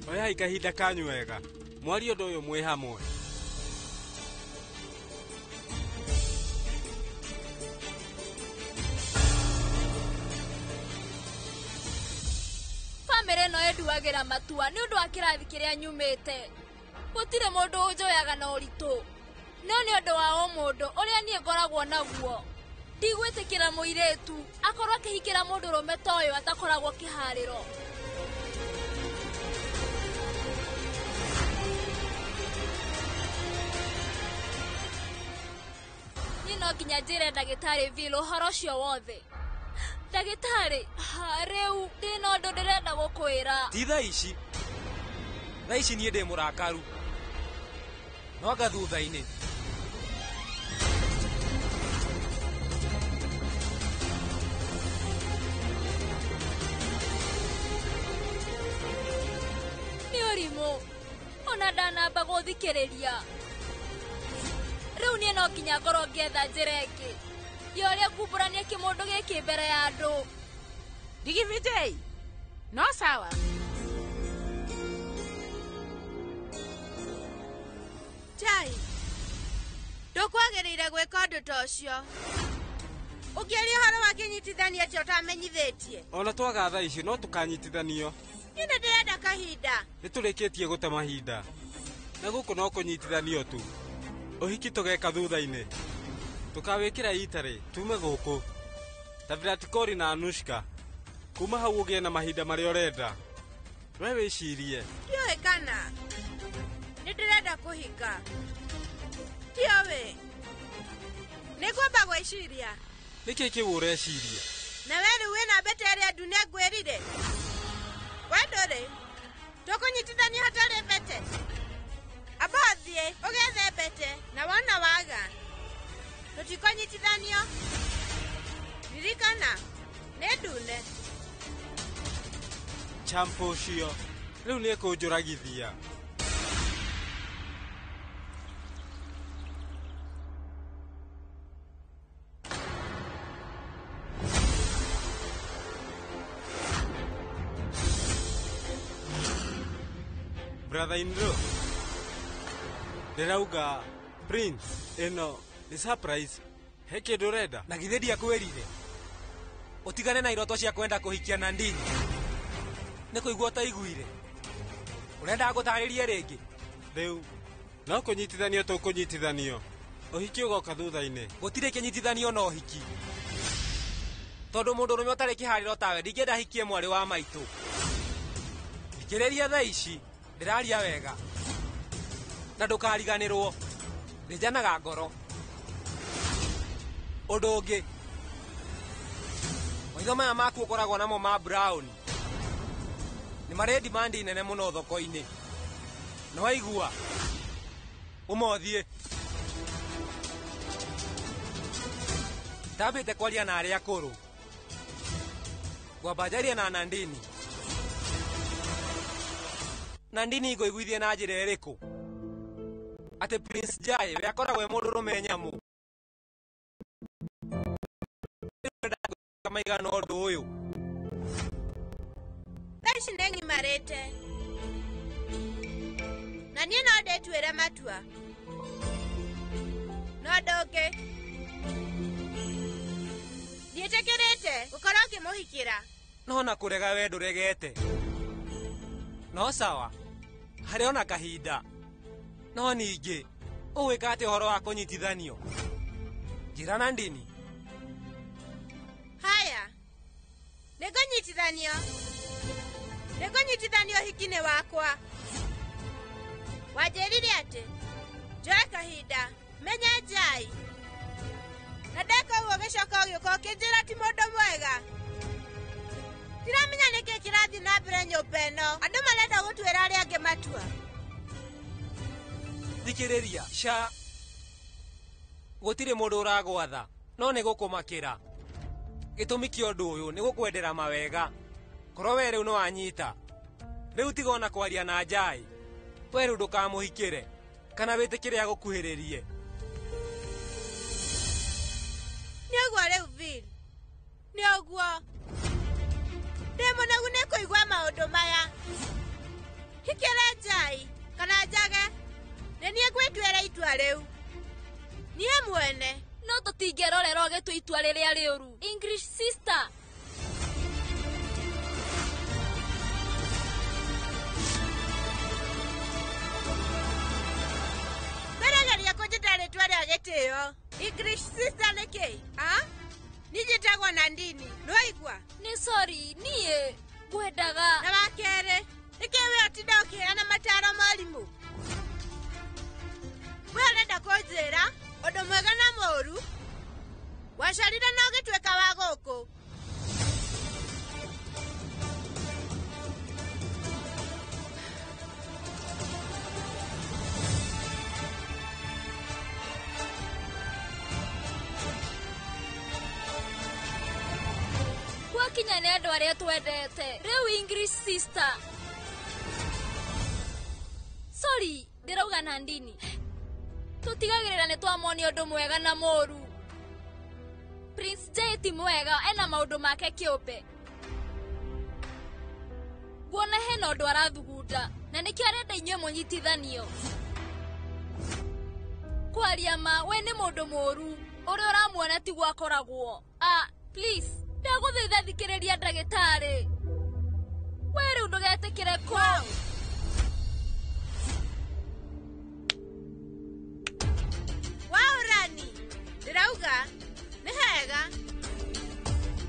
oyai kahinda kanyu wega. Mwarie ũndũ ũyũ mwĩ hamwe. Bamĩrĩ ĩno ĩnduagĩra matua nĩ ũndũ wa kĩrathi kĩrĩa nyumĩte. Gũtirĩ mũndũ ũnjoyaga na ũritũ. No nĩ ũndũ wa ũmũndũ ũrĩa niĩ ngoragwo naguo. Ndigwĩtĩkĩra mũirĩtu akorwo akĩhikĩra mũndũrũme ta ũyũ atakoragwo kĩharĩro. Niĩ no nginya njĩre ndagĩtarĩ Bill ũhoro ũcio wothe. Ndagĩtarĩ, rĩu ndĩna ũndũ ndĩrenda gũkwĩra. Ti thaa ici. Thaa ici niĩ ndĩ mũrakaru. No anga thutha-inĩ. Nĩ ũrimũ. Ona ndanamba gũthikĩrĩria. Rĩu niĩ no nginya ngorwo ngĩetha njĩra ĩngĩ ya ũrĩa ngumbũrania kĩmũndũ gĩkĩ mbere ya andũ. Digvijay, no sawa. Jai, ndũkwagĩrĩire gwĩka ũndũ ta ũcio. Ũngĩaria ũhoro wa kĩnyitithania atĩa ũtamenyithĩtie? Ona twaga thaa ici no tũkanyitithanio. Niĩ nĩ ndĩrenda kahinda. Nĩtũrĩkĩtie gũte mahinda. Na gũkũ no kũnyitithanio tu. Ũhiki tũgeka thutha-inĩ. Tũkawĩkĩra itarĩ tume gũkũ. Ta Virat Kohli na Anushka. Kuma hau ũgĩe na mahinda marĩa ũrenda. We wĩcirie. Ndiũĩ kana nĩ ndĩrenda kũhika. Ndiũĩ. Nĩ ngwamba gwĩciria. Nĩkĩ kĩu ũreciria? Na we rĩu wĩna mbete ĩrĩa ndune ngwĩrire. We ndũrĩ. Tũkũnyitithania hatarĩ mbete. Amba ũthiĩ ũgethe mbete na wona waga. Tũtikũnyitithanio. Ririkana, nĩ ndune. Champo ũcio rĩu nĩekũnjũragithia. Brother in law. Ndĩrauga Prince ĩno nĩ surprise. He kĩndũ ũrenda? Na githĩ ndiakwĩrire ũtigane na iroto cia kwenda kũhikia Nandini. Nĩ kũigua ũtaiguire. Ũrenda ngũtarĩrie rĩngĩ? Rĩu no kũnyitithanio tũkũnyitithanio. Ũhiki ũgoka thutha-inĩ. Gũtirĩ kĩnyitithanio na ũhiki. Tondũ mũndũ ũrũme ũtarĩ kĩharĩro tawe ndingĩenda hikie mwarĩ wa maitũ. Thikĩrĩria thaa ici ndĩraria wega. Na ndũkariganĩrwo. Thĩnjanaga ngoro. Ũndũ ũngĩ, maitho maya maku ũkoragwo namo ma brown nĩ marĩ demand nene mũno thoko-inĩ. Nĩwaigua? Ũmothiĩ. Ndambĩte kwaria na arĩa akũrũ. Ngwamba njarie na Nandini. Nandini ngũiguithie na njĩra ĩrĩkũ? Atĩ Prince Jai we akoragwo e mũndũrũme nyamũ. Maigana ũndũ ũyũ. Thaa ici nĩ ng'imarĩte. Na niĩ no ndĩtuĩre matua. No ũndũ ũngĩ, ndiĩtĩkĩrĩte gũkorwo ngĩmũhikĩra. No na kũrega we ndũregete. No sawa, harĩ ona kahinda. No ningĩ, ũgwĩka atĩa ũhoro wa kũnyitithanio? Njĩra Nandini. Haya, nĩngũnyitithanio. Nĩngũnyitithanio ũhiki-inĩ wakwa. Wanjĩrire atĩ njoe kahinda menye Jai. Na ndeka ũguo ũgĩcoka ũgĩũka ũkĩnjĩra ti mũndũ mwega. Ndiramenya nĩkĩ kĩrathiĩ na mbere nyũmba ĩno. Andũ marenda gũtuĩra arĩa angĩ matua. Thikĩrĩria, ca gũtirĩ mũndũ ũragwatha, no nĩ gũkũmakĩra. Gĩtũmi kĩa ũndũ ũyũ nĩ gũkwendera mawega. Korwo we rĩu nĩwanyita. Rĩu tiga ona kwaria na Jai. We rĩu ndũkamũhikĩre kana wĩtĩkĩre agũkuhĩrĩrie. Nĩ ũguo rĩu Bill. Nĩ ũguo. Ndĩ mũnogu nĩ kũigua maũndũ maya. Hikĩre Jai kana njage. Nĩ niĩ ngwĩtuĩra itua rĩu. Niĩ mwene. No tũtingĩrorera ũgĩtua itua rĩrĩa rĩũru. English sister. Wĩrageria kũnjĩta rĩtwa rĩa gĩtĩo. English sister nĩkĩ? Niĩ njĩtagwo Nandini. Nĩwaigua? Nĩ sorry, niĩ ngwendaga. Na wa kerĩ, nĩkĩ we ũtinda ũkĩheana mataro morimũ? We ũrenda kũnjĩra ũndũ mwega na mũũru? Wacarire na ũgĩtuĩka wa gũkũ. Gwakinya nĩ andũ arĩa twendete. Rĩu English sister. Sorry, ndĩrauga Nandini. Tũtigagĩrĩra nĩ twamonia ũndũ mwega na mũũru. Prince Jay ti mwega, ena maũndũ make kĩũmbe. Nguona hena ũndũ arathugunda, na nĩkĩo arenda inyuĩ mũnyitithanio. Kwaria ma, we nĩ mũndũ mũũru, ũrĩa ũramuona tiguo akoragwo. Please, ndagũthaitha thikĩrĩria ndagĩtarĩ. We rĩu ndũgetĩkĩre kũ. Waũrani, ndĩrauga nĩ hega.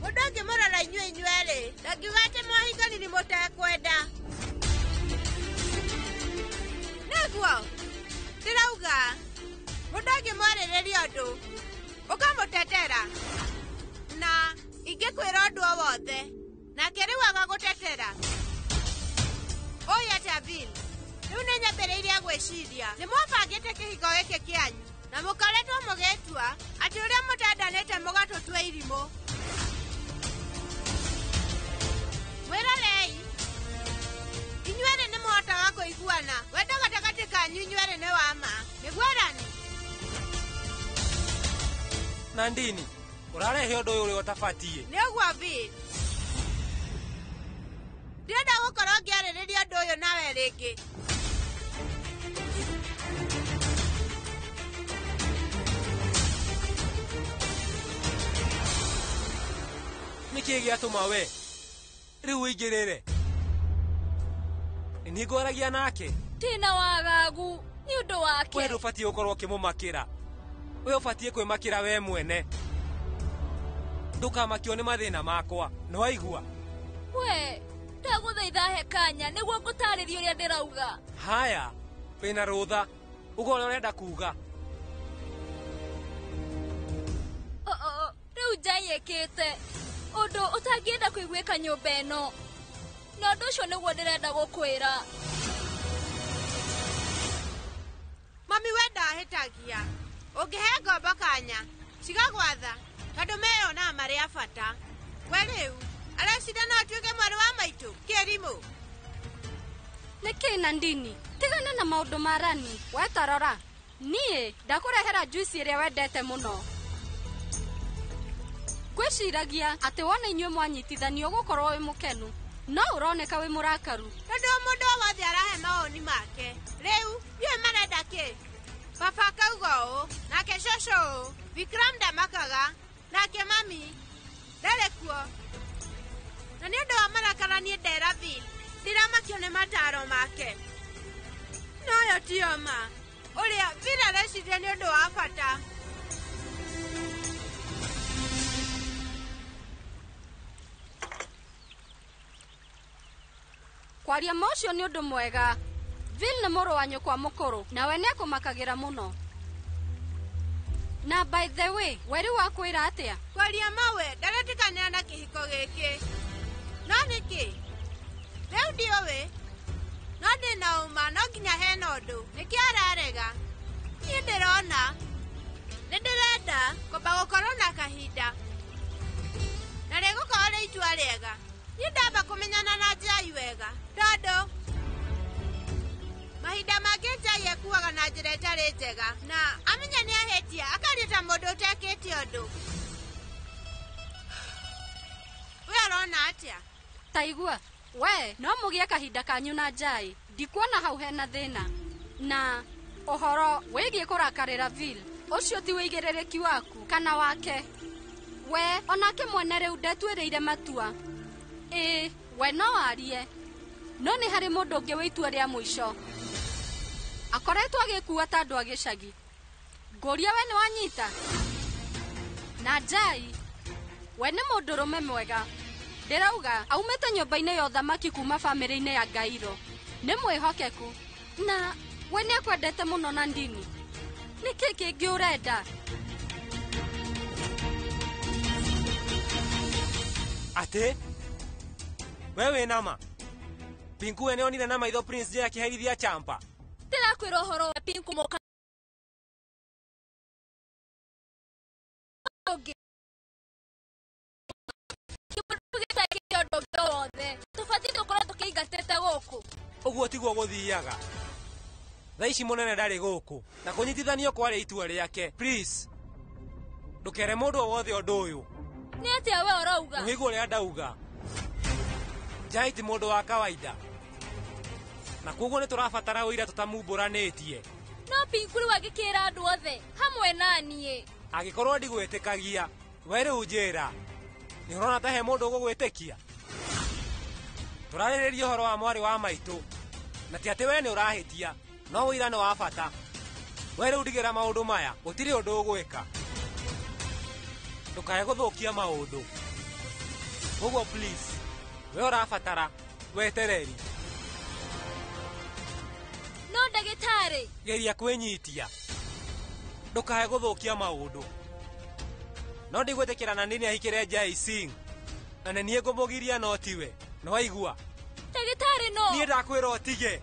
Mũndũ angĩmũrora inyuĩ inyuerĩ, ndangiuga atĩ mwahikanirie mũtekwenda. Nĩguo, ndĩrauga mũndũ angĩmwarĩrĩria ũndũ, ũkamũtetera. Na ingĩkwĩra ũndũ o wothe, nake rĩu agagũtetera. Ũi atĩa Bill, rĩu nĩ nyambĩrĩirie gwĩciria nĩ mwabangĩte kĩhiko gĩkĩ kĩanyu na mũkoretwo mũgĩtua atĩ ũrĩa mũtendanĩte mũgatũtua irimũ. Mwĩrorei, inyuerĩ nĩ mũhotaga kũiguana. Wendo gatagatĩ kanyu inyuerĩ nĩ wa ma. Nĩguo Rani? Nandini, ũrarehe ũndũ ũyũ ũrĩa ũtabatiĩ. Nĩ ũguo Bill. Ndĩrenda gũkorwo ngĩarĩrĩria ũndũ ũyũ nawe rĩngĩ. Nĩkĩĩ gĩatũma we rĩu ũingĩrĩre? Nĩ ngwaragia nake. Ndĩna wagagu nĩ ũndũ wake. We ndũbatiĩ gũkorwo ũkĩmũmakĩra. We ũbatiĩ kwĩmakĩra we mwene. Ndũkamakio nĩ mathĩna makwa. Nĩwaigua? We ndagũthaitha he kanya nĩguo ngũtarĩrie ũrĩa ndĩrauga. Haya, wĩna rũtha. Uga ũrĩa ũrenda kuga. Rĩu Njai ĩkĩte ũndũ ũtangĩenda kũiguĩka nyũmba ĩno. Na ũndũ ũcio nĩguo ndĩrenda gũkwĩra. Mami we ndahĩtagia. Ũngĩhe ngombo kanya cigagwatha tondũ meyonaga marĩ a bata. We rĩu areciria no atuĩke mwarĩ wa maitũ kĩrimũ. Nĩkĩ na ndini? Tigana na maũndũ ma Rani. We tarora. Niĩ ndakũrehera juice ĩrĩa wendete mũno. Ngwĩciragia atĩ wona inyuĩ mwanyitithanio ũgũkorwo wĩ mũkenu. No ũroneka wĩ mũrakaru. Tondũ mũndũ o wothe arahe mawoni make. Rĩu ndiũĩ marenda kĩ. Baba akauga ũũ, nake cũcũ ũũ, Vikram ndamakaga, nake mami ndarĩ kuo. Na nĩ ũndũ wa marakara niĩ ndera Bill, ndiramakio nĩ mataro make. No ĩyo tiyo ma. Ũrĩa Bill areciria nĩ ũndũ wa bata. Kwaria ma ũcio nĩ ũndũ mwega. Bill nĩ mũrũ wa nyũkwa mũkũrũ nawe nĩ akũmakagĩra mũno. Na by the way, we rĩu wakwĩra atĩa? Kwaria mawe ndaretĩkanĩra na kĩhiko gĩkĩ. No nĩkĩ? Rĩu ndiũĩ. No ndĩna ũma no nginya hena ũndũ. Nĩkĩo ararega? Niĩ ndĩrona. Nĩ ndĩrenda kwamba gũkorwo na kahinda. Na rĩgũkorwo rĩ itua rĩega. Niĩ ndamba kũmenyana na Njai wega. Tondũ mahinda mangĩ Njai ekuaga na njĩra ĩtarĩ njega na amenya nĩ ahĩtia akaria ta mũndũ ũtekĩte ũndũ. We ũrona atĩa? Ta igua, we no mũgĩe kahinda kanyu na Njai. Ndikuona hau hena thĩna. Na ũhoro wĩgiĩ kũrakarĩra Bill, ũcio ti wĩigĩrĩrĩki waku kana wake. We onake mwene rĩu ndetuĩrĩire matua. Ĩĩ, we no arie. No nĩ harĩ mũndũ ũngĩ wĩ itua rĩa mũico. Akoretwo agĩkua ta andũ a gĩcagi. Ngũria we nĩ wanyita? Na Njai, we nĩ mũndũrũme mwega. Ndĩrauga aumĩte nyũmba-inĩ ya ũthamaki kuma bamĩrĩ-inĩ ya Ngairo. Nĩ mwĩhokeku. Na we nĩ akwendete mũno na ndini. Nĩkĩ kĩngĩ ũrenda? Atĩ? We wĩ nama? Pinku we nĩonire na maitho Prince J akĩherithia Champa. Ndĩrakwĩra ũhoro wa Pinku mũka ũngĩ. Kĩmũndũ gĩtekĩte ũndũ ũngĩ o wothe. Tũbatiĩ gũkorwo tũkĩingatĩte gũkũ. Ũguo tiguo gũthiaga. Thaa ici mũnene ndarĩ gũkũ na kũnyitithanio kwarĩ itua rĩake. Please. Ndũkere mũndũ o wothe ũndũ ũyũ. Nĩ atĩa we ũrauga? Ũigua ũrĩa ndauga. Njai ti mũndũ wa kawaida. Na koguo nĩ tũrabatara ũira tũtamumbũranĩtie. No Pinku rĩu angĩkĩra andũ othe hamwe na niĩ. Angĩkorwo ndigwĩtĩkagia, we rĩu njĩra. Nĩ ũrona ta he mũndũ ũgũgwĩtĩkia? Tũrarĩrĩria ũhoro wa mwarĩ wa maitũ. Na ti atĩ we nĩ ũrahĩtia, no ũira nĩ wa bata. We rĩu ndigĩra maũndũ maya, gũtirĩ ũndũ ũgwĩka. Ndũkae gũthũkia maũndũ. Koguo please, we ũrabatara wetereri. No ndagĩtarĩ. Geria kwĩnyitia. Ndũkae gũthũkia maũndũ. No ndigwĩtĩkĩra na nini ahikĩre Jai Singh. Na nĩ niĩ ngũmũgiria no tiwe. Nĩ waigua? Ndagĩtarĩ no. Niĩ ndakwĩra ũtige.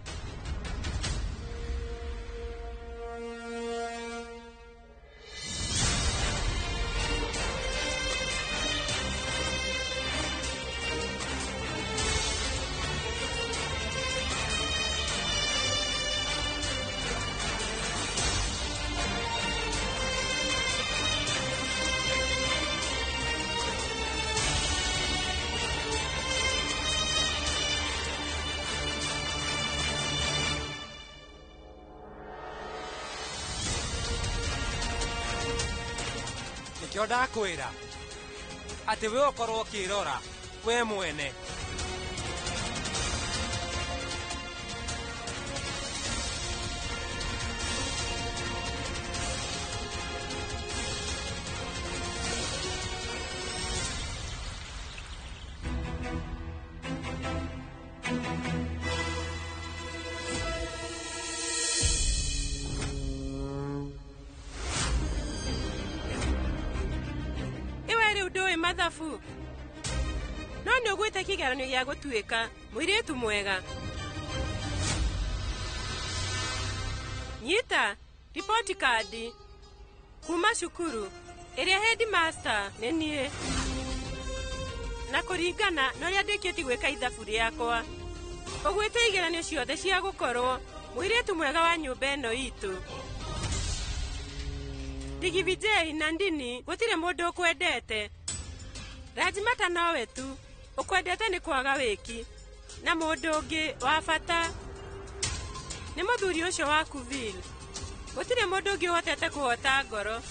Nĩkĩo ndakwĩra Atĩ we ũkorwo ũkĩrora we mwene. Mathabu no nĩ ũgwĩte kĩgeranio gĩa gũtuĩka mũirĩtu mwega. Nyita ripoti kandi kuma cukuru ĩrĩa headmaster nĩ niĩ, na kũringana na ũrĩa ndĩkĩtie gwĩka ithabu rĩakwa, ũgwĩte igeranio ciothe cia gũkorwo mũirĩtu mwega wa nyũmba ĩno itũ. Digivijay na Ndini gũtirĩ mũndũ ũkwendete. Rajmata nowe tu ũkwendete nĩ kwaga wĩki, na mũndũ ũngĩ wa bata nĩ mũthuri ũcio waku Vil. Gũtirĩ mũndũ ũngĩ ũhotete kũhota ngoro.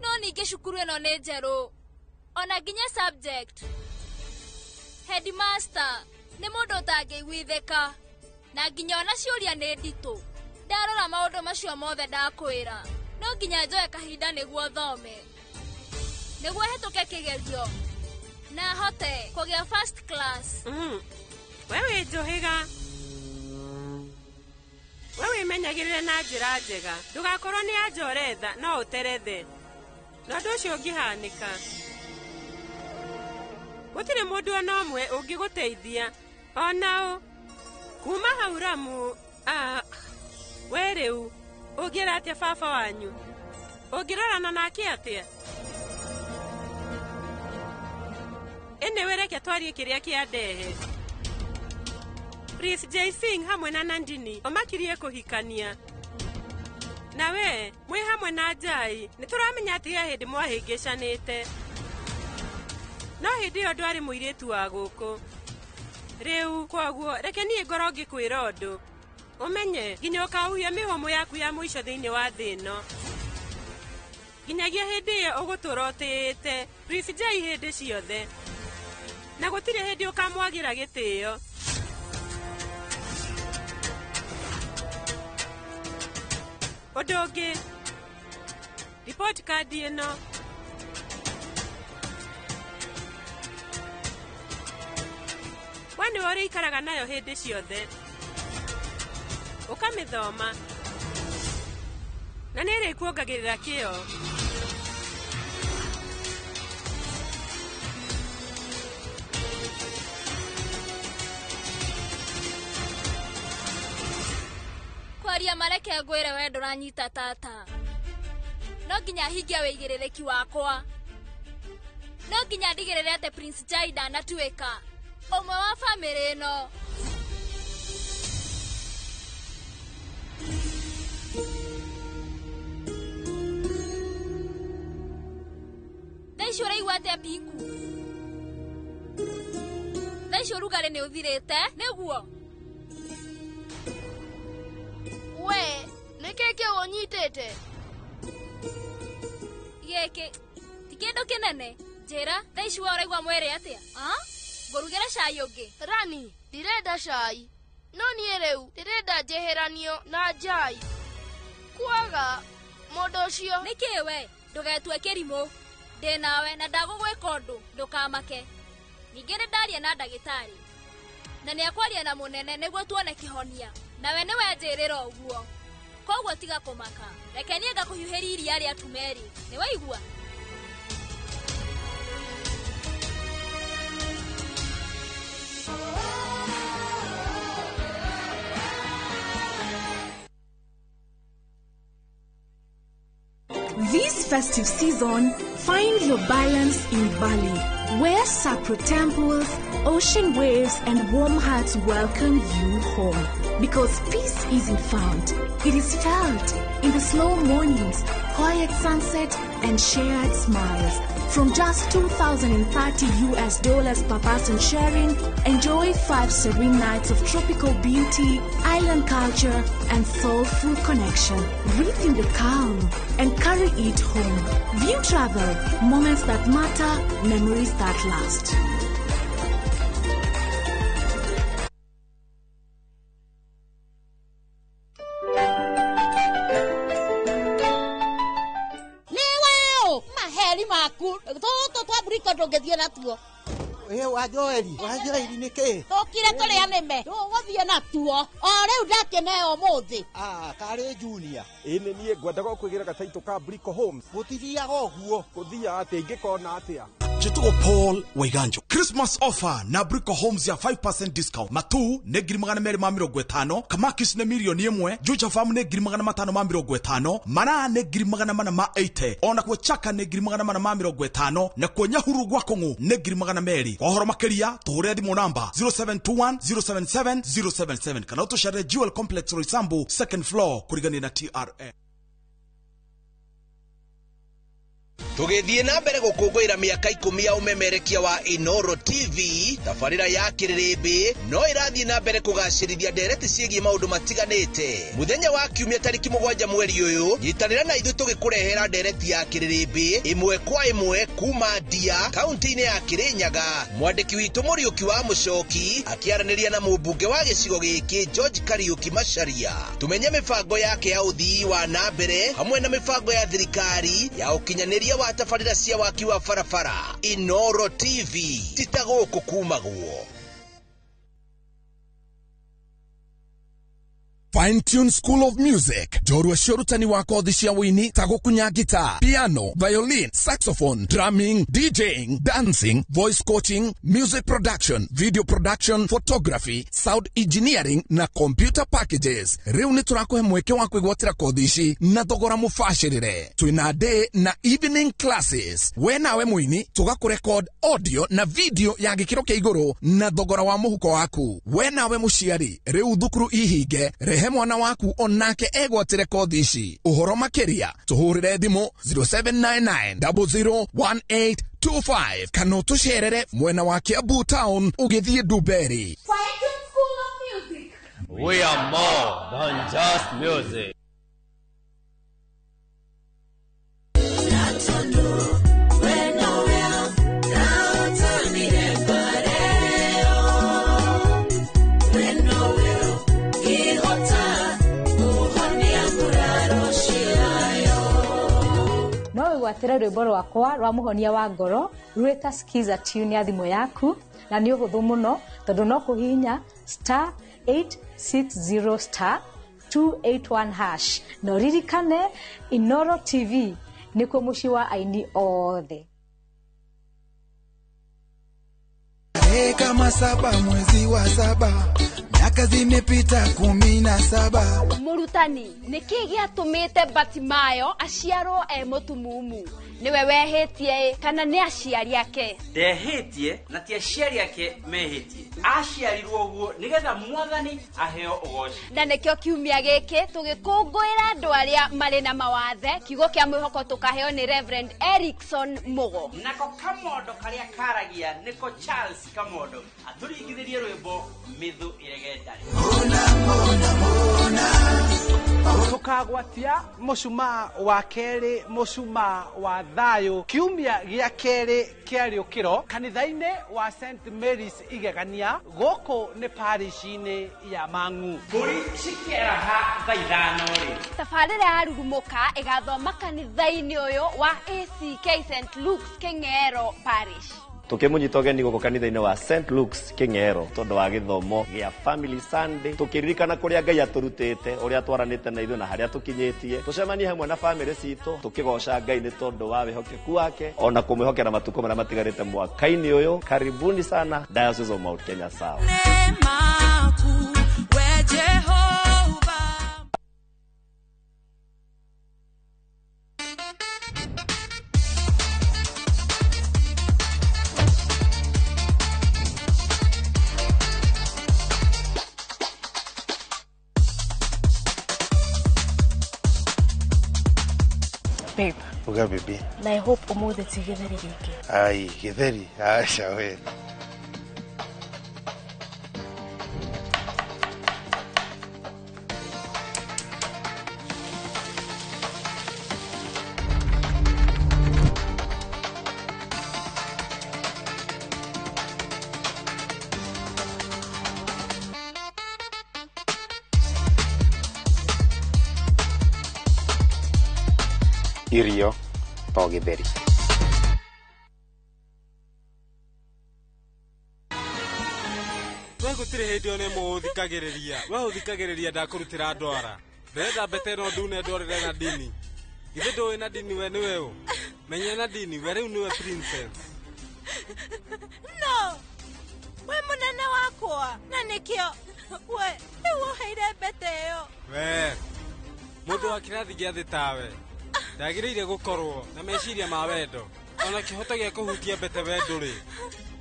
No ningĩ cukuru ĩno nĩ njerũ, ona nginya subject. Headmaster nĩ mũndũ ũtangĩiguithĩka, na nginya ona ciũria nĩ nditũ. Ndarora maũndũ macio mothe ndakwĩra, no nginya njoe kahinda nĩguo thome, nĩguo hĩtũke kĩgerio na hote kũgĩa first class. We wĩ njũhĩga, we wĩmenyagĩrĩre na njĩra njega, ndũgakorwo nĩ anja ũretha no ũterethe, na ũndũ ũcio ũngĩhanĩka gũtirĩ mũndũ ona ũmwe ũngĩgũteithia ona ũ. Kuma hau Ramu, we rĩu ũngĩra atĩa baba wanyu? Ũngĩrorana nake atĩa? Anyway, reke twarie kĩrĩa kĩandehe. Prince Jai Singh hamwe na Nandini omakirie kũhikania. Na we mwĩ hamwe na Jai nĩ tũramenya atĩ he hĩndĩ mwahĩngĩcanĩte, no hĩndĩ ĩyo ndwarĩ mũirĩtu wa gũkũ. Rĩu kwoguo reke niĩ ngorwo ngĩkwĩra ũndũ ũmenye nginya ũkahuhia mĩhũmũ yaku ya mũico thĩinĩ wa thĩ ĩno. Nginyagia hĩndĩ ĩyo ũgũtũra ũtĩĩte Prince Jai hĩndĩ ciothe, na gũtirĩ hĩndĩ ũkamwagĩra gĩtĩo. Ũndũ ũngĩ, ripoti kandi ĩno we nĩwe ũrĩikaraga nayo hĩndĩ ciothe, ũkamĩthoma na nĩ ĩrĩkuongagĩrĩra kĩo. Kwaria mareke ngwĩre we ndũranyita tata, no nginya hingie wĩigĩrĩrĩki wakwa. No nginya ndigĩrĩre atĩ Prince Jai ndanatuĩka ũmwe wa bamĩrĩ ĩno. Thaa ici ũraigua atĩa Pinku? Thaa ici ũrugarĩ nĩ ũthirĩte nĩguo? We nĩkĩ kĩu ũnyitĩte? Gĩkĩ ti kĩndũ kĩnene. Njĩra, thaa ici we ũraigua mwĩrĩ atĩa? Ngũrugĩre cai ũngĩ? Rani, ndirenda cai, no niĩ rĩu ndĩrenda njeheranio na Jai. Kwaga mũndũ ũcio. Nĩkĩ we ndũgetue kĩrimũ? Ndĩ nawe na ndagũgwĩka ũndũ, ndũkamake. Ningĩ nĩ ndaria na ndagĩtarĩ, na nĩ akwaria na mũnene nĩguo tuone kĩhonia. Nawe nĩwe njĩrĩra ũguo, koguo tiga kũmaka. Reke niĩ ngakũhiũhĩria iria rĩa tumeri, nĩ waigua? This festive season, find your balance in Bali, where sacred temples, ocean waves, and warm hearts welcome you home. Because peace isn't found, it is felt in the slow mornings, quiet sunset, and shared smiles. From just $2,030 US per person sharing, enjoy 5 serene nights of tropical beauty, island culture, and soulful connection. Breathe in the calm and carry it home. View Travel, moments that matter, memories that last. Ndũngĩthiĩ natuo. Ĩ wa Joeli, wa Joeli nĩkĩ? Tũkire tũrĩa nĩme tũgũthiĩ natuo o rĩu ndakĩneo ũmũthĩ. Ah, karĩ Junior. Ĩ nĩ niĩ ngwendaga ũkwĩgĩra gataitũ ka Brico Homes. Gũtithiaga ũguo. Gũthiaga atĩa ingĩkona atĩa? Njĩtagwo Paul Waiganjo. Christmas offer na Brico Homes ya 5% discount. Matu nĩ 250,000, Kamakis nĩ 1,000,000, Juja Farm nĩ 550,000, Maraa nĩ 480,000, ona kuo Chaka nĩ 450,000, na kuo Nyahururu gwa Kũng'ũ nĩ 200,000. Kwa ũhoro makĩria tũhũrĩre thimũ namba 0721 077 077 kana ũtũcerere Jewel Complex Roysambu second floor kũrigania na TRA. Tũgĩthiĩ na mbere gũkũngũĩra mĩaka 10 ya ũmemerekia wa Inoro TV, tabarĩra ya kĩrĩrĩmbĩ no ĩrathiĩ na mbere kũgacĩrithia ndereti ciĩgiĩ maũndũ matiganĩte. Mũthenya wa kiumia tarĩki 7 mweri ũyũ, nyitanĩra na ithuĩ tũgĩkũrehera ndereti ya kĩrĩrĩmbĩ ĩmwe kwa ĩmwe kuma Ndia, kaunti-inĩ ya Kĩrĩnyaga. Mwandĩki witũ Mũriũki wa Mũcoki akĩaranĩria na mũmbunge wa gĩcigo gĩkĩ George Kariũki Macharia. Tũmenye mĩbango yake ya ũthii wa na mbere hamwe na mĩbango ya thirikari ya ũkinyanĩria wa tabarĩra cia waki wa barabara. Inoro TV ti ta gũkũ kumagwo. Fine Tune School of Music, njorua cia ũrutani wa kothi cia wũini ta gũkunya guitar, piano, violin, saxophone, drumming, DJing, dancing, voice coaching, music production, video production, photography, sound engineering na computer packages. Rĩu nĩ tũrakũhe mweke wa kwĩgwatĩra kothi ici na thogora mũbacĩrĩre. Twĩna day na evening classes. We nawe mũini tũgakũrecord audio na video ya gĩkĩro kĩa igũrũ na thogora wa mũhuko waku. We nawe mũciari, rĩu thukuru ihinge, rehe mwana waku onake egwatĩre kothi ici. Ũhoro makĩria tũhũrĩre thimũ 0799 001825 kana ũtũcerere mwena wa Kiambu town ũgĩthiĩ Ndumberi. We are more than just music. No wĩgwatĩre rwĩmbo rwakwa rwa mũhonia wa ngoro rwĩta skiza tune ya thimũ yaku, na nĩ ũhũthũ mũno tondũ no kũhihinya star 860 star 281 hash. Na ũririkane Inoro TV nĩkuo mũciĩ wa aini othe. Kama 7 mwezi wa 7, miaka zimepita 17. Mũrutani, nĩkĩ gĩatũmĩte Batimayo aciarwo e mũtumumu? Nĩwe wehĩtie kana nĩ aciari ake? Ndehĩtie na ti aciari ake mehĩtie. Aciarirwo ũguo nĩgetha Mwathani aheo ũgoci. Na nĩkĩo kiumia gĩkĩ tũgĩkũngũĩra andũ arĩa marĩ na mawathe, kiugo kĩa mwĩhoko tũkaheo nĩ Reverend Erikson Mugo. Nako kamondo karĩa karagia nĩko Charles Kamondo atũringithĩrie rwĩmbo Mĩthũ Ĩregendare. Tũkagwatia mũcumaa wa kerĩ, mũcumaa wa thayũ, kiumia gĩa kerĩ kĩa rĩũkĩro kanitha-inĩ wa St Mary's Igegania, gũkũ nĩ parish-inĩ ya Mang'u. Mbũri cikĩeraha thaa 5 rĩ. Tabarĩra ya Rurumũka ĩgathoma kanitha-inĩ ũyũ wa ACK St Luke's Kĩng'ero Parish. Tukimunyita ũgeni gũkũ kanitha-inĩ wa St Luke's Kĩng'ero tondũ wa gĩthomo gĩa Family Sunday, tũkĩririkana kũrĩa Ngai atũrutĩte, ũrĩa twaranĩte na ithuĩ na harĩa tũkinyĩtie. Tũcemanie hamwe na famĩlĩ citũ tũkĩgoca Ngai nĩ tondũ wa wĩhokeku wake ona kũmwĩhokera matukũ marĩa matigarĩte mwaka-inĩ ũyũ. Karibuni sana Diocese of Mount Kenya South. Babe. Uga baby. Na I hope umuthi ti githeri giki. Ai, githeri. Aca we. Irio to githeri. We gũtirĩ hĩndĩ ona ĩmwe ũthikagĩrĩria. We ũthikagĩrĩria ndakũrutĩra ndwara. Ndĩrenda mbete ĩno ndune ndwarĩre na dini. Githĩ ndũĩ na dini we nĩwe ũ? Menya na dini we rĩu nĩwe princess. No. We mũnene wakwa na nĩkĩo we rĩu ũheire mbete ĩyo. We mũndũ wa kĩrathi gĩa thĩ tawe ndagĩrĩire gũkorwo na meciria ma wendo ona kĩhoto gĩa kũhutia mbete we ndũrĩ.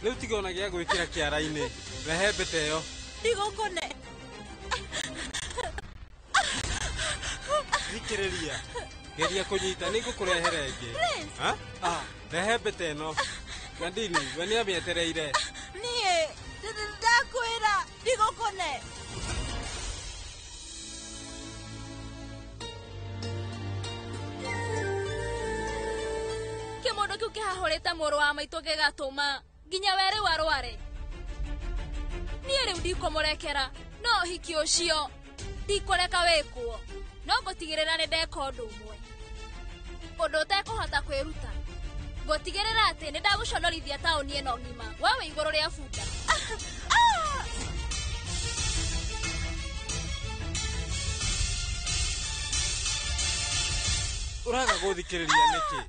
Rĩu tiga ona gĩa gwĩkĩra kĩara-inĩ. Rehe mbete ĩyo. Ndigũkũne. Thikĩrĩria. Geria kũnyita nĩngũkũrehera ĩngĩ. Ha? Ah, rehe mbete ĩno. Na dini we nĩamĩetereire. Niĩ ndakwĩra ndigũkũne. Kĩmũndũ kĩu kĩhahũrĩte mũrũ wa maitũ gĩgatũma nginya we rĩu arware. Niĩ rĩu ndikũmũrekera, no ũhiki ũcio ndikũreka wĩkwo. No ngũtigĩrĩra nĩ ndeka ũndũ ũmwe, ũndũ ũtekũhota kwĩruta. Ngũtigĩrĩra atĩ nĩ ndagũconorithia taũni ĩno ng'ima, we wĩ igũrũ rĩa bunda. Ũraga gũthikĩrĩria nĩkĩ?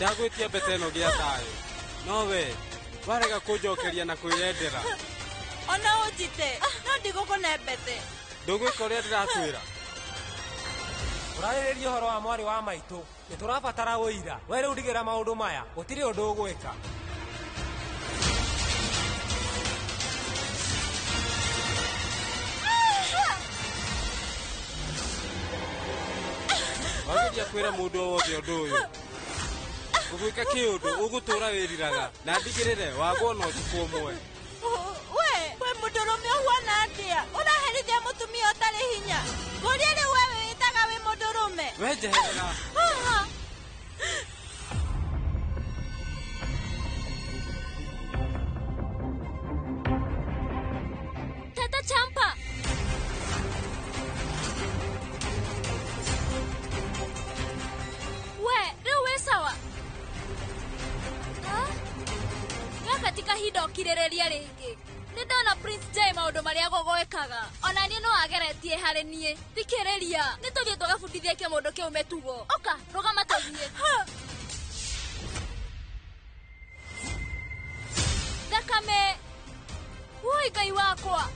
Ndagwĩtia mbete ĩno gĩa thayũ no we warega kũnjokeria na kwĩyendera. Ona ũnjite no ndigũkũne mbete. Ndũgwĩka ũrĩa ndĩrakwĩra. Ũrarĩrĩria ũhoro wa mwarĩ wa maitũ. Nĩ tũrabatara ũira. We rĩu ndigĩra maũndũ maya gũtirĩ ũndũ ũgwĩka. Wageria kwĩra mũndũ o wothe ũndũ ũyũ ũgwĩka kĩũndũ ũgũtũra wĩriraga na ndigĩrĩre wagwo na ũtukũ ũmwe. We we mũndũrũme ũhuana atĩa? Ũraherithia mũtumia ũtarĩ hinya. Ngũria rĩu we wĩĩtaga wĩ mũndũrũme. We njeherera. Tata Champa. We rĩu wĩ sawa? Gaka ti kahinda ũkirĩrĩria rĩngĩ. Nĩ ndona Prince Jay maũndũ marĩa gũgwĩkaga. Ona niĩ no ageretie harĩ niĩ. Thikĩrĩria, nĩ tũthiĩ tũgabundithie kĩmũndũ kĩu mĩtugo. Ũka, rũgama tũthiĩ. Thakame. Woi Ngai wakwa.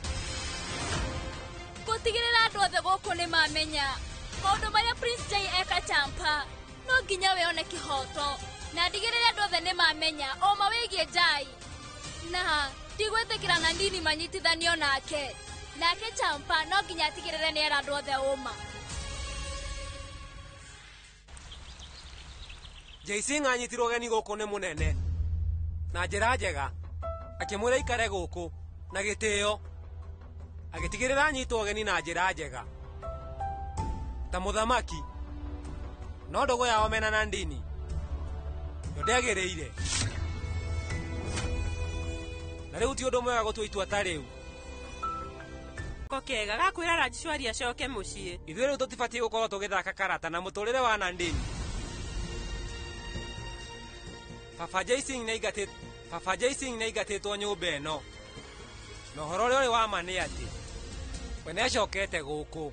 Ngũtigĩrĩra andũ othe gũkũ nĩ mamenya maũndũ marĩa Prince Jay eka Champa. No nginya we one kĩhoto. Na ndigĩrĩre andũ othe nĩ mamenya ũma wĩgiĩ Jai. Na ndigwĩtĩkĩra na ndini manyitithanio nake. Nake Champa no nginya atigĩrĩre nĩ era andũ othe ũma. Jaising anyitirwo ũgeni gũkũ nĩ mũnene na njĩra njega akĩmwĩra aikare gũkũ na gĩtĩo agĩtigĩrĩra anyitwo ũgeni na njĩra njega ta mũthamaki. No ndũgũ yao mena na ndini yo ndĩagĩrĩire. Na rĩu ti ũndũ mwega gũtua itua ta rĩu. Ko kega gakwĩra Rajishwari acoke mũciĩ. Ithuĩ rĩu tũtibatiĩ gũkorwo tũgĩthaka karata na mũtũrĩre wa Nandini. Baba Jaising nĩaigatĩtwo nyũmba ĩno. Na ũhoro ũrĩa ũrĩ wa ma nĩ atĩ we nĩacokete gũkũ.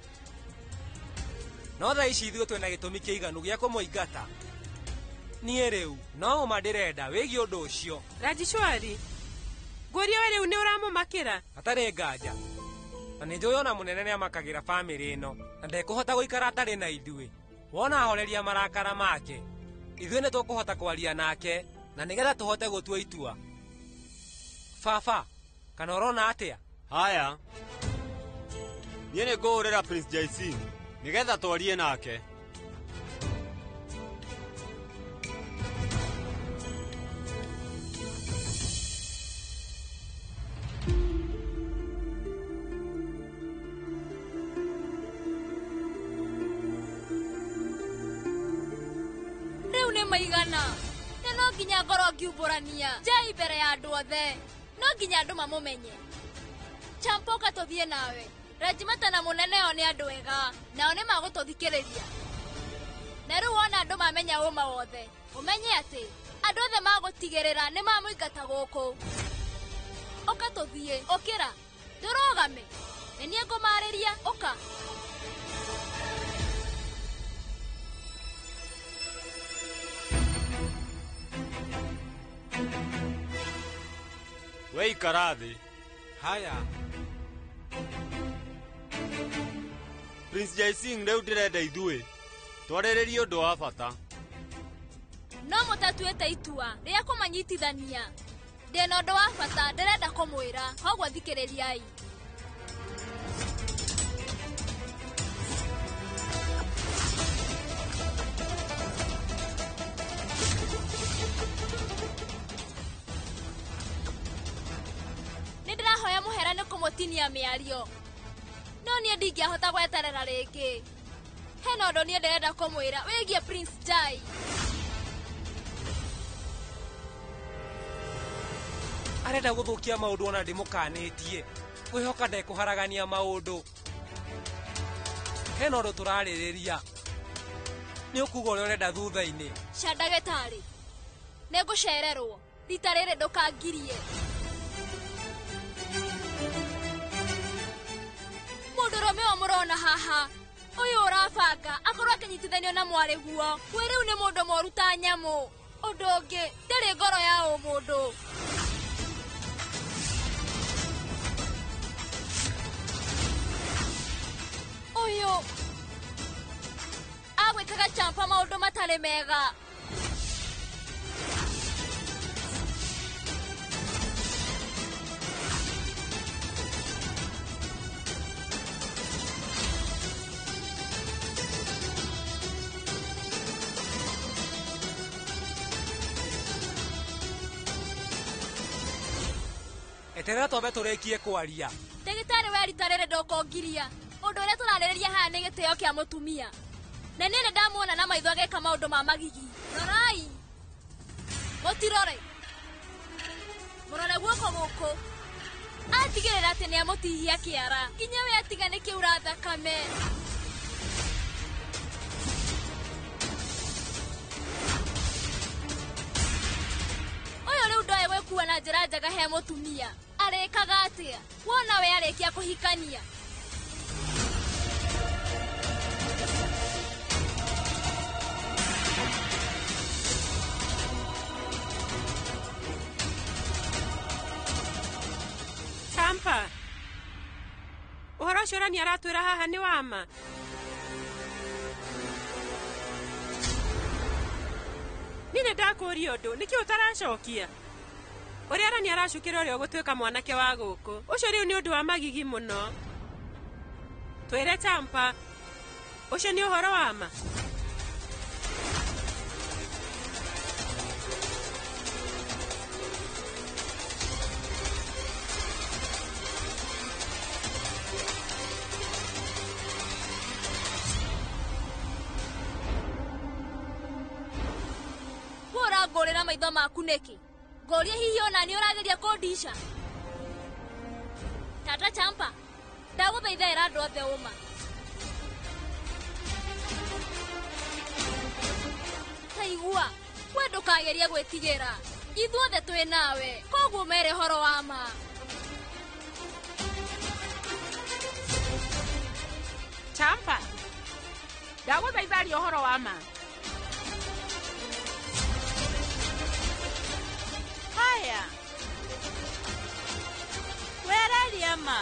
No thaa ici ithuĩ twĩna gĩtũmi kĩiganu gĩa kũmũingata. Niĩ rĩu no ũma ndĩrenda wĩgiĩ ũndũ ũcio. Rajishwari, ngũria we rĩu nĩ ũramũmakĩra? Hatarĩ nganja. Na nĩ njũĩ ona mũnene nĩamakagĩra bamĩrĩ ĩno na ndekũhota gũikara atarĩ na ithuĩ. Wona ahoreria marakara make, ithuĩ nĩtũkũhota kwaria nake na nĩgetha tũhote gũtua itua. Baba, kana ũrona atĩa? Haya, niĩ nĩ ngũhũrĩra Prince Jaising nĩgetha twarie nake. Rĩu nĩ maigana. Na no nginya ngorwo ngiumbũrania Jai mbere ya andũ othe. No nginya andũ mamũmenye. Champa, ũka tũthiĩ nawe. Rajimata na mũnene o nĩ andũ ega, nao nĩ magũtũthikĩrĩria. Na rĩu wona andũ mamenya ũma wothe, ũmenye atĩ andũ othe magũtigĩrĩra nĩ mamũingata gũkũ. Ũka tũthiĩ, ũkĩra, ndũrũgame. Nĩ niĩ ngũmarĩria, ũka. We ikara thĩ. Haya. Prince Jaising, rĩu ndĩrenda ithuĩ twarĩrĩrie ũndũ wa bata. No mũtatuĩte itua rĩa kũmanyitithania. Ndĩna ũndũ wa bata ndĩrenda kũmwĩra, koguo thikĩrĩriai. Nĩ ndĩrahoya mũhera nĩ kũmũtinia mĩario. No niĩ ndingĩahota gweterera rĩngĩ. Hena ũndũ niĩ ndĩrenda kũmwĩra wĩgiĩ Prince Jai. Arenda gũthũkia maũndũ ona ndĩmũkanĩtie. Kwĩhoka ndekũharagania maũndũ. Hena ũndũ tũrarĩrĩria. Nĩ ũkuga ũrĩa ũrenda thutha-inĩ. Ca ndagĩtarĩ, nĩngũcererwo. Rita rĩrĩ ndũkangirie. Mũndũrũme ũyũ mũrona haha, ũyũ ũrabanga akorwo akĩnyitithanio na mwarĩ guo. Kwĩ rĩu nĩ mũndũ mũru ta nyamũ. Ũndũ ũngĩ, ndarĩ ngoro ya ũmũndũ. Ũyũ agwĩkaga Champa maũndũ matarĩ mega. Eterera twambe tũrĩkie kwaria. Ndagĩtarĩ, we rita rĩrĩ ndũkũngiria. Ũndũ ũrĩa tũrarĩrĩria haha nĩ gĩtĩo kĩa mũtumia. Na niĩ nĩ ndamuona na maitho agĩka maũndũ ma magigi. Rorai. Mũtirore. Mũrore guoko gũkũ. Atigĩrĩra atĩ nĩamũtihia kĩara. Nginya we atiga nĩ kĩura thakame. Ũyũ rĩu ndoĩ gwĩkua na njĩra njega he mũtumia. Arĩkaga atĩa? Wona we arĩkia kũhikania. Champa, ũhoro ũcio ũrani aratwĩra haha nĩ wa ma? Niĩ nĩ ndakũũria ũndũ, nĩkĩ ũtaracokia? Ũrĩa arani aracukĩra ũrĩa ũgũtuĩka mwanake wa gũkũ. Ũcio rĩu nĩ ũndũ wa magigi mũno. Twĩre Champa, ũcio nĩ ũhoro wa ma? Ngũrĩra maitho maku nĩkĩ? Ngũrie hihi ona nĩ ũrageria kũndica? Tata Champa, ndagũthaitha ĩra andũ othe ũma. Ta igua, we ndũkagerie gwĩtigĩra. Ithuothe twĩ nawe, koguo mere ũhoro wa ma. Champa, ndagũthaitha aria ũhoro wa ma. Haya. Weraria ma.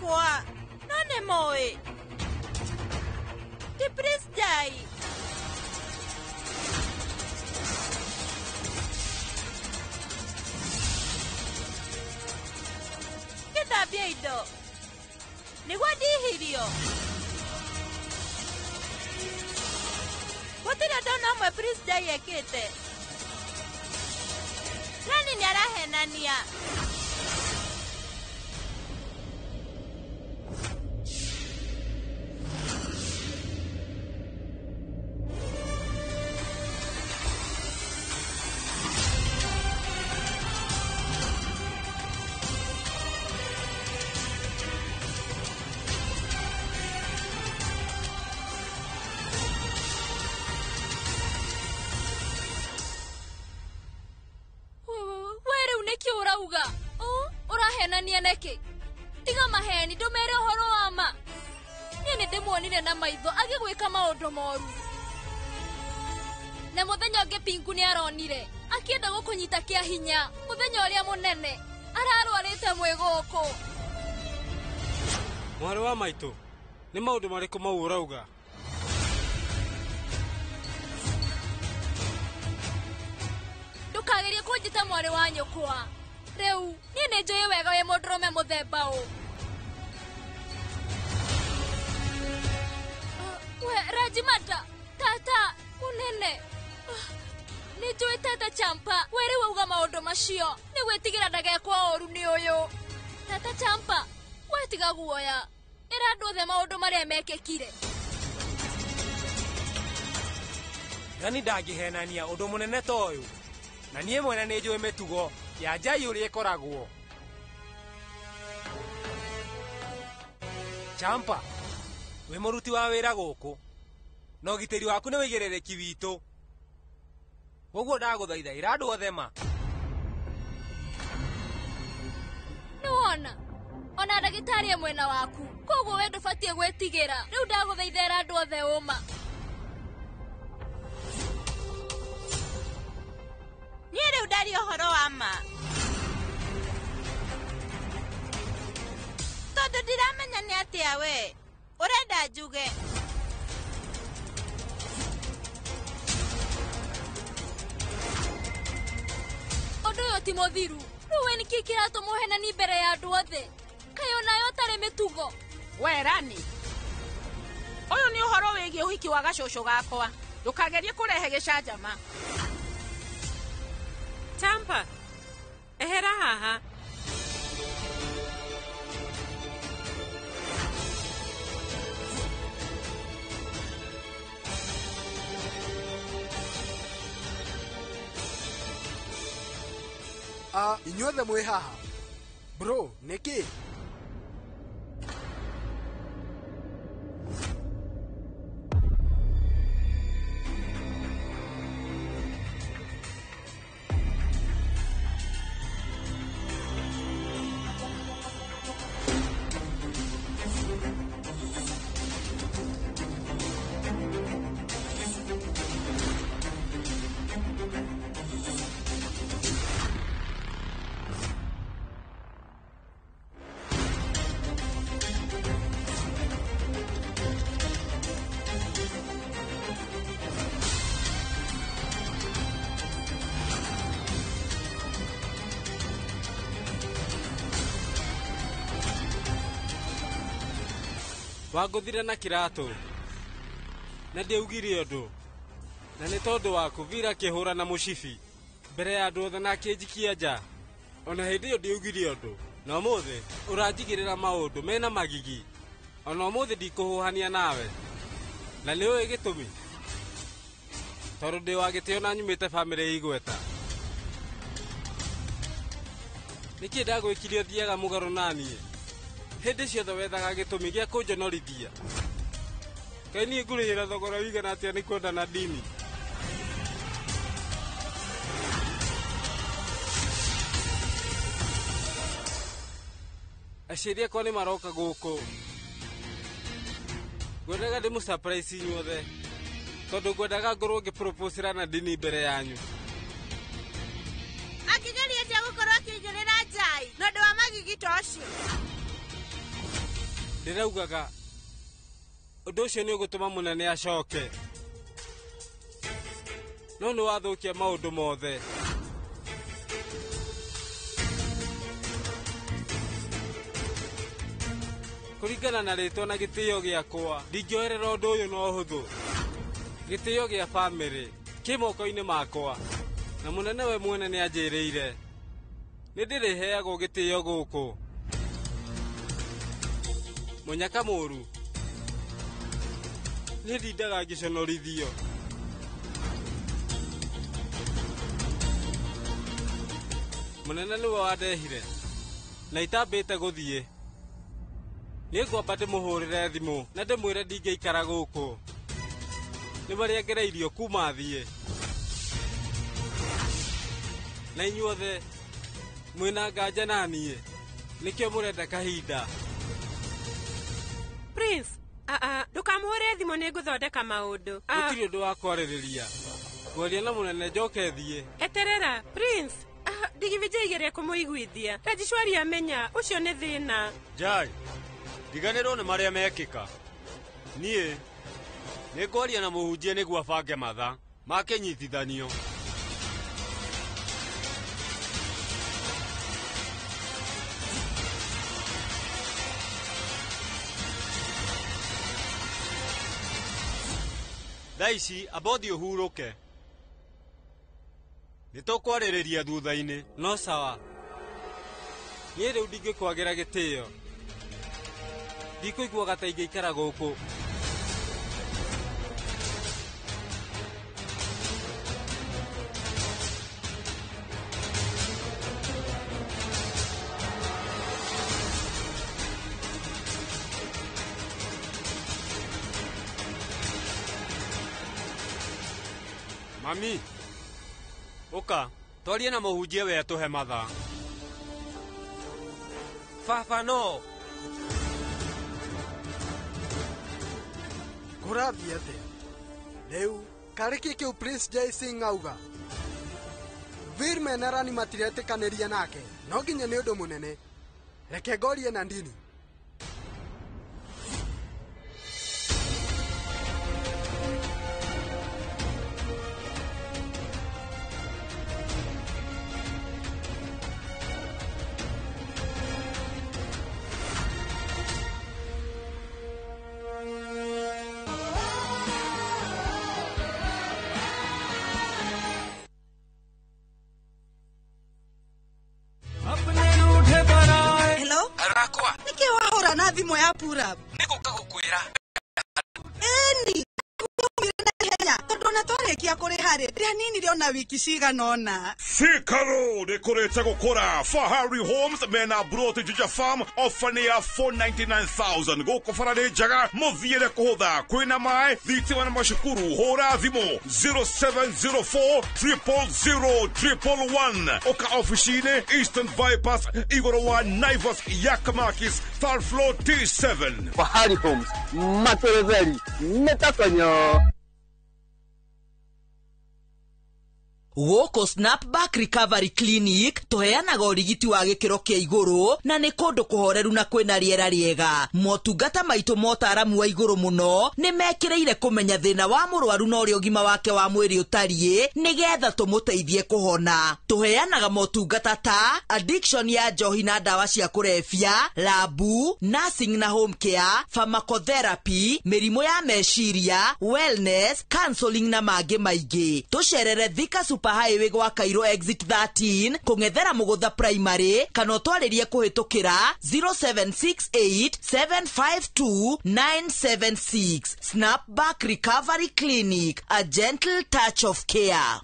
nyũkwa no nĩ mũĩ ti Prince Jai. Gĩthambia indo nĩguo ndihirio. Gũtirĩ ũndũ ona ũmwe Prince Jai ekĩte. Rani nĩ arahenania. Neke tiga maheni ndumere ũhoro wa ma. Niĩ nĩ ndĩmuonire na maitho agĩgwĩka maũndũ moru. Na mũthenya ũngĩ Pinku nĩ aronire akĩenda gũkũnyita kĩa hinya. Mũthenya ũrĩa mũnene ararwarĩte mwĩ gũkũ. Mwarĩ wa maitũ, nĩ maũndũ marĩkũ mau ũrauga? Ndũkagerie kũnjĩta mwarĩ wa nyũkwa. Rĩu niĩ nĩ njũĩ wega wĩ mũndũrũme mũthemba ũ. We Rajimata, tata mũnene, nĩ njũĩ tata Champa, we rĩu auga maũndũ macio nĩ gwĩtigĩra ndagekwo ũru nĩ ũyũ. Tata Champa, we tiga guoya, ĩra andũ othe maũndũ marĩa mekĩkire. Rani ndangĩhenania ũndũ mũnene ta ũyũ, na niĩ mwene nĩ njũĩ mĩtugo ya Jai ũrĩa ĩkoragwo. Champa, wĩ mũruti wa wĩra gũkũ na ũgitĩri waku nĩ wĩigĩrĩrĩki witũ. Koguo ndagũthaitha ĩra andũ othe ma. Nĩwona ona ndagĩtarĩ e mwena waku, koguo we ndũbatiĩ gwĩtigĩra. Rĩu ndagũthaitha ĩra andũ othe ũma. Niĩ rĩu ndaria ũhoro wa ma tondũ ndiramenya nĩ atĩa we ũrenda njuge. Ũndũ ũyũ ti mũthiru. Rĩu we nĩkĩ kĩratũmũhenani mbere ya andũ othe? Kaĩ onayo ũtarĩ mĩtugo? We Rani, ũyũ nĩ ũhoro wĩgiĩ ũhiki wa gacũcũ gakwa. Ndũkagerie kũrehe gĩcanjama. Champa, ehera haha. Inyuothe mwĩ haha. Bro, nĩkĩ? Wangũthire na kĩratũ na ndiaugire ũndũ, na nĩ tondũ waku Vira akĩhũra na mũcibi mbere ya andũ othe na akĩnjikia nja. Ona hĩndĩ ĩyo ndiaugire ũndũ, na ũmũthĩ ũranjigĩrĩra maũndũ mena magigi. Ona ũmũthĩ ndikũhũhania nawe, na nĩ ũĩ gĩtũmi, tondũ ndĩ wa gĩtĩo na nyumĩte bamĩrĩ igweta. Nĩkĩ ndagwĩkire ũthiaga mũgarũ naniĩ? Hĩndĩ ciothe wethaga gĩtũmi gĩa kũnjonorithia. Kaĩ niĩ ngũrĩhĩra thogora ũigana atĩa nĩ kwenda na ndini? Aciari akwa nĩ maroka gũkũ. Ngwendaga ndĩmũ surprise inyuothe, tondũ ngwendaga ngorwo ngĩproposera na ndini mbere yanyu. Akĩgeria atĩa gũkorwo akĩigĩrĩra Jai na ũndũ wa magigi ta ũcio? Ndĩraugaga ũndũ ũcio nĩ ũgũtũma mũnene acoke. No nĩ wathũkia maũndũ mothe. Kũringana na rĩtwa na gĩtĩo gĩakwa, ndingĩoerera ũndũ ũyũ na ũhũthũ. Gĩtĩo gĩa bamĩrĩ kĩ moko-inĩ makwa, na mũnene we mwene nĩ anjĩrĩire. Nĩ ndĩrĩheagwo gĩtĩo gũkũ. Mũnyaka mũũru, niĩ ndindaga ngĩconorithio. Mũnene nĩwe wandehire, na itambĩte gũthiĩ. Nĩ ngwamba ndĩmũhũrĩre thimũ na ndĩmwĩre ndingĩikara gũkũ. Nĩ marĩa ngereirio kuma thiĩ. Na inyuothe mwĩna nganja na niĩ, nĩkĩo mũrenda kahinda. Prince, ndũkamũhũre thimũ nĩ ngũthondeka maũndũ. Gũtirĩ ũndũ wa kwarĩrĩria. Ngwaria na mũnene njoke thiĩ. Eterera, Prince. Ndigivija igerie kũmũiguithia. Rajishwari amenya, ũcio nĩ thĩna. Jai, ndiganĩrwo nĩ marĩa mekĩka. Niĩ nĩ ngwaria na mũhunjia nĩguo abange mathaa ma kĩnyitithanio. Thaa ici amba ũthiĩ ũhurũke. Nĩ tũkwarĩrĩria thutha-inĩ. No sawa. Niĩ rĩu ndingĩkwagĩra gĩtĩo. Ndikũiguaga ta ingĩikara gũkũ. Mami, ũka twarie na mũhunjia we atũhe mathaa. Baba no. Kũrathiĩ atĩa? Rĩu karĩ kĩ kĩu Prince Jai Singh auga? Veer mena Rani matiretĩkanĩria nake, no nginya nĩ ũndũ mũnene. Reke ngorie Nandini. Hello? Arakwa. Nĩkĩ wahũra na thimũ ya Purab? Nĩgũka gũkwĩra. Ĩni, ihenya tondũ ona twarĩkia kũrĩha rĩ, rĩaninire ona wiki cigana ũna. Thika Road ĩkũrĩte gũkũra. Fahari Homes mena broti Juja Farm ofa nĩ ya 499,000 gũkũ bara nĩ njega mũthiĩre kũhũtha kwĩna maĩ thitima na macukuru. Hũra thimũ 0704 000 111 ũka ofici-inĩ Eastern Bypass igũrũ wa Naivas Yakamakis third floor T7. Fahari Homes materetheri mĩtakonyo. Gũkũ Snapback Recovery Clinic tũheanaga ũrigiti wa gĩkĩro kĩa igũrũ na nĩ kũndũ kũhoreru na kwĩna rĩera rĩega. Motungata maitũ motaramu wa igũrũ mũno nĩ mekĩrĩire kũmenya thĩna wa mũrwaru na ũrĩa ũgima wake wa mwĩrĩ ũtariĩ nĩgetha tũmũteithie kũhona. Tũheanaga motungata ta addiction ya njohi na ndawa cia kũrebia, labu, nursing na home care, pharmacotherapy, mĩrimũ ya meciria, wellness, counseling na mangĩ maingĩ. Tũcerere Thika Super Highway gwa Cairo exit 13 kũng'ethera Mũgũtha Primary kana ũtwarĩrie kũhĩtũkĩra 0768 752 976. Snapback Recovery Clinic, a gentle touch of care.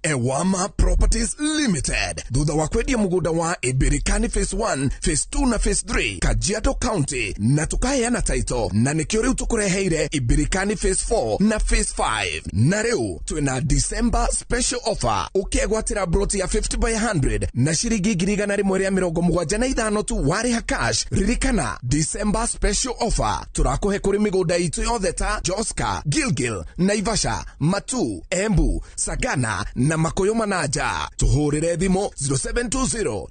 Ewama Properties Limited thutha wa kwendia mugunda wa Ibirikani Phase 1, Phase 2 na Phase 3 Kajiado County na tukaheana title na nikio riu tukureheire Ibirikani Phase 4 na Phase 5 na riu twina December special offer ukiegwatira broti ya 50 by 100 na shiringi 175 tu wariha cash. Ririkana December special offer turakuhe kuri migunda itu yothe ta Joska, Gilgil, Naivasha, Matu, Embu, Sagana na na Makuyu Manaja. Tuhurire thimu 0720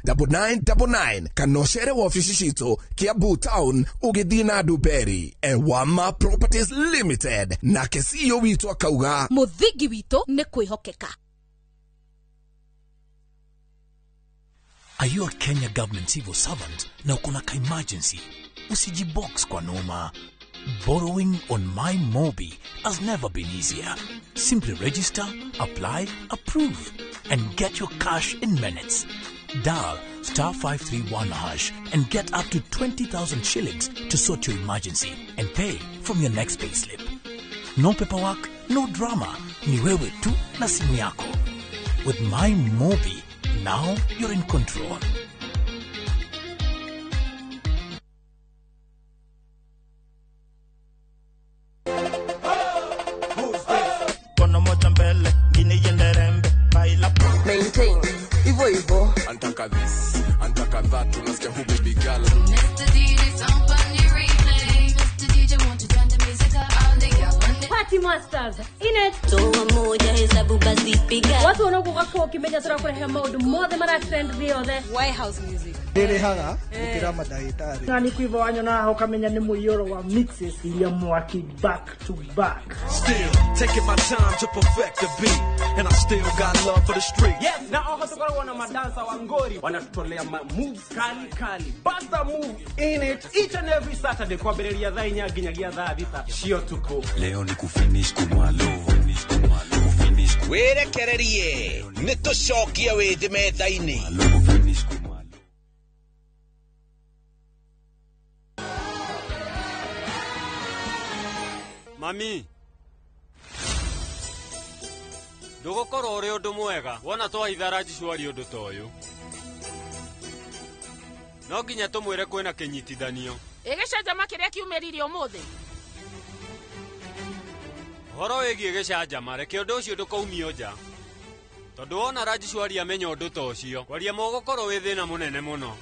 769999 kana ũcere wabici citũ Kiambu Town ũgĩthiĩ na Nduberi. Ewama Properties Limited nake CEO witũ akauga Mũthingi witũ nĩ kwĩhokeka. Are you a Kenya government civil servant na uko na ka-emergency? Usijibox kwa noma. Borrowing on My Mobi has never been easier. Simply register, apply, approve, and get your cash in minutes. Dial star 531 hash and get up to 20,000 shillings to sort your emergency and pay from your next payslip. No paperwork, no drama. Ni wewe tu na simu yako. With My Mobi, now you're in control. Kono moja mbele, ngine iende rembe, baila. Maintain, hivyo hivyo. Antaka this, antaka that, unasikia hu baby girl. Mr. DJ, some on your replay. Mr. DJ, won't you turn the music up? All the girls on the Party Masters in it. Toa moja hesabu basi piga. Watu wanaokuwa ukimenya turakurehe maundu mothe mara trend thĩ yothe. White House music. Ndĩrĩhaga gũkĩra mandagĩtarĩ. Na nĩ kwiva wanyona ũkamenya nĩ mũiyũro wa mixes iria mwaki back to back. Still taking my time to perfect the beat and I still got love for the street. Yes, na oho tukoragwo na madansa wa ngori wanatutolea ma moves kali kali. Basta move in it each and every Saturday kwambĩrĩria thaa 4 nginyagia thaa 6 cia ũtukũ. Leo ni kufinish kumalo. Kufinish. Wĩrekererie nĩ tũcokie wĩthĩ metha-inĩ. Mami, ndũgũkorwo ũrĩ ũndũ mwega wona twahitha Rajishwari ũndũ ta ũyũ. No nginya tũmwĩre kwĩna kĩnyitithanio. Ĩ gĩcanjama kĩrĩa kiumĩrire ũmũthĩ. Ũhoro wĩgiĩ gĩcanjama, reke ũndũ ũcio ndũkaumio nja. Tondũ wona Rajishwari amenya ũndũ ta ũcio, kwaria ma ũgũkorwo wĩ thĩna mũnene mũno.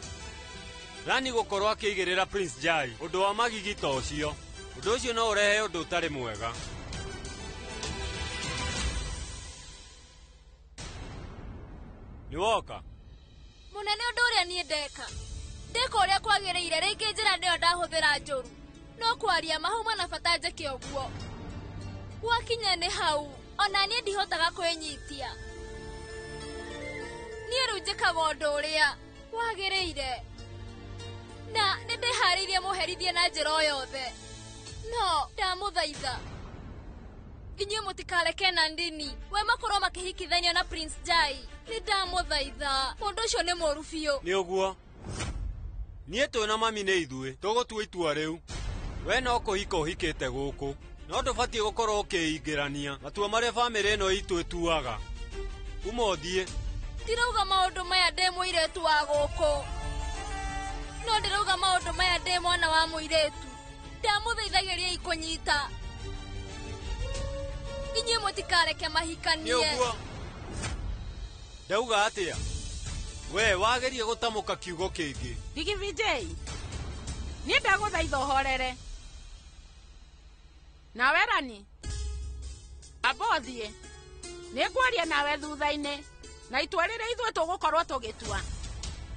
Rani gũkorwo akĩigĩrĩra Prince Jai ũndũ wa magigi ta ũcio. Ũndũ ũcio no ũrehe ũndũ ũtarĩ mwega. Nĩ woka? Mũnene ũndũ ũrĩa niĩ ndeka. Ndeka ũrĩa kwagĩrĩire, rĩngĩ njĩra nĩyo ndahũthĩra njũru. No kwaria mahauma na bata njĩke ũguo. Gwakinya nĩ hau, ona niĩ ndihotaga kwĩnyitia. Niĩ rĩu njĩkaga ũndũ ũrĩa wagĩrĩire. Na nĩ ndĩharĩirie mũherithie na njĩra o yothe. No, ndamũthaitha. Inyuĩ mũtikareke Nandini we makorwo makĩhikithanio na Prince Jai. Nĩ ndamũthaitha. Mũndũ ũcio nĩ mũũru biũ. Nĩ ũguo. Niĩ twĩna mami nĩ ithuĩ tũgũtua itua rĩu. We no kũhika ũhikĩte gũkũ. No ndũbatiĩ gũkorwo ũkĩingĩrania matua marĩa bamĩrĩ ĩno itũ ĩtuaga. Uma ũthiĩ. Ndirauga maũndũ maya ndĩ mũirĩtu wa gũkũ. No ndĩrauga maũndũ maya ndĩ mwana wa mũirĩtu. Ndamũthaithagĩria kũnyita. Inyuĩ mũtikareke mahikanie. Nĩ ũguo. Ndauga atĩa? We wagerie gũtamũka kiugo kĩngĩ. Digi Vijay, niĩ ndagũthaitha ũhorere. Nawe Rani, amba ũthiĩ. Nĩngwaria nawe thutha-inĩ na itua rĩrĩa ithuĩ tũgũkorwo tũgĩtua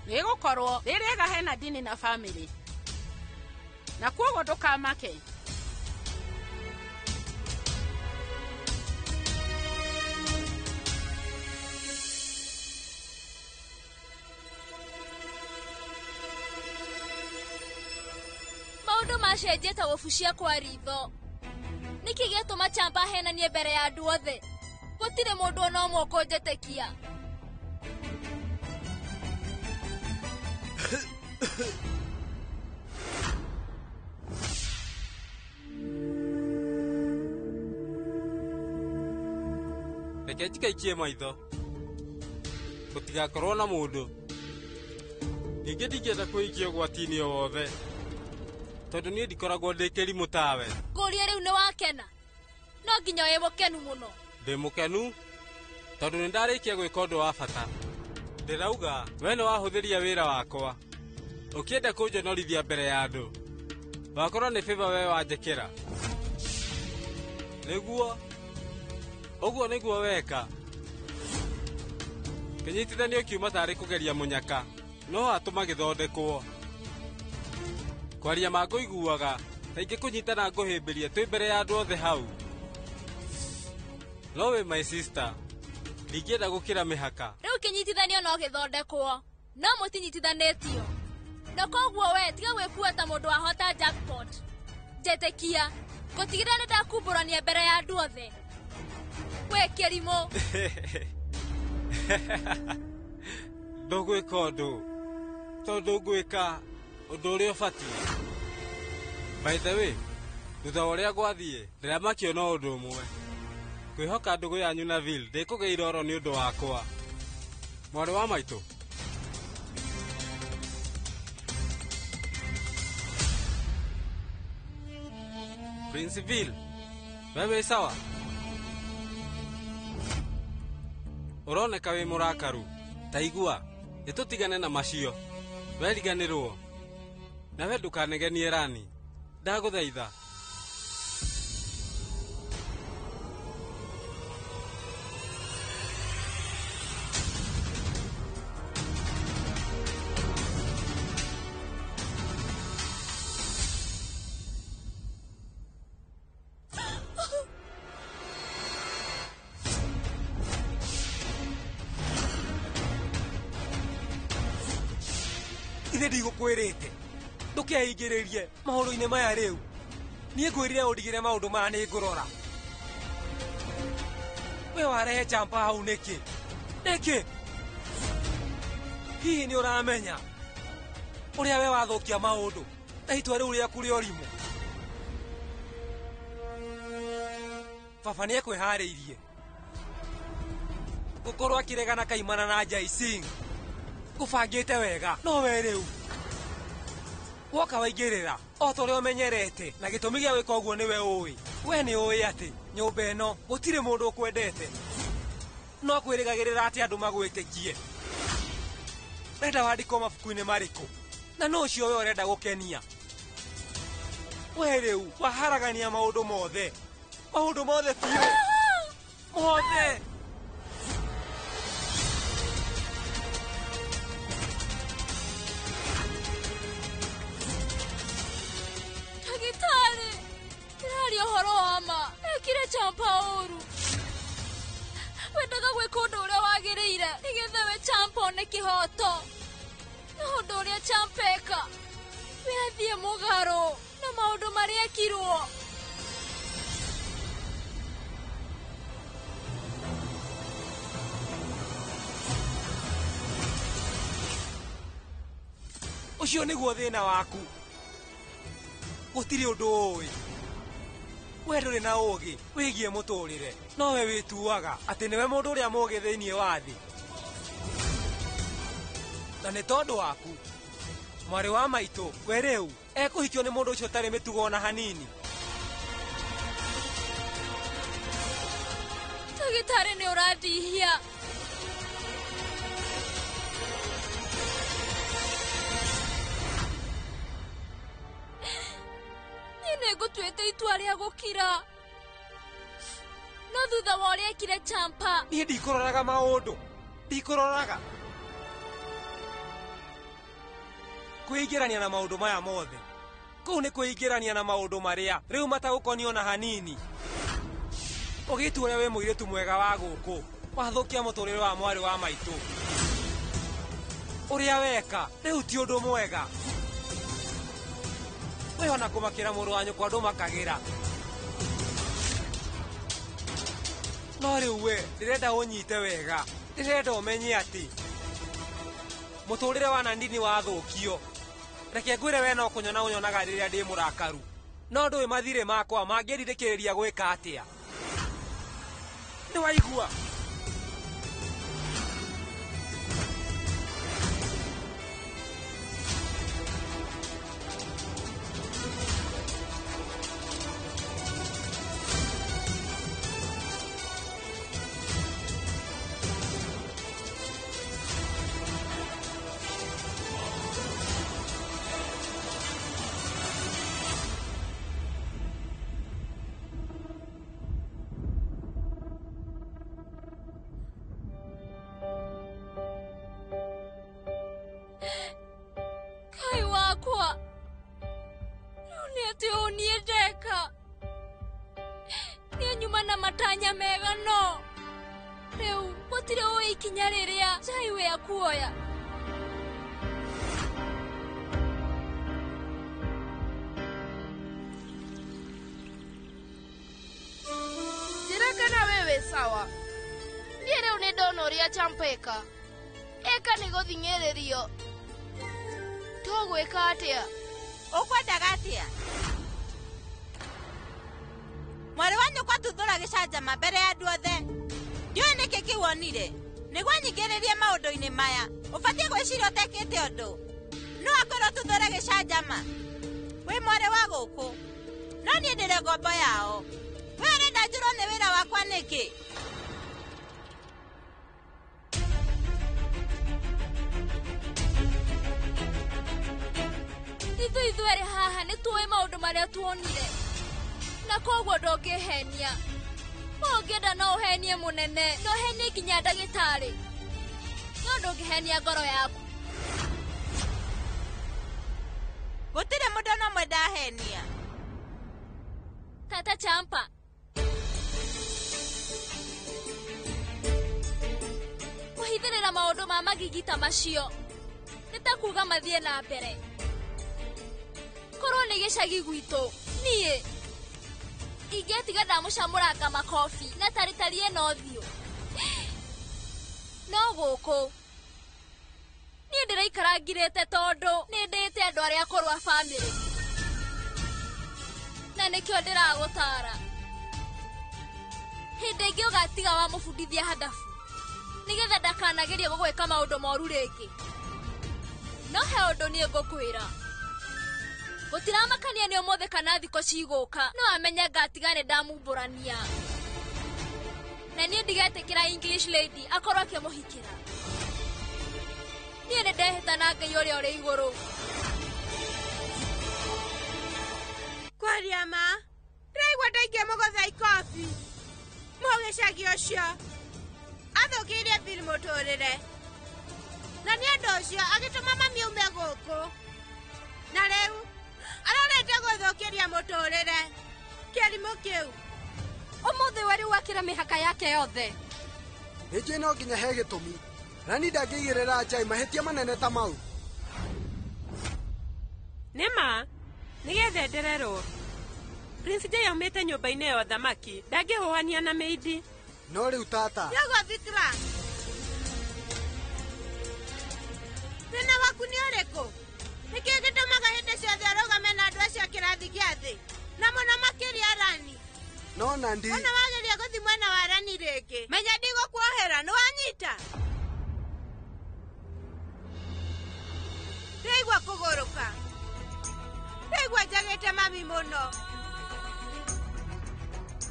rĩgũkorwo rĩ rĩega hena ndini na bamĩrĩ. Na kwoguo ndũkamake. Maũndũ macenjie ta gũbucia kwa ritho. Nĩkĩ gĩatũma Champa ahenanie mbere ya andũ othe? Gũtirĩ mũndũ ona ũmwe ũkũnjĩtĩkia. Reke njikaikie maitho gũtigakorwo na mũndũ. Ningĩ ndingĩenda kwĩikia ũgwati-inĩ o wothe tondũ niĩ ndikoragwo ndĩ kĩrimũ tawe. Ngũrie rĩu nĩ wakena? No nginya wĩ mũkenu mũno. Ndĩ mũkenu tondũ nĩ ndarĩkia gwĩka ũndũ wa bata. Ndĩrauga we nĩ wahũthĩria wĩra wakwa ũkĩenda kũnjonorithia mbere ya andũ. Wakorwo nĩ favor we wanjĩkĩra. Nĩguo ũguo nĩguo weka. Kĩnyitithanio kiuma tarĩ kũgeria mũnyaka no atũma gĩthondekwo. Kwaria ma ngũiguaga ta ingĩkũnyita na ngũhĩmbĩrie twĩ mbere ya andũ othe hau. No wĩ my sister, ndingĩenda gũkĩra mĩhaka. Rĩu kĩnyitithanio no gĩthondekwo, no mũtinyitithanĩtio. Na koguo we tiga gwĩkua ta mũndũ wahota jackpot. Njĩtĩkia, ngũtigĩrĩra nĩ ndakumbũrania mbere ya andũ othe. We kĩrimũ. Ndũgwĩka ũndũ tondũ ngwĩka ũndũ ũrĩa ũbatiĩ. By the way, thutha wa ũrĩa gwathiĩ, ndĩramakio no ũndũ ũmwe. Kwĩhoka ndũgũ yanyu na Vil ndĩkũgĩa iroro nĩ ũndũ wakwa. Mwarĩ wa maitũ. Prince Vil, we wĩ sawa? Ũroneka wĩ mũrakaru. Ta igua, nĩtũtigane na macio. Weriganĩrwo. Nawe ndũkanegenie Rani. Ndagũthaitha. Ithe ndigũkwĩrĩte ndũkeingĩrĩrie maũndũ-inĩ maya rĩu. Niĩ ngwĩrire ũndigĩre maũndũ maya nĩ ngũrora. We warehe Champa hau nĩkĩ? Nĩkĩ? Hihi nĩ ũramenya ũrĩa we wathũkia maũndũ na itua rĩu rĩaku rĩa ũrimũ? Baba nĩ ekwĩharĩirie gũkorwo akĩregana kaimana na Jai Singh. Ngũbangĩte wega no we rĩu woka waingĩrĩra o ta ũrĩa ũmenyerete, na gĩtũmi gĩa gwĩka ũguo nĩwe ũĩ. We nĩ ũĩ atĩ nyũmba ĩno gũtirĩ mũndũ ũkwendete, no kwĩrĩgagĩrĩra atĩ andũ magwĩtĩkie. Ũrenda wandĩkwo mabuku-inĩ marĩkũ? Na nũ ũcio we ũrenda gũkenia? We rĩu waharagania maũndũ mothe, maũndũ mothe biũ, mothe. Ndagĩtarĩ, ndĩraria ũhoro wa ma. Ekire Champa ũru. Wendaga gwĩka ũndũ ũrĩa wagĩrĩire nĩgetha we Champa one kĩhoto. No ũndũ ũrĩa Champa eka, we athiĩ mũgarũ na maũndũ marĩa ekirwo. Ũcio nĩguo thĩna waku. Gũtirĩ ũndũ ũĩ. We ndũrĩ na ũũgĩ wĩgiĩ mũtũrĩre, no we wĩtuaga atĩ nĩwe mũndũ ũrĩa mũũgĩ thĩinĩ wa thĩ. Na nĩ tondũ waku, mwarĩ wa maitũ, we rĩu ekũhikio nĩ mũndũ ũcio ũtarĩ mĩtugo ona hanini. Ndagĩtarĩ nĩ ũrandihia. Niĩ nĩngũtuĩte itua rĩa gũkira. No thutha wa ũrĩa ekire Champa, Niĩ ndikũroraga maũndũ, ndikũroraga. Kwĩingĩrania na maũndũ maya mothe kũu nĩ kwĩingĩrania na maũndũ marĩa rĩu matagũkonio ona hanini. Ũgĩtua ũrĩa wĩ mũirĩtu mwega wa gũkũ, wathũkia mũtũrĩre wa mwarĩ wa maitũ. Ũrĩa weka rĩu ti ũndũ mwega. We ona kũmakĩra mũrũ wa nyũkwa ndũmakagĩra. No rĩu we ndĩrenda ũnyite wega, ndĩrenda ũmenye atĩ mũtũrĩre wa Nandini wathũkio. Reke ngwĩre we no kũnyona ũnyonaga rĩrĩa ndĩ mũrakaru, no ndũĩ mathirĩ makwa mangĩndindĩkĩrĩria gwĩka atĩa. Nĩ waigua? wakwa. Rĩu nĩ atĩ ũũ niĩ ndeka. Niĩ nyuma na matanya mega no. Rĩu gũtirĩ ũĩ ikinya rĩrĩa Jai we akuoya. Njĩra kana we wĩ sawa. Niĩ rĩu nĩ ndona ũrĩa Champa eka. Eka nĩ gũthing'ĩrĩrio. Tũgwĩka atĩa? Ũkwendaga atĩa? Mwarĩ wa nyũkwa tuthũra gĩcanjama mbere ya andũ othe. Ndiũĩ nĩkĩ kĩu wonire. Nĩguo nyingĩrĩrie maũndũ-inĩ maya, ũbatiĩ gwĩciria ũtekĩte ũndũ. No akwĩrwo tuthũre gĩcanjama. Wĩ mwarĩ wa gũkũ. No niĩ ndĩrĩ ngombo yao. We ũrenda njũrwo nĩ wĩra wakwa nĩkĩ? Ithuĩ ithuerĩ haha nĩ tũĩ maũndũ marĩa tuonire. Na koguo ndũngĩhenia. Ũngĩenda no ũhenie mũnene, no ũhenie nginya ndagĩtarĩ. No ndũngĩhenia ngoro yaku. Gũtirĩ mũndũ ona ũmwe ndahenia. Tata Champa. Kũhithĩrĩra maũndũ ma magigi ta macio nĩ ta kuuga mathiĩ na mbere. Korwo nĩ gĩcagi gwitũ, niĩ ingĩtiga ndamũcamũranga makobi na taritarie na ũthiũ. No gũkũ niĩ ndĩraikara ngirĩte tondũ nĩ ndĩte andũ arĩa akũrũ a bamĩrĩ. Na nĩkĩo ndĩragũtara. Hĩndĩ ĩngĩ ũgatiga wamũbundithia handabu nĩgetha ndakanagerie gũgwĩka maũndũ moru rĩngĩ. No he ũndũ niĩ ngũkwĩra. Gũtiramakania nĩ ũmũthĩ kana thikũ cigũka, no amenye ngatiga nĩ ndamumbũrania. Na niĩ ndigetĩkĩra English lady akorwo akĩmũhikĩra. Niĩ nĩ ndehĩta na Ngai ũrĩa ũrĩ igũrũ. Kwaria ma, ndĩraigua ndaingĩmũgũtha ikobi. Mũgĩcagi ũcio athũkĩirie Bill mũtũrĩre. Na nĩ ũndũ ũcio agĩtũma mami aume gũkũ. Na rĩu arorete gũthũkĩria mũtũrĩre. Kĩrimũ kĩu. Ũmũthĩ we rĩu akĩra mĩhaka yake yothe. Nĩnjũĩ no nginya he gĩtũmi. Rani ndangĩigĩrĩra Jai mahĩtia manene ta mau. Nĩ ma, nĩgetha ndererwo. Prince Jai aumĩte nyũmba-inĩ ya ũthamaki, ndangĩhũhania na mĩindi. No rĩu tata. Nĩũguo Vikram. Thĩna waku nĩ ũrĩkũ? Nĩkĩĩ gĩtũmaga hĩndĩ ciothe ũrũgame na andũ acio a kĩrathi gĩa thĩ? Na mũno makĩria Rani. No Nandi. Ona wageria gũthiĩ mwena wa Rani rĩngĩ. Menya ndigũkuohera, nĩwanyita? Ndĩraigua kũgũrũka. Ndĩraigua njagĩte mami mũno.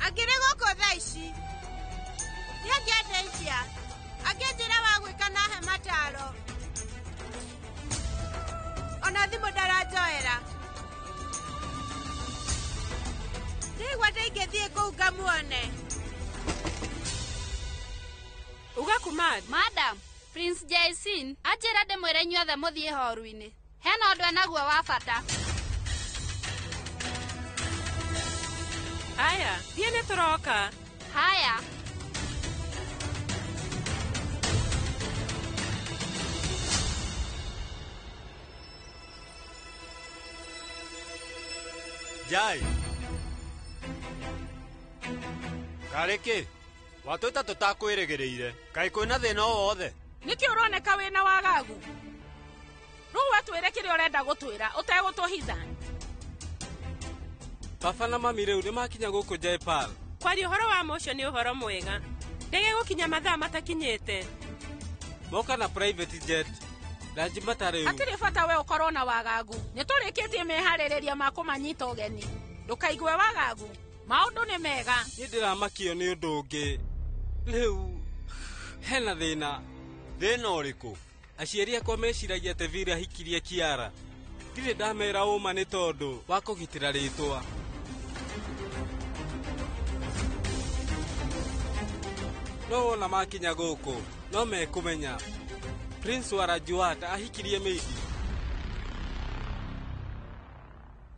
Angĩrĩ gũkũ thaa ici. Nĩangĩandeithia. Angĩnjĩra wa gwĩka na he mataro. Ona thimũ ndaranjoera. Ndĩraigua ta ingĩthiĩ kũu ngamuone. Uga Kumar. Madam, Prince Jaisin anjĩra ndĩmwĩre inyuothe mũthiĩ horu-inĩ. Hena ũndũ enaguo wa bata. Haya, thiĩ nĩ tũroka. Haya. Jai. Karĩ kĩ? Watwĩta tũtakwĩrĩgĩrĩire. Kaĩ kwĩna thĩna o wothe? Nĩkĩ ũroneka wĩna wagagu? Rĩu wetwĩre kĩrĩa ũrenda gũtwĩra ũtegũtũhitha. Baba na mami rĩu nĩmakinya gũkũ Jaipal. Kwaria ũhoro wa ma ũcio nĩ ũhoro mwega. Ndege gũkinya mathaa matakinyĩte. Moka na private jet. Ranjimata rĩu. Hatirĩ bata we ũkorwo na wagagu. Nĩtũrĩkĩtie meharĩrĩria ma kũmanyita ũgeni. Ndũkaigue wagagu. Maũndũ nĩ mega. Niĩ ndĩramakio nĩ ũndũ ũngĩ. Rĩu hena thĩna. Thĩna ũrĩkũ? Aciari akwa meciragia atĩ Vira ahikirie Kiara. Ndirĩ ndamera ũma nĩ tondũ wa kũgitĩra rĩtwa. No wona makinya gũkũ, no mekũmenya. Prince wa Rajuat ahikirie Meidi.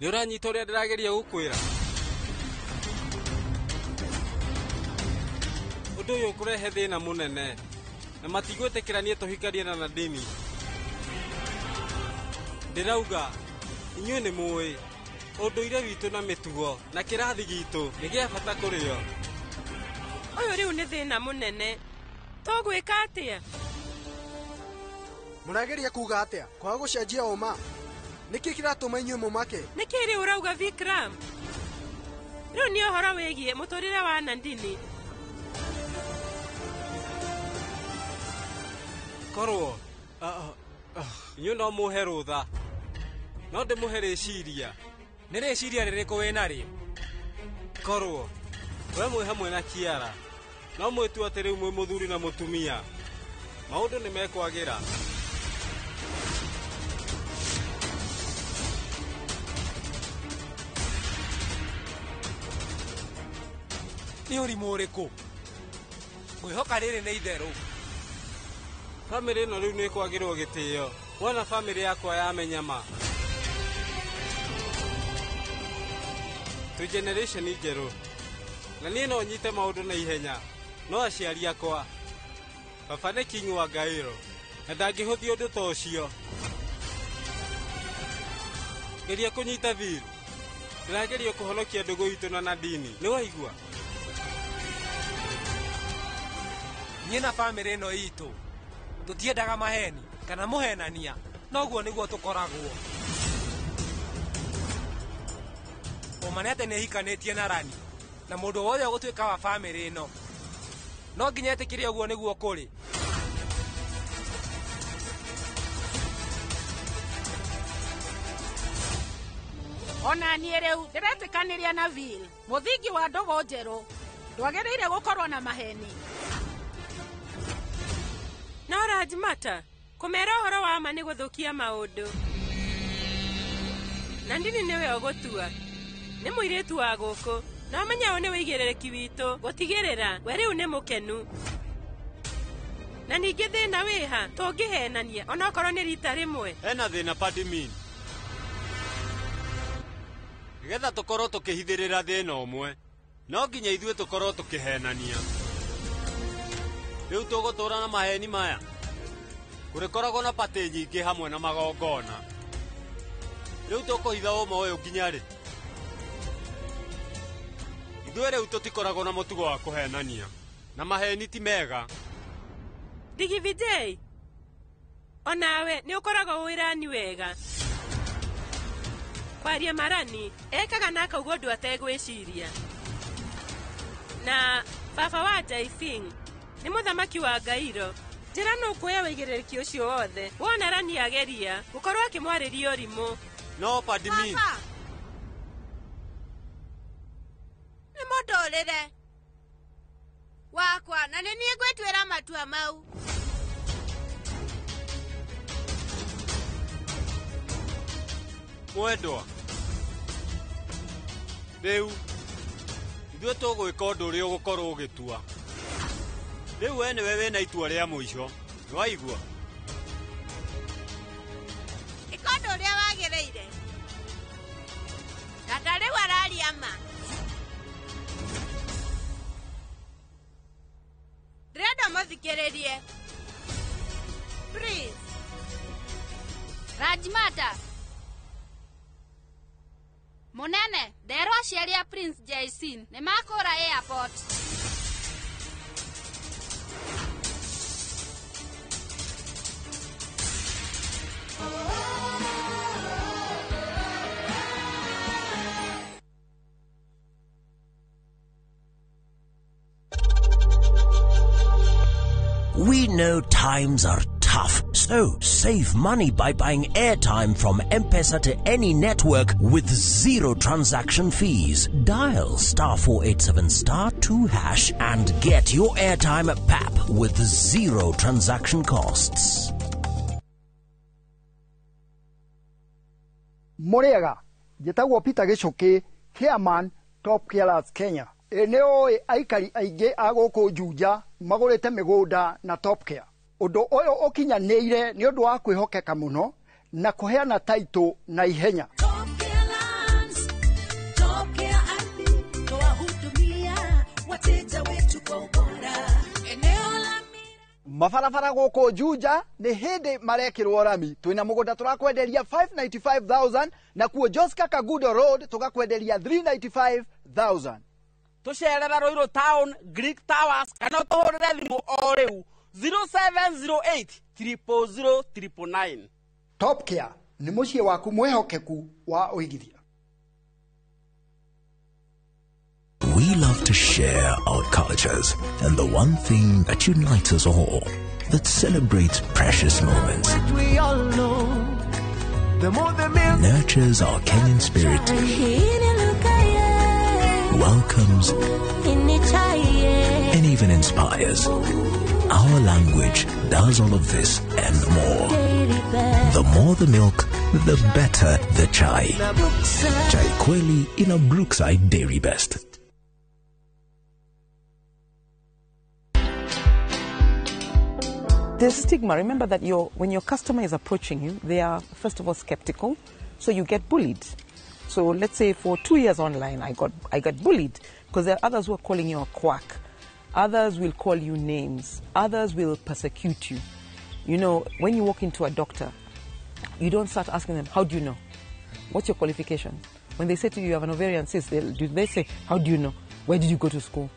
Nĩ ũranyita ũrĩa ndĩrageria gũkwĩra? Ũndũ ũyũ ũkũrehe thĩna mũnene na matigwĩtĩkĩra niĩ tũhikanie na Nandini. Ndĩrauga inyuĩ nĩ mũĩ ũndũire witũ na mĩtugo na kĩrathi gitũ nĩ gĩa bata kũrĩ o. Ũyũ rĩu nĩ thĩna mũnene. Tũgwĩka atĩa? Mũrageria kuga atĩa? Kwaga gũcenjia ũma? Nĩkĩ kĩratũma inyuĩ mũmake? Nĩkĩ rĩu ũrauga Vikram? Rĩu nĩ ũhoro wĩgiĩ mũtũrĩre wa Nandini. Korwo inyuĩ no mũhe rũtha, no ndĩmũhe rĩciria. Nĩ rĩciria rĩrĩkũ wĩnarĩo? Korwo we mwĩ hamwe na Kiara no mwĩtue atĩ rĩu mwĩ mũthuri na mũtumia, maũndũ nĩ mekwagĩra. Nĩ ũrimũ ũrĩkũ? Ngwĩhoka rĩrĩ nĩ itherũ. Bamĩrĩ ĩno rĩu nĩ ĩkwagĩrwo gĩtĩo. Wona bamĩrĩ yakwa yamenya ma. Twĩ generation njerũ na niĩ no nyite maũndũ na ihenya, no aciari akwa, baba nĩ king wa Gairo na ndangĩhũthia ũndũ ta ũcio. Geria kũnyita Vir. Ndĩrageria kũhonokia ndũgũ itũ na Nandini. Nĩ waigua? Niĩ na bamĩrĩ ĩno itũ tũtiendaga maheni kana mũhenania, noguo nĩguo tũkoragwo. Ũma nĩ atĩ nĩhikanĩtie na Rani na mũndũ wothe ũgũtuĩka wa bamĩrĩ ĩno no nginya etĩkĩre ũguo nĩguo kũrĩ. Ona niĩ rĩu ndĩretĩkanĩria na Vil. Mũthingi wa ndũgũ njerũ ndwagĩrĩire gũkorwo na maheni. No Rajmata, kũmera ũhoro wa ma nĩ gũthũkia maũndũ. Nandini nĩwe ũgũtua. Nĩ mũirĩtu wa gũkũ. No menya ũyũ nĩ wĩigĩrĩrĩki witũ gũtigĩrĩra we rĩu nĩ mũkenu. Na ningĩ thĩna wĩha tũngĩhenania onokorwo nĩ rita rĩmwe. Hena thĩna Padmin. Nĩgetha tũkorwo tũkĩhithĩrĩra thĩna ũmwe, no nginya ithuĩ tũkorwo tũkĩhenania. Rĩu tũgũtũra na maheni maya. Kũrĩkoragwo na patĩ nyingĩ hamwe na magongona. Rĩu tũkũhitha ũma ũyũ nginya rĩ? Ithuĩ rĩu tũtikoragwo na mũtugo wa kũhenania, na maheni ti mega. Digivijay, onawe nĩ ũkoragwo ũĩ Rani wega. Kwaria marani ekaga na akauga ũndũ ategwĩciria. Na baba wa Jai Singh nĩ mũthamaki wa Gairo. Njĩra nũ ũkuoya wĩigĩrĩrĩki ũcio wothe wona Rani ageria gũkorwo akĩmwarĩria ũrimũ. No Padmin. Baba, nĩ mũtũrĩre wakwa na nĩ niĩ ngwĩtuĩra matua mau. Mwendwa, rĩu ithuĩ tũgwĩka ũndũ ũrĩa ũgũkorwo ũgĩtua. Rĩu we nĩwe wĩna itua rĩa mũico. Nĩwaigua? Ĩka ũndũ ũrĩa wagĩrĩire. Tata rĩu araria ma. Ndĩrenda mũthikĩrĩrie. Please. Rajmata. Munene, nderwo aciari a Prince Jaisin nĩ makũra airport. We know times are tough, so save money by buying airtime from M-Pesa to any network with zero transaction fees. Dial *487*2# and get your airtime at PAP with zero transaction costs. Muriega, njĩtagwo Peter Gĩcũkĩ, chairman Top Carers Kenya. Ĩ nĩ ũĩ aikari aingĩ a gũkũ Juja magũrĩte mĩgũnda na Top Care. Ũndũ ũyũ ũkinyanĩire nĩ ũndũ wa kwĩhokeka mũno na kũheana taitũ na ihenya. Mabarabara gũkũ Juja nĩ hĩndĩ marekĩrwo rami. Twĩna mũgũnda tũrakwenderia 595,000 na kuo Joska Kagudo Road tũgakwenderia 395,000. Tũcerere Ruiru Town, Greek Towers, kana ũtũhũrĩre thimũ o rĩu 0708 000 999. Top Care nĩ mũciĩ waku mwĩhokeku wa ũigithia. We love to share our cultures and the one thing that unites us all, that celebrates precious moments, We all know the more the nurtures our Kenyan spirit, welcomes, and even inspires. Our language does all of this and more. The more the milk, the better the chai. Chai Kweli in a Brookside Dairy Best. There's stigma. Remember that when your customer is approaching you, they are, first of all, skeptical, so you get bullied. So let's say for 2 years online, I got bullied because there are others who are calling you a quack. Others will call you names. Others will persecute you. You know, when you walk into a doctor, you don't start asking them, how do you know? What's your qualification? When they say to you, you have an ovarian cyst, they say, how do you know? Where did you go to school?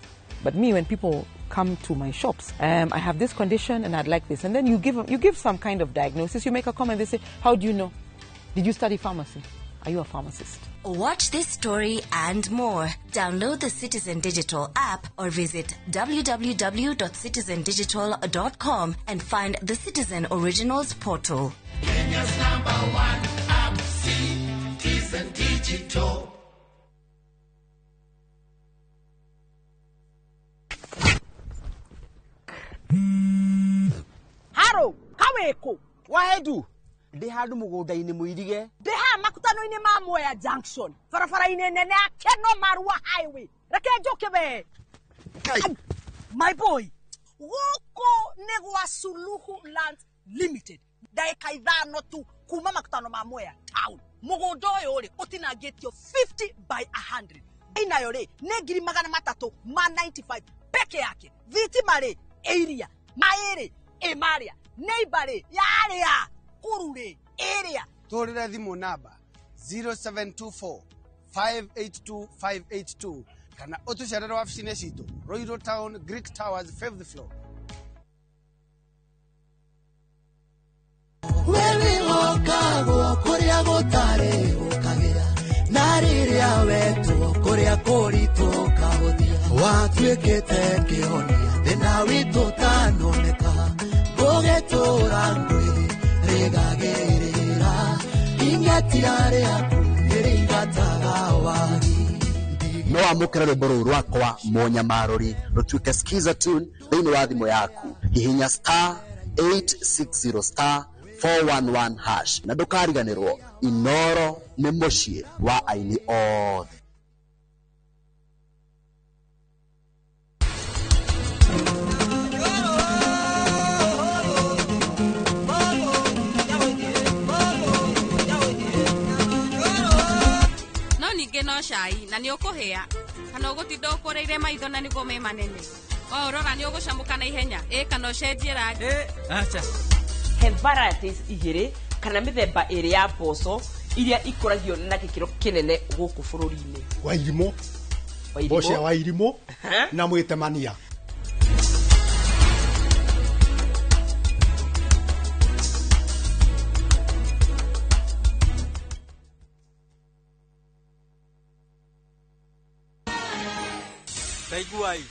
But me, when people come to my shops, I have this condition and I'd like this. And then you give some kind of diagnosis, you make a comment, they say, how do you know? Did you study pharmacy? Are you a pharmacist? Watch this story and more. Download the Citizen Digital app or visit www.citizendigital.com and find the Citizen Originals portal. Kenya's number one app, Citizen Digital. Haro, kaweko. Wahedu. Ndĩ handũ mũgũnda-inĩ mũirige. Ndĩ haha makutano-inĩ ma Mwea Junction, barabara-inĩ nene ya Keno Marua Highway. Reke njũke we. My boy, gũkũ nĩ gwa Suluhu Land Limited. Ndagĩka 5 tu kuma makutano ma Mwea Town. Mũgũnda ũyũ rĩ ũtinangĩtio 50 by 100. Inayo rĩ nĩ 395 peke yake. Thitima rĩ ĩiria, maĩ rĩ ĩ marĩa, neighbor rĩ yarĩa. Kurure area. Tũhũrĩre thimũ namba 0724 582 582 kana ũtũcerere wabici-inĩ citũ Ruiru Town, Greek Towers, 5th floor. Wewe kũrĩa gũtarĩ gũkagĩra na rĩrĩa wetwo kũrĩa kũritũ ũkahũthia watuĩkĩte kĩhonia thĩna witũ ũtanoneka ngũgĩtũra ngwĩ rĩgagĩrĩra ing'atia rĩaku nĩrĩingataga wagi. No amũkĩre rwĩmbo rũu rwakwa Mũnyamarũri rũtuĩke skiza tune thĩinĩ wa thimũ yaku. Hihinya star 860 star 411 hash na ndũkariganĩrwo Inoro nĩ mũciĩ wa aini othe. No cai na nĩ ũkũhĩa kana ũgũtinda ũkũrĩire maitho na nĩguo me manene. O ũrora nĩ ũgũcamũka na ihenya ĩ kana ũcenjie rangi. Acha. He varieties igĩrĩ kana mĩthemba ĩrĩ ya mboco iria ikũragio na gĩkĩro kĩnene gũkũ bũrũri-inĩ. Wairimũ, mboco ya wairimũ na mwĩtemania. Taiguai,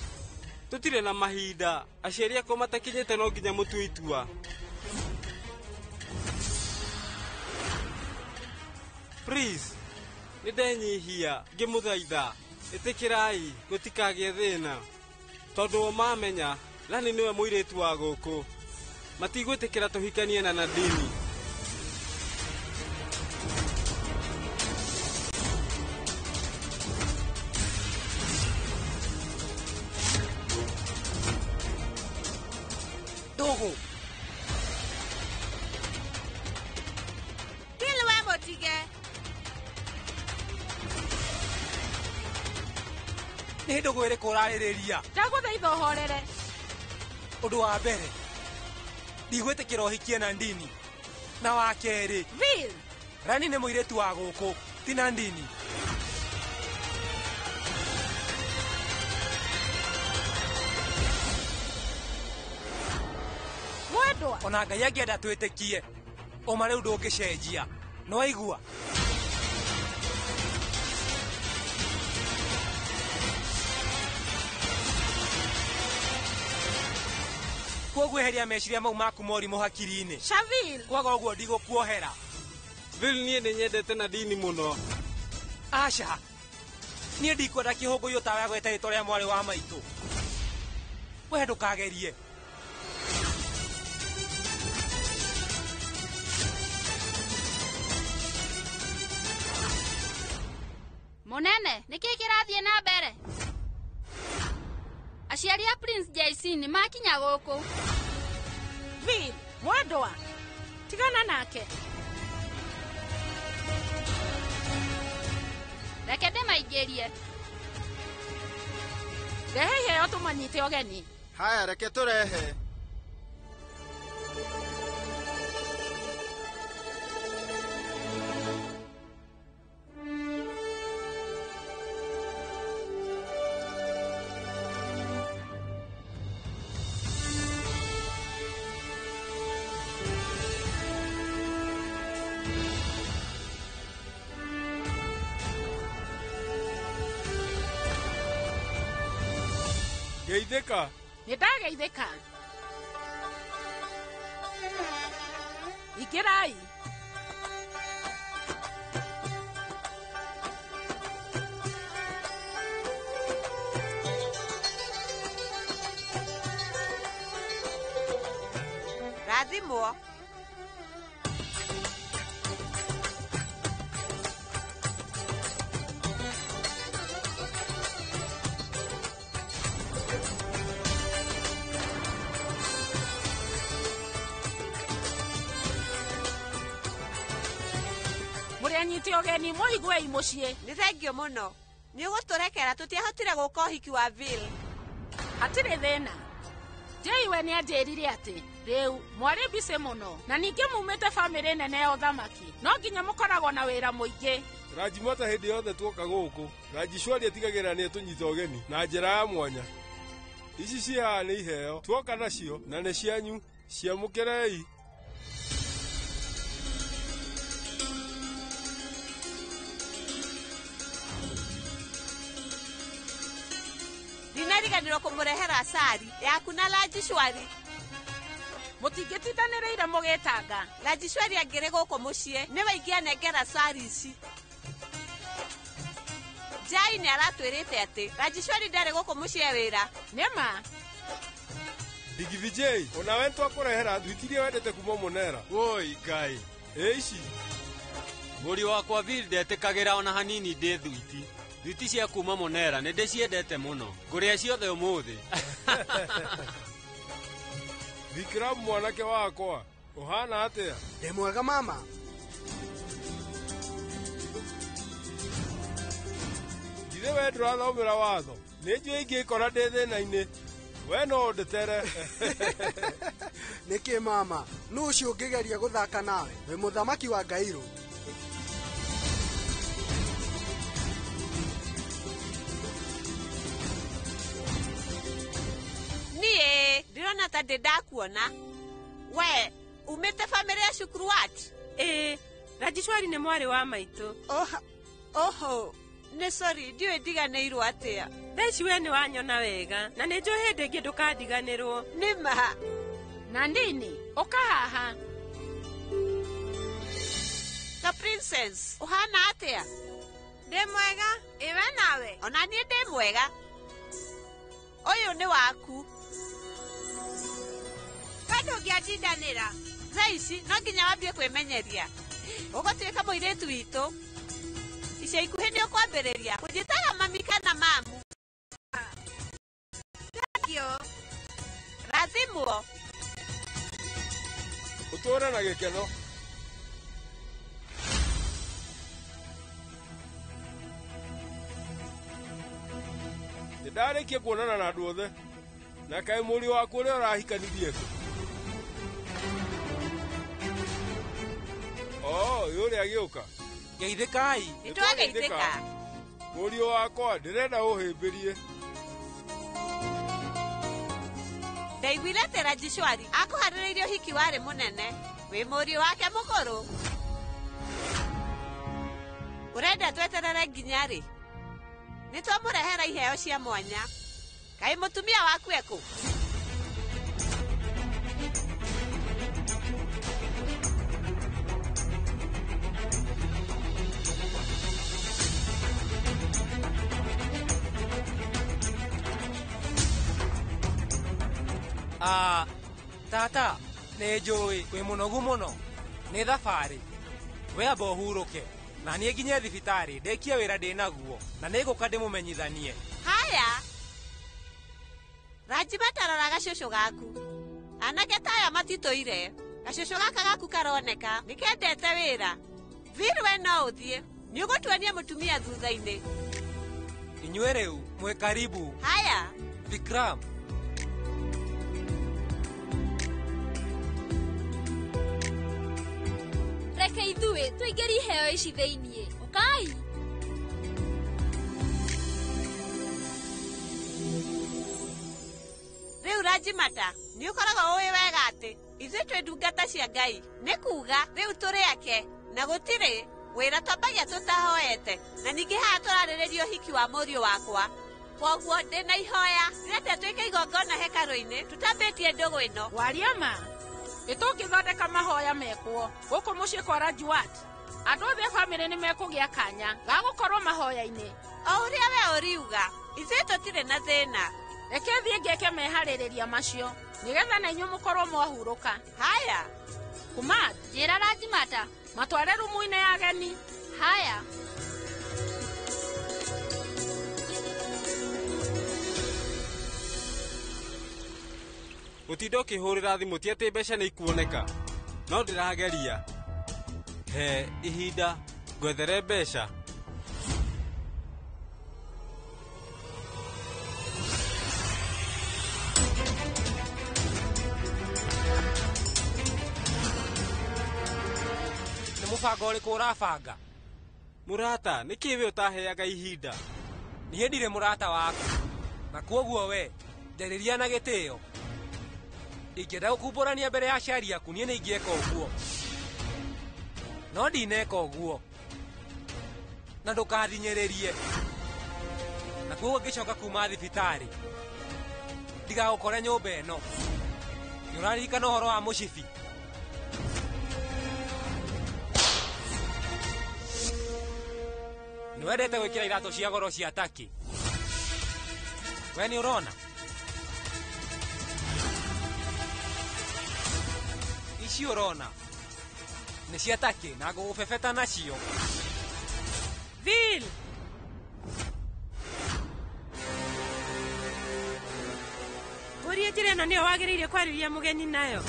tutire na mahinda aciari akwa matakinyĩte no nginya mũtue itua. Please, nĩndenyihia ngĩmũthaitha ĩtĩkĩrai gũtikagĩe thĩna tondũ o mamenya Lani nĩwe mũirĩtu wa gũkũ matigwĩtĩkĩra tũhikanie na Nadini. Bill we mũtige. Nĩ ndũgũ ĩrĩkũ ũrarĩrĩria? Ndagũthaitha ũhorere. Ũndũ wa mbere, Ndigwĩtĩkĩra ũhikie na ndini. Na wa kerĩ, Vil, Rani nĩ mũirĩtu wa gũkũ, ti na ndini. Mwendwa. Ona Ngai angĩenda twĩtĩkie, ũma rĩu ndũngĩcenjia. Nĩwaigua? Kwoguo eheria meciria mau maku morimũ hakiri-inĩ. Shavil. Kwaga ũguo ndigũkuohera. Vil, niĩ nĩ nyendete na ndini mũno. Aca, niĩ ndikwenda kĩhũngũyũ tawe agwete rĩtwa rĩa mwarĩ wa maitũ. We ndũkagerie. Mũnene, nĩkĩ kĩrathiĩ na mbere? Aciari a Prince JC nĩ makinya gũkũ. Vil, mwendwa, tigana nake. Reke ndĩmaingĩrie. Rehe iheo tũmanyite ũgeni. Haya, reke tũrehe. Geithĩka. Nĩ ndageithĩka. Ingĩrai. Rathimwo. Mũrĩanyite ũgeni mũiguei mũciĩ. Nĩ thengio mũno. Nĩ ũgũtũrekera tũtiahotire gũka ũhiki wa Vil. Hatirĩ thĩna. Jay we nĩ anjĩrire atĩ rĩu mwarĩ mbicĩ mũno na ningĩ mumĩte bamĩrĩ nene ya ũthamaki, no nginya mũkoragwo na wĩra mũingĩ. Rajimata hĩndĩ yothe tuoka gũkũ, Rajishwari atigagĩrĩra nĩ etũnyita ũgeni na njĩra ya mwanya. Ici ciĩ haha nĩ iheo tuoka nacio na nĩ cianyu, ciamũkĩrei. Ndinariganĩrwo kũmũrehera acari yaku na Rajishwari. Mũtingĩtindanĩrĩire mũgĩtanga. Rajishwari angĩrĩ gũkũ mũciĩ nĩwe ingĩanengera acari ici. Jai nĩ aratwĩrĩte atĩ Rajishwari ndarĩ gũkũ mũciĩ wĩra. Nĩma. Digithi J, onawe nĩtwakũrehera thwiti iria wendete kuma Mũnera. Woi Ngai. Ĩ ici. Mũriũ wakwa Vil ndetĩkagĩra ona hanini ndĩ thwiti. Thwiti cia kuma Mũnera nĩ ndĩciendete mũno. Ngũrĩa ciothe ũmũthĩ. Vikram mwanake wakwa, ũhana atĩa? Ndĩ mwega mama. Githĩ we ndũrathomera watho? Nĩ njũĩ ingĩkora ndĩ thĩna-inĩ. We no ũndetere. Nĩkĩ mama? Nũ ũcio ũngĩgeria gũthaka nawe? Wĩ mũthamaki wa Ngairũ. Niĩ ndĩrona ta ndĩ ndakuona. We umĩte bamĩrĩ ya cukuru wat? Ĩĩ, Rajishwari nĩ mwarĩ wa maitũ. Oho, nĩ sorry, ndiũĩ ndiganĩirwo atĩa. Thaa ici we nĩ wanyona wega na nĩ njũĩ hĩndĩ ĩngĩ ndũkandiganĩrwo. Nĩ ma. Nandini, ũka haha. Ka princess, ũhana atĩa? Ndĩ mwega, ĩwe nawe? Ona niĩ ndĩ mwega. Ũyũ nĩ waku. We ndũngĩanjindanĩra. Thaa ici no nginya wambie kwĩmenyeria. Ũgũtuĩka mũirĩtu witũ. Ica ikuhĩ nĩ ũkwambĩrĩria kũnjĩtaga mami kana mamu. Thengio. Rathimwo. Ũtũũre na gĩkeno. Nĩ ndarĩkia kuonana na andũ othe. Na kaĩ mũriũ waku ũrĩa ũrahikanirie kũ? Oo, yũrĩa agĩũka. Geithĩkai. Nĩtwageithĩka. Mũriũ wakwa, ndĩrenda ũhĩmbĩrie. Ndaiguire atĩ Rajishwari akũharĩrĩirie ũhiki warĩ mũnene. Wĩ mũriũ wake mũkũrũ. Ũrenda tweterere nginya rĩ? Nĩtwamũrehera iheo cia mwanya. Kaĩ mũtumia waku ekũ? Tata, nĩ njũĩ wĩ mũnogu mũno. Nĩ thabarĩ. We amba ũhurũke. Na niĩ nginye thibitarĩ ndĩkie wĩra ndĩ naguo na nĩngũka ndĩmũmenyithanie. Haya. Rajimata rora gacũcũ gaku. Anake ta aya matitũire. Gacũcũ gaka gaku karoneka nĩkendete wĩra. Vir we no ũthiĩ. Nĩũgũtuonia mũtumia thutha-inĩ. Inyuĩ rĩu mwĩ karibu. Haya. Vikram. Reke ithuĩ tũingĩrie iheo ici thĩiniĩ. Ũkai. Rĩu Rajimata, nĩ ũkoragwo ũĩ wega atĩ ithuĩ twĩ ndungata cia Ngai. Nĩ kuga rĩu tũrĩ ake na gũtirĩ wĩra twambagia tũtahoete. Na ningĩ haha tũrarĩrĩria ũhiki wa mũriũ wakwa. Kwoguo ndĩna ihoya ndĩrenda twĩke igongona hekarũ-inĩ tũtambĩtie ndũgũ ĩno. Waria ma. Ĩtũngĩthondeka mahoya mekwo gũkũ mũciĩ kwa Rajuat. Andũ othe a bamĩrĩ nĩ mekũgĩa kanya ga gũkorwo mahoya-inĩ. O ũrĩa we ũriuga, ithuĩ tũtirĩ na thĩna. Reke thiĩ ngeke meharĩrĩria macio nĩgetha na inyuĩ mũkorwo mwahurũka. Haya. Kumar, Njĩra Rajimata. Matware rumu-inĩ ya ageni. Haya. Gũtinda ũkĩhũrĩra thimũ ti atĩ mbeca nĩ ikuoneka. No ndĩrageria. He ihinda ngwethere mbeca. Nĩ mũbango ũrĩkũ ũrabanga? Mũrata, nĩkĩ we ũtaheaga ihinda? Niĩ ndirĩ mũrata waku. Na kwoguo we, njarĩria na gĩtĩo. Ingĩenda gũkumbũrania mbere ya aciari aku niĩ nĩ ingĩeka ũguo. No ndineka ũguo. Na ndũkathinyĩrĩrie. Na kwoguo ngĩcoka kuma thibitarĩ. Ndigagũkore nyũmba ĩno. Nĩ ũraririkana ũhoro wa mũcibi? Nĩ wendete gwĩkĩra iratũ cia goro cia Turkey. We nĩ ũrona? Ici ũrona nĩ cia Turkey na ngũgũbebeta nacio. Vil! Ngũrie njĩra ĩno nĩyo wagĩrĩire kwarĩria mũgeni nayo.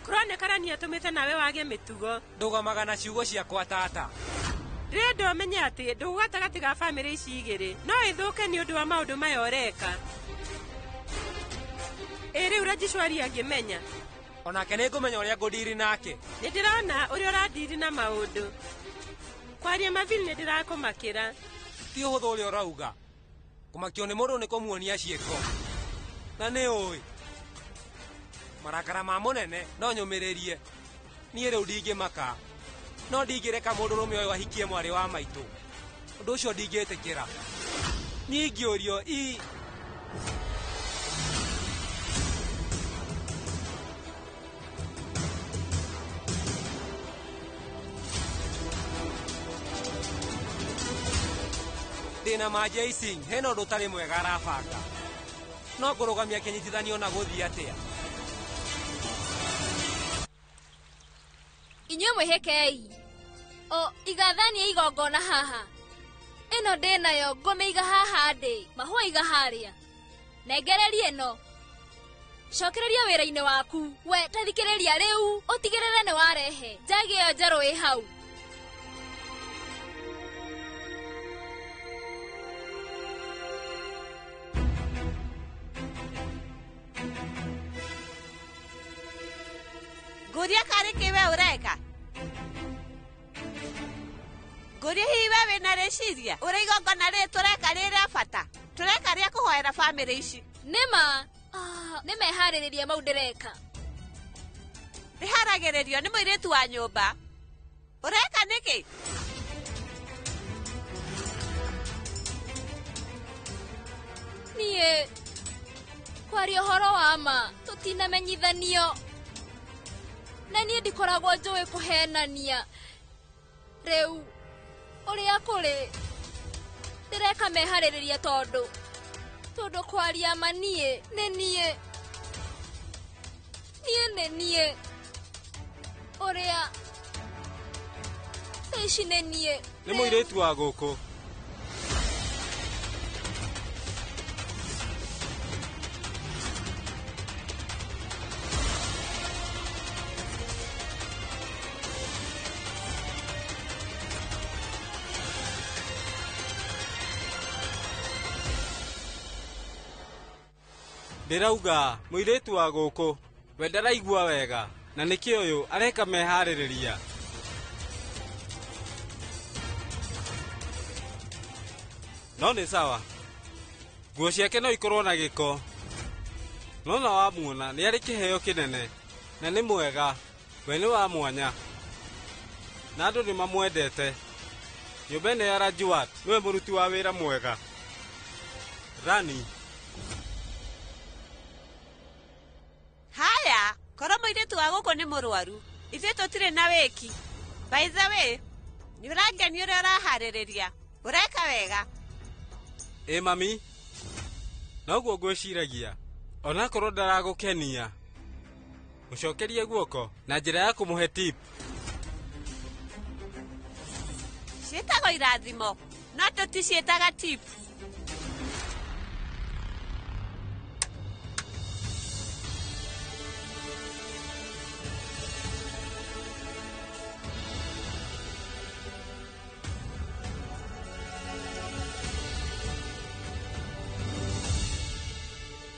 Kũronekana nĩatũmĩte nawe wage mĩtugo. Ndũgamaga na ciugo ciakwa tata. Ndĩrenda ũmenye atĩ ndũgũ gatagatĩ ga bamĩrĩ ici igĩrĩ no ĩthũke nĩ ũndũ wa maũndũ maya ũreka. Ĩ rĩu Rajishwari angĩmenya. Onake nĩ ngũmenya ũrĩa ngũndiri nake. Nĩ ndĩrona ũrĩa ũrandiri na maũndũ. Kwaria mavili nĩ ndĩrakũmakĩra. Ti ũhũthũ ũrĩa ũrauga. Kũmakio nĩ mũndũ nĩ kũmuonia ciĩko. Na nĩ ũĩ. Marakara ma mũnene no nyũmĩrĩrie. Niĩ rĩu ndingĩmaka. No ndingĩreka mũndũrũme ũyũ ahikie mwarĩ wa maitũ. Ũndũ ũcio ndingĩtĩkĩra. Niĩ ingĩũrio i Ndĩna ma Jay Singh hena ũndũ ũtarĩ mwega arabanga. No ngũrũgamia kĩnyitithanio na gũthiĩ atĩa? Inyuĩ mwĩhĩkei. O igathanie igongona haha. Ĩno ndĩ nayo ngũmĩiga haha ndĩ, mahũa iga harĩa. Nengereria ĩno. Cokereria wĩra-inĩ waku. We ta thikĩrĩria rĩu, ũtigĩrĩre nĩ warehe njagi ĩyo njerũ ĩ hau. Ngũria karĩ kĩ we ũreka? Ngũrie hihi we wĩna rĩciria ũrĩa igongona rĩrĩ tũreka rĩ rĩa bata. Tũreka rĩa kũhoera bamĩrĩ ici. Nĩma nĩ meharĩrĩria mau ndĩreka. Rĩharagĩrĩrio nĩ mũirĩtu wa nyũmba. Ũreka nĩkĩ? Niĩ kwaria ũhoro wa ma tũtinamenyithanio na niĩ ndikoragwo njũĩ kũhenania. Rĩu ũrĩa kũrĩ ndĩreka meharĩrĩria tondũ kwaria ma niĩ nĩ niĩ niĩ nĩ niĩ ũrĩa thaa ici nĩ niĩ. Nĩ mũirĩtu wa gũkũ. Ndĩrauga mũirĩtu wa gũkũ we ndaraigua wega na nĩkĩo ũyũ areka meharĩrĩria. No nĩ sawa, nguo ciake no ikorwo na gĩko, no na wamuona nĩ arĩ kĩheo kĩnene na nĩ mwega. We nĩ wa mwanya na andũ nĩ mamwendete. Nyũmba ĩno ya Rajuat nĩwe mũruti wa wĩra mwega. Rani. Haya, korwo mũirĩtu wa gũkũ nĩ mũrwaru, ithuĩ tũtirĩ na wĩki. By the way, nĩ ũrangenia ũrĩa ũraharĩrĩria. Ũreka wega. Ĩ mami, noguo ngwĩciragia. Onakorwo ndaragũkenia, mũcokerie guoko na njĩra ya kũmũhe tip. Ciĩtagwo irathimo, no tũticiĩtaga tip.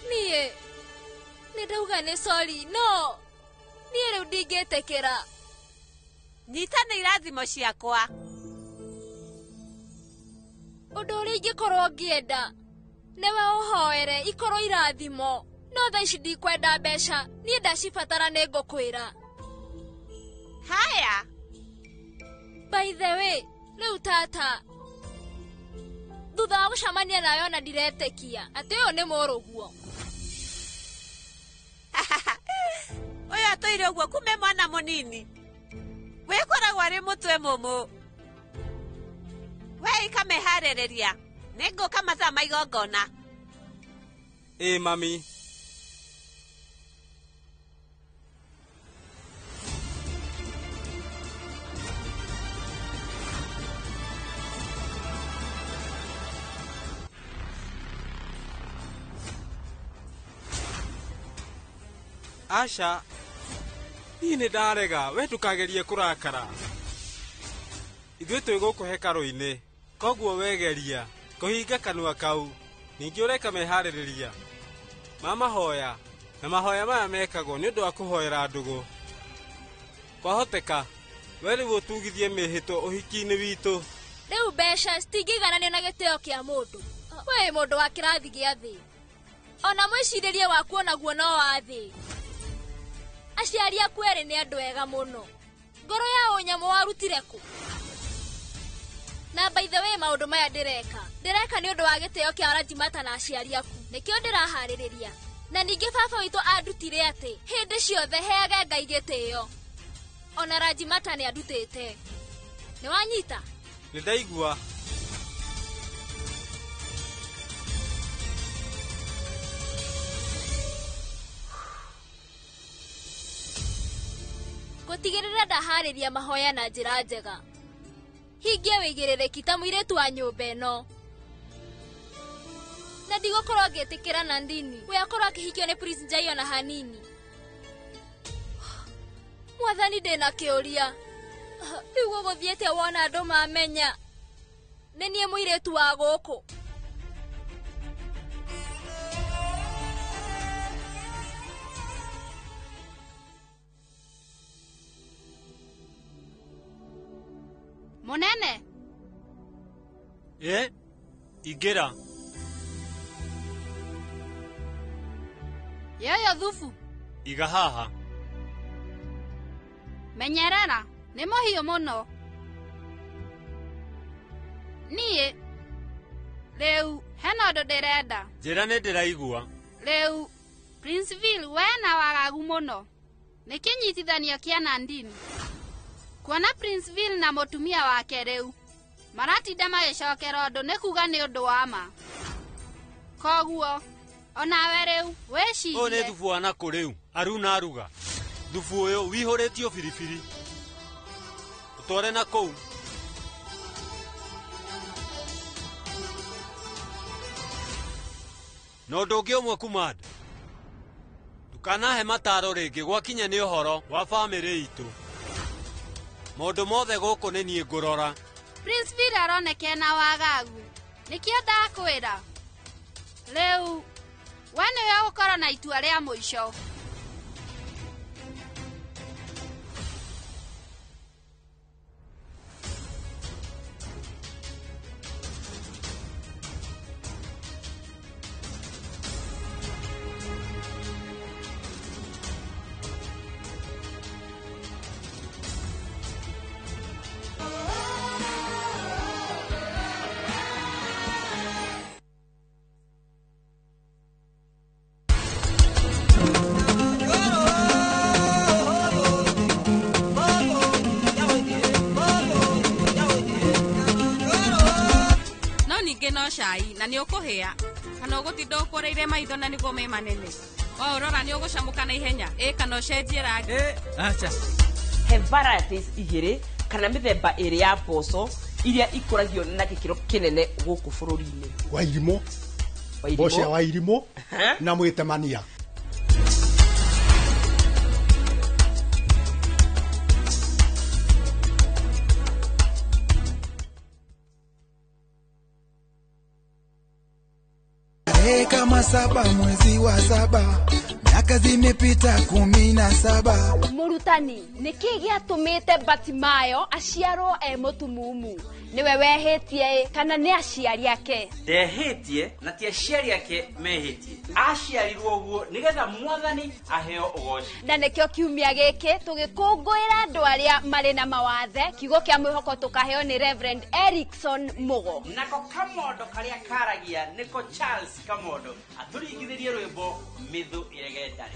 Niĩ nĩ ndauga nĩ sorry, no niĩ rĩu ndingĩtĩkĩra. Nyita nĩ irathimo ciakwa. Ũndũ ũrĩa ingĩkorwo ngĩenda nĩwe ũhoere ikorwo irathimo, no thaa ici ndikwenda mbeca, niĩ ndacibatara nĩ ngũkwĩra. Haya. By the way, rĩu tata thutha wa gũcemania nawe ona ndiretĩkia atĩ ũyũ nĩ mũrũguo. Ũyũ atũire ũguo kume mwana mũnini. Wĩkoragwo arĩ mũtwe mũmũ. We ĩka meharĩrĩria, nĩngũka mathaa ma igongona. Ĩ mami. Asha, niĩ nĩ ndarega, we ndũkagerie kũrakara. Ithuĩ twĩ gũkũ hekarũ-inĩ, koguo wegeria kũhinga kanua kau, ningĩ ũreka meharĩrĩria ma mahoya, na mahoya maya mekagwo nĩ ũndũ wa kũhoera ndũgũ. Kwahoteka we rĩu ũtugithie mĩhĩtwa ũhiki-inĩ witũ. Rĩu mbeca citingĩigananio na gĩtĩo kĩa mũndũ. We mũndũ wa kĩrathi gĩa thĩ, ona mwĩcirĩrie waku onaguo no wa thĩ. Aciari aku erĩ nĩ andũ ega mũno. Ngoro ya ũnyamũ warutire kũ? Na by the way, maũndũ maya ndĩreka nĩ ũndũ wa gĩtĩo kĩa Rajimata na aciari aku, nĩkĩo ndĩraharĩrĩria. Na ningĩ baba witũ andutire atĩ hĩndĩ ciothe heage Ngai gĩtĩo. Ona Rajimata nĩ andutĩte. Nĩ wanyita? Nĩ ndaigua. Gũtigĩrĩra ndaharĩria mahoya na njĩra njega. Hingie wĩigĩrĩrĩki ta mũirĩtu wa nyũmba ĩno. Na ndigũkorwo ngĩtĩkĩra na ndini we akorwo akĩhikio nĩ Prince Njai ona hanini. Mwathani ndĩna kĩũria. Rĩu gũgũthiĩte wona andũ mamenya nĩ niĩ mũirĩtu wa gũkũ. Munene, Ĩ, ingĩra. Yoyo thubu. Iga haha. Menyerera, nĩ mũhiũ mũno. Niĩ rĩu hena ũndũ ndĩrenda. Njĩra nĩ ndĩraigua. Rĩu Princeville we na wagagu mũno. Nĩ kĩnyitithanio kĩa Nandini. Kuona Princeville na mũtumia wake rĩu maratinda magĩcokera ũndũ nĩ kuga nĩ ũndũ wa ma. Koguo onawe rĩu wĩcirie. Ũyũ nĩ thubu wa nakũ rĩu Aruna aruga. Thubu ũyũ wihũrĩtio biribiri. Ũtware na kũu. Na ũndũ ũngĩ ũmwe Kumad, ndũkanahe mataro rĩngĩ gwakinya nĩ ũhoro wa bamĩrĩ itũ. Maũndũ mothe gũkũ nĩ niĩ ngũrora. Princeville aroneka na wagagu. Nĩkĩo ndakwĩra. Rĩu we nĩwe ũgũkorwo na itua rĩa mũico. Cai na nĩ ũkũhĩa kana ũgũtinda ũkũrĩire maitho na nĩguo me manene. Waũrora nĩ ũgũcamũka na ihenya ĩ kana ũcenjie rangi. Acha. He varieties igĩrĩ kana mĩthemba ĩrĩ ya mboco iria ikũragio na gĩkĩro kĩnene gũkũ bũrũri-inĩ. Wairimũ. Mboco ya wairimũ na mwĩtemania. Kama 7 mwezi wa 7 miaka zimepita 17. Mũrutani, nĩkĩ gĩatũmĩte Batimayo aciarwo e mũtumumu? Nĩwe wehĩtie kana nĩ aciari ake? Ndehĩtie na ti aciari ake mehĩtie. Aciarirwo ũguo nĩgetha Mwathani aheo ũgoci. Na nĩkĩo kiumia gĩkĩ tũgĩkũngũĩra andũ arĩa marĩ na mawathe. Kiugo kĩa mwĩhoko tũkaheo nĩ Reverend Erikson Mugo. Nako kamondo karĩa karagia nĩko Charles Kamondo atũringithĩrie rwĩmbo Mĩthũ Ĩregendare.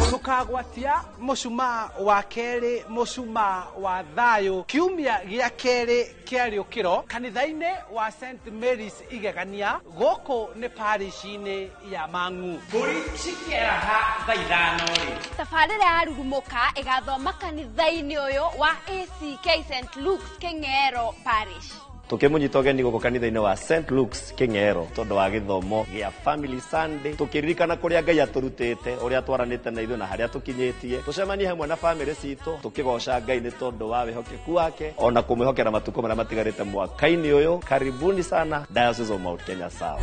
Tukagwatia mũcumaa wa kerĩ, mũcumaa wa thayũ, kiumia gĩa kerĩ kĩa rĩũkĩro kanitha-inĩ wa St Mary's Igegania gũkũ nĩ parish-inĩ ya Mang'u. Mbũri cikĩeraha thaa 5 rĩ. Tabarĩra ya Rurumũka ĩgathoma kanitha-inĩ ũyũ wa ACK St Luke's Kĩng'ero Parish. Tukimunyita ũgeni gũkũ kanitha-inĩ wa St Luke's Kĩng'ero tondũ wa gĩthomo gĩa Family Sunday, tũkĩririkana kũrĩa Ngai atũrutĩte, ũrĩa twaranĩte na ithuĩ na harĩa tũkinyĩtie. Tũcemanie hamwe na bamĩrĩ citũ tũkĩgoca Ngai nĩ tondũ wa wĩhokeku wake ona kũmwĩhokera matukũ marĩa matigarĩte mwaka-inĩ ũyũ. Karibuni sana Diocese of Mount Kenya South.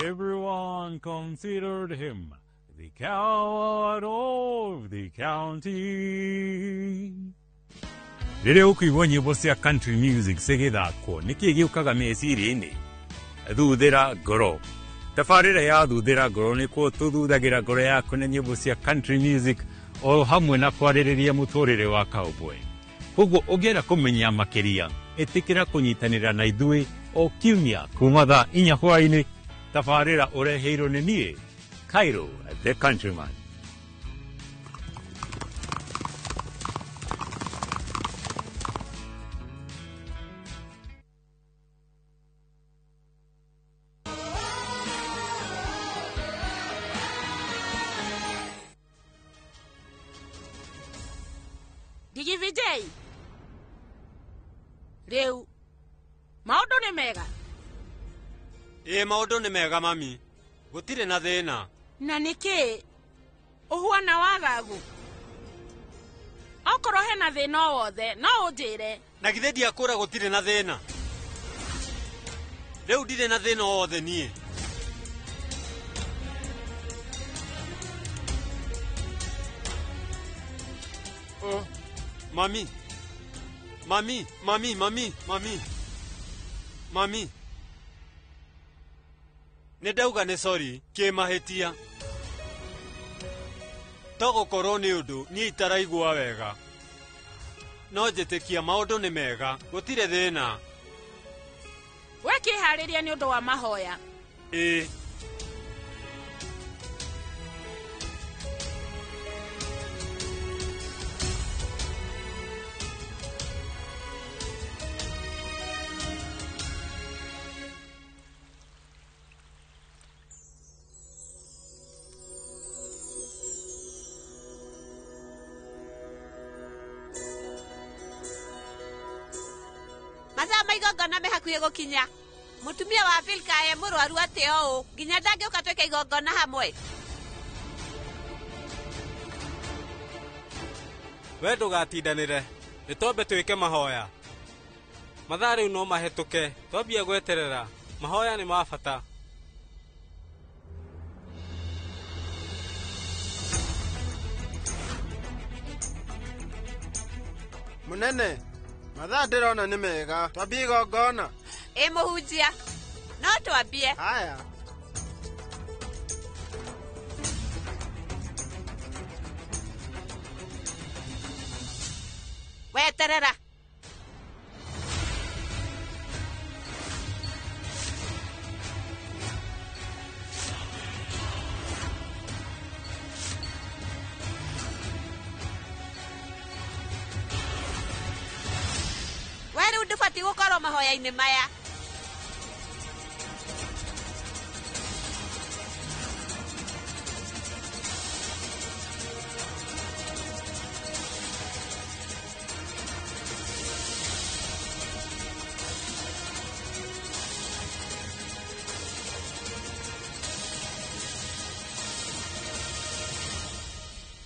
Everyone considered him the coward of the county. Rĩrĩa ũkũigua nyĩmbo cia country music cigĩthakwo nĩkĩĩ gĩũkaga meciria-inĩ? Thuthĩra ngoro. Tabarĩra ya Thuthĩra ngoro nĩkuo tũthuthagĩra ngoro yaku na nyĩmbo cia country music o hamwe na kwarĩrĩria mũtũrĩre wa cowboy. Koguo ũngĩenda kũmenya makĩria, ĩtĩkĩra kũnyitanĩra na ithuĩ o kiumia kuma thaa 4 hwaĩ-inĩ. Tabarĩra ũreheirwo nĩ niĩ Cairo the Countryman. Digivijay. Rĩu maũndũ nĩ mega. Ĩ maũndũ nĩ mega mami, gũtirĩ na thĩna. Na nĩkĩ ũhuana wagagu? Okorwo hena thĩna o wothe no ũnjĩre. Na githĩ ndiakũra gũtirĩ na thĩna? Rĩu ndirĩ na thĩna o wothe niĩ. Mami. Mami, mami, mami, mami. Mami. Nĩ ndauga nĩ sorry kĩmahĩtia. To gũkorwo nĩ ũndũ niĩ itaraigua wega. No njĩtĩkia maũndũ nĩ mega, gũtirĩ thĩna. We kĩharĩria nĩ ũndũ wa mahoya. Ĩĩ. Mathaa ma igongona me hakuhĩ gũkinya. Mũtumia wa Vilka e mũrwaru atĩ ũũ nginya ndangĩũka twĩke igongona hamwe. We ndũgatindanĩre, nĩ twambe twĩke mahoya. Mathaa rĩu no mahĩtũke, twambie gweterera. Mahoya nĩ ma bata. Munene, mathaa ndĩrona nĩ mega, twambie igongona. Ĩ mũhunjia, no twambie. Haya. Weterera. We rĩu ndũbatiĩ gũkorwo mahoya-inĩ maya.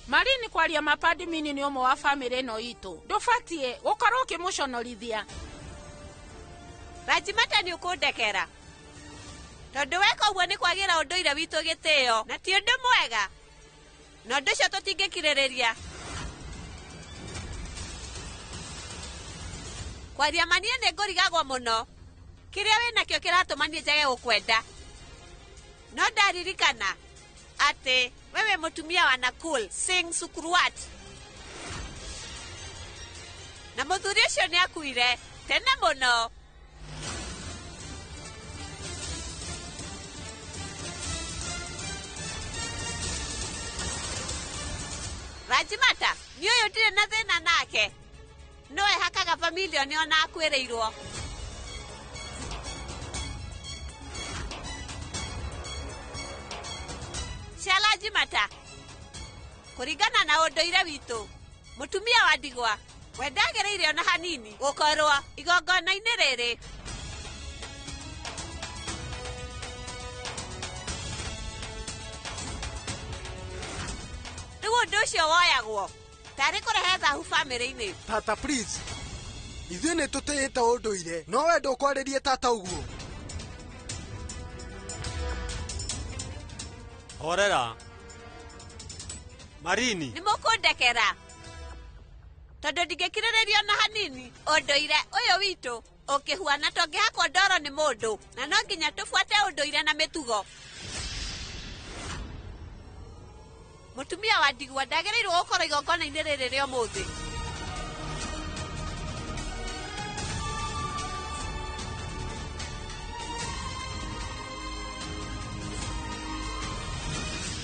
Marini kwaria mapadimini nĩ ũmwe wa bamĩrĩ ĩno itũ. Ndũbatiĩ gũkorwo ũkĩmũconorithia. Rajimata nĩ ũkũndekera. Tondũ weka ũguo nĩ kwagĩra ũndũire witũ gĩtĩo na ti ũndũ mwega. Na ũndũ ũcio tũtingĩkirĩrĩria. Kwaria ma niĩ nĩ ngũrigagwo mũno. Kĩrĩa wĩnakĩo kĩratũma niĩ njage gũkwenda. No ndaririkana atĩ wewe mũtumia wa Nakul Singh Sukuruat. Na mũthuri ũcio nĩ akuire tene mũno. Rajimata, niĩ ũyũ ndirĩ na thĩna nake. No ehakaga familioni ona akuĩrĩirwo. Cia Rajimata, kũringana na ũndũire witũ, mũtumia wa ndigwa we ndagĩrĩire ona hanini gũkorwo igongona-inĩ rĩrĩ. Rĩu ũndũ ũcio woyagwo tarĩ kũrehe thahu bamĩrĩ-inĩ. Tata please, ithuĩ nĩ tũtĩĩte ũndũire, no we ndũkwarĩrie tata ũguo. Horera. Marini. Nĩ mũkũndekera. Tondũ ndingĩkirĩrĩria ona hanini ũndũire ũyũ witũ ũkĩhuana tũngĩhakwo ndoro nĩ mũndũ, na no nginya tũbuate ũndũire na mĩtugo. Mũtumia wa ndigwa ndagĩrĩirwo gũkorwo igongona-inĩ rĩrĩ rĩa ũmũthĩ.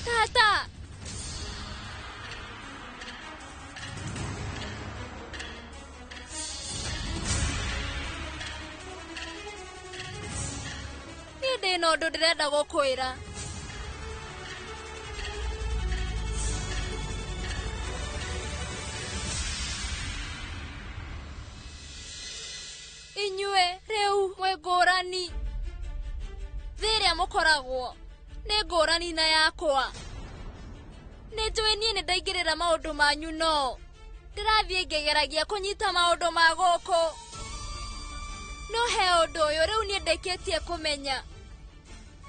Tata! Niĩ ndĩna ũndũ ndĩrenda gũkwĩra. Inyuĩ rĩu mwĩ ngũrani. Thĩ ĩrĩa mũkoragwo nĩ ngũrani na yakwa. Nĩ njũĩ niĩ nĩ ndaingĩrĩra maũndũ manyu no ndĩrathiĩ ngĩgeragia kũnyita maũndũ ma gũkũ. No he ũndũ ũyũ rĩu niĩ ndĩkĩtie kũmenya.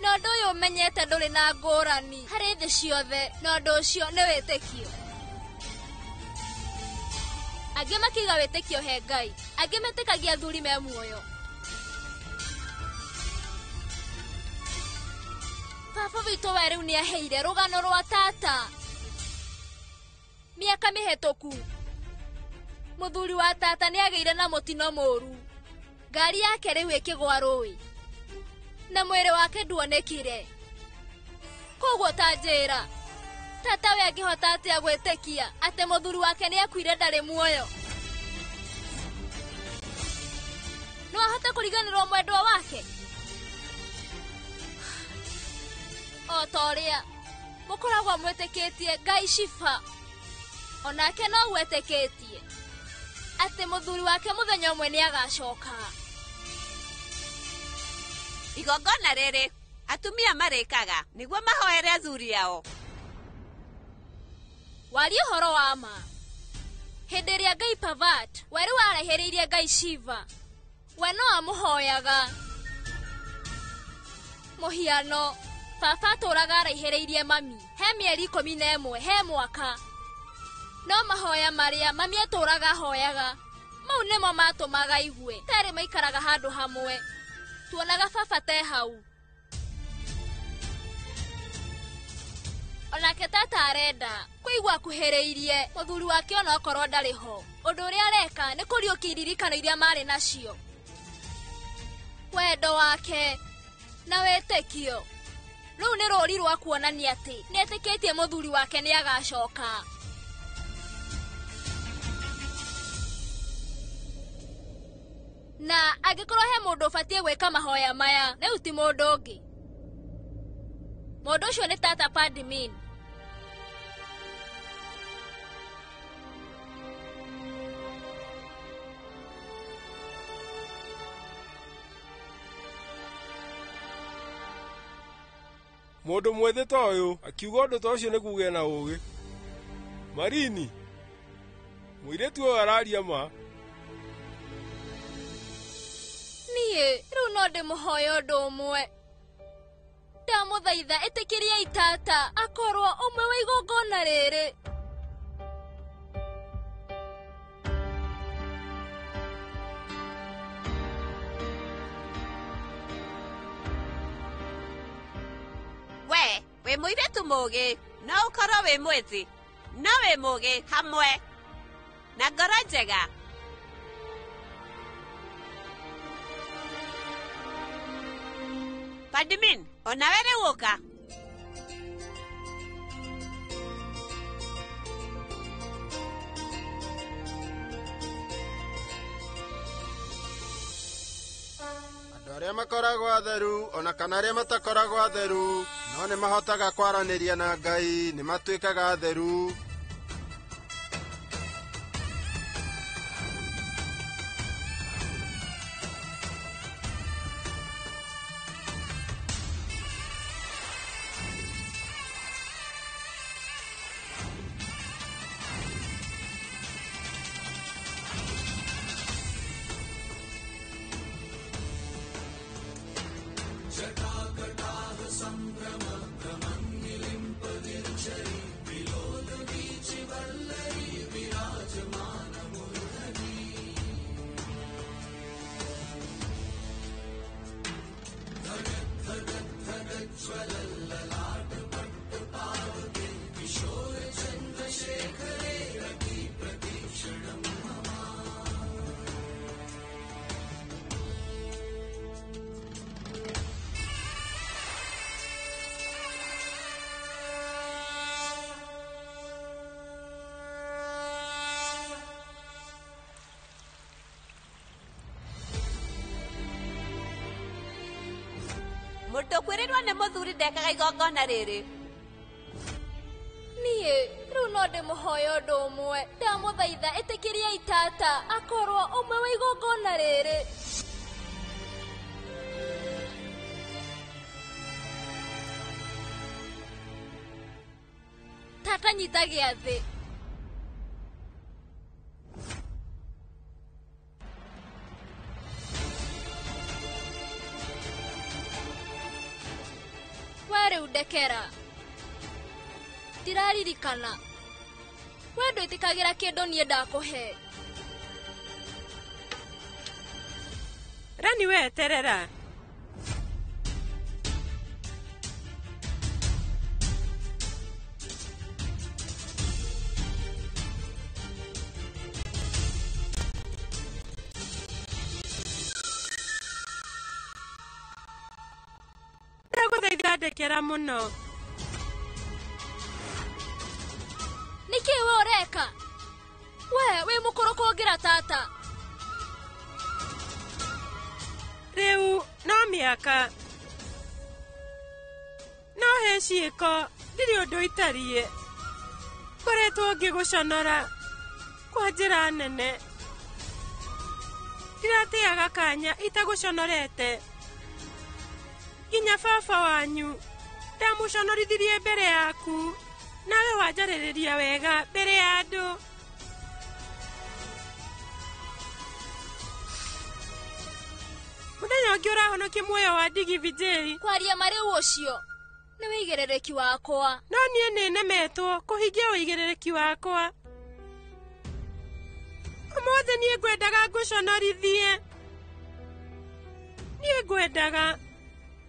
Na ũndũ ũyũ ũmenyete ndũrĩ na ngũrani harĩ thĩ ciothe, na ũndũ ũcio nĩ wĩtĩkio. Angĩ makiuga wĩtĩkio he Ngai, angĩ metĩkagia athuri me muoyo. Baba witũ we rĩu nĩaheire rũgano rwa tata. Mĩaka mĩhetũku, mũthuri wa tata nĩagĩire na mũtino mũru. Ngari yake rĩu ĩkĩgwa rũĩ, na mwĩrĩ wake nduonekire. Koguo ta njĩra, tata we angĩhota atĩa gwĩtĩkia atĩ mũthuri wake nĩakuire ndarĩ muoyo? No ahote kũriganĩrwo mwendwa wake? O ta ũrĩa mũkoragwo mwĩtĩkĩtie Ngai Shiva, onake no gwĩtĩkĩtie atĩ mũthuri wake mũthenya ũmwe nĩagacoka. Igongona rĩrĩ atumia marĩkaga nĩguo mahoere athuri ao. Waria ũhoro wa ma. Hĩndĩ ĩrĩa Ngai Pavat werũ warehĩrĩirie Ngai Shiva, we no amũhoyaga. Mũhiano, baba atũraga araihĩrĩirie mami he mĩeri 11 he mwaka. No mahoya marĩa mami atũraga ahoyaga, mau nĩmo matũmaga igue terĩ maikaraga handũ hamwe. Tuonaga baba te hau. Onake tata arenda kũigua akuhĩrĩirie mũthuri wake onokorwo ndarĩ ho. Ũndũ ũrĩa areka nĩ kũriũkia iririkano iria marĩ nacio, wendo wake na wĩtĩkio. Rũu nĩ rũri rwa kuonania atĩ nĩetĩkĩtie mũthuri wake nĩagacoka. Na angĩkorwo he mũndũ ũbatiĩ gwĩka mahoya maya, rĩu ti mũndũ ũngĩ. Mũndũ ũcio nĩ tata Padmin. Mũndũ mwĩthĩ ta ũyũ akiuga ũndũ ta ũcio nĩ kuga na ũũgĩ. Marini, mũirĩtu ũyũ araria ma. Niĩ rĩu no ndĩmũhoye ũndũ ũmwe. Ndamũthaitha ĩtĩkĩriai tata akorwo ũmwe wa igongona rĩrĩ. We wĩ mũirĩtu mũũgĩ, no ũkorwo wĩ mwĩthĩ, no wĩ mũũgĩ hamwe na ngoro njega. Padmin, onawe rĩu ũka. Andũ arĩa makoragwo atheru ona kana arĩa matakoragwo atheru no nĩ mahotaga kwaranĩria na Ngai, nĩ matuĩkaga atheru. Mũndũ ũkuĩrĩirwo nĩ mũthuri ndekaga igongona rĩrĩ. Niĩ rĩu no ndĩmũhoye ũndũ ũmwe. Ndamũthaitha ĩtĩkĩriai tata akorwo ũmwe wa igongona rĩrĩ. Tata nyita gĩathĩ. Rĩu ndekera. Ndiraririkana. We ndwĩtĩkagĩra kĩndũ niĩ ndakũhe. Rani weterera. Ndagũthaitha ndekera mũno. Nĩkĩ we ũreka? We wĩ mũkũrũ kũngĩra tata. Rĩu no mĩaka. No he ciĩko ndirĩ ũndũ itariĩ. Ngoretwo ngĩgũconora kwa njĩra nene. Ndiratĩaga kanya itagũconorete. Nginya baba wanyu ndamũconorithirie mbere yaku, nawe wanjarĩrĩria wega mbere ya andũ. Mũthenya ũngĩ ũrahonokia muoyo wa Digi Vijay. Kwaria marĩ ũcio nĩ wĩigĩrĩrĩki wakwa. No niĩ nĩnemetwo kũhingia wĩigĩrĩrĩki wakwa. Ũmũthĩ niĩ ngwendaga ngũconorithie. Niĩ ngwendaga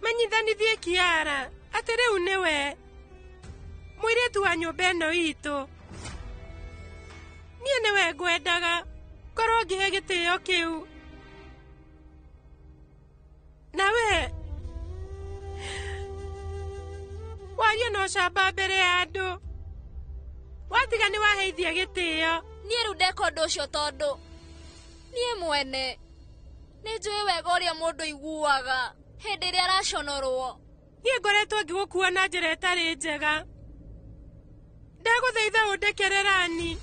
menyithanithie Kiara atĩ rĩu nĩwe mũirĩtu wa nyũmba ĩno itũ. Niĩ nĩwe ngwendaga ngorwo ngĩhe gĩtĩo kĩu. Nawe waria na ũcamba mbere ya andũ, watiga nĩ waheithia gĩtĩo. Niĩ rĩu ndeka ũndũ ũcio tondũ niĩ mwene nĩ njũĩ wega ũrĩa mũndũ aiguaga hĩndĩ ĩrĩa araconorwo. Niĩ ngoretwo ngĩgũkua na njĩra ĩtarĩ njega. Ndagũthaitha ũndekere Rani.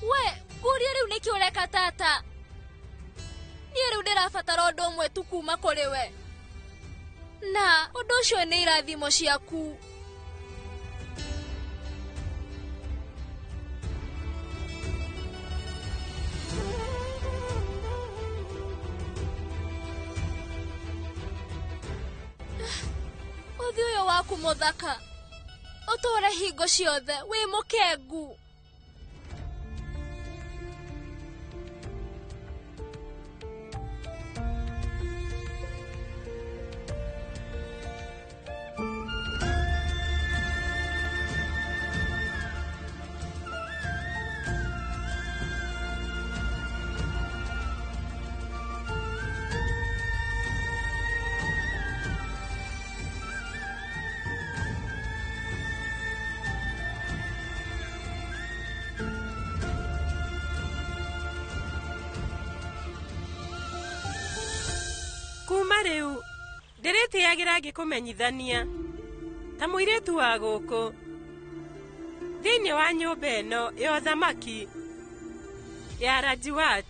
We ngũrie rĩu nĩkĩ ũreka tata? Niĩ rĩu ndĩrabatara ũndũ ũmwe tu kuma kũrĩ we, na ũndũ ũcio nĩ irathimo ciaku. Ũthiũ ũyũ waku mũthaka ũtũũre hingo ciothe wĩ mũkengu. Kuma rĩu ndĩrĩtĩagĩra ngĩkũmenyithania ta mũirĩtu wa gũkũ thĩinĩ wa nyũmba ĩno ya ũthamaki ya Rajiwat.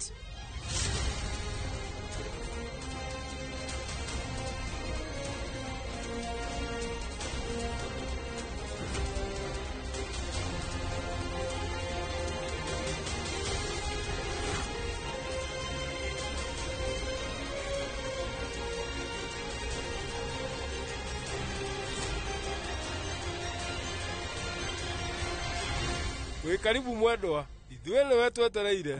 Wĩ karibu mwendwa, ithuĩ nĩwe twetereire.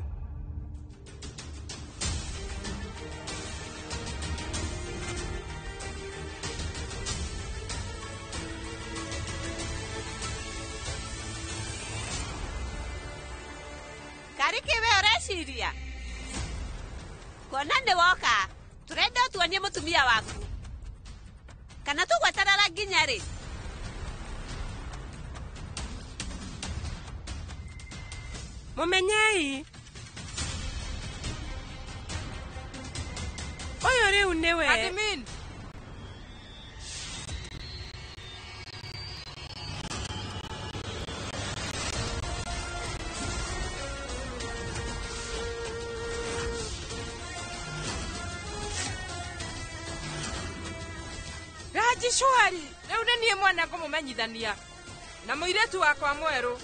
Karĩkĩ we ũreciria? Kuona nĩ woka, tũrenda ũtuonie mũtumia waku. Kana tũgweterera nginya rĩ? Mũmenyei. Ũyũ rĩu nĩwe. Admin. Raji Shwari, rĩu nĩ niĩ mwana ngũmũmenyithania na mũirĩtu wakwa mwerũ.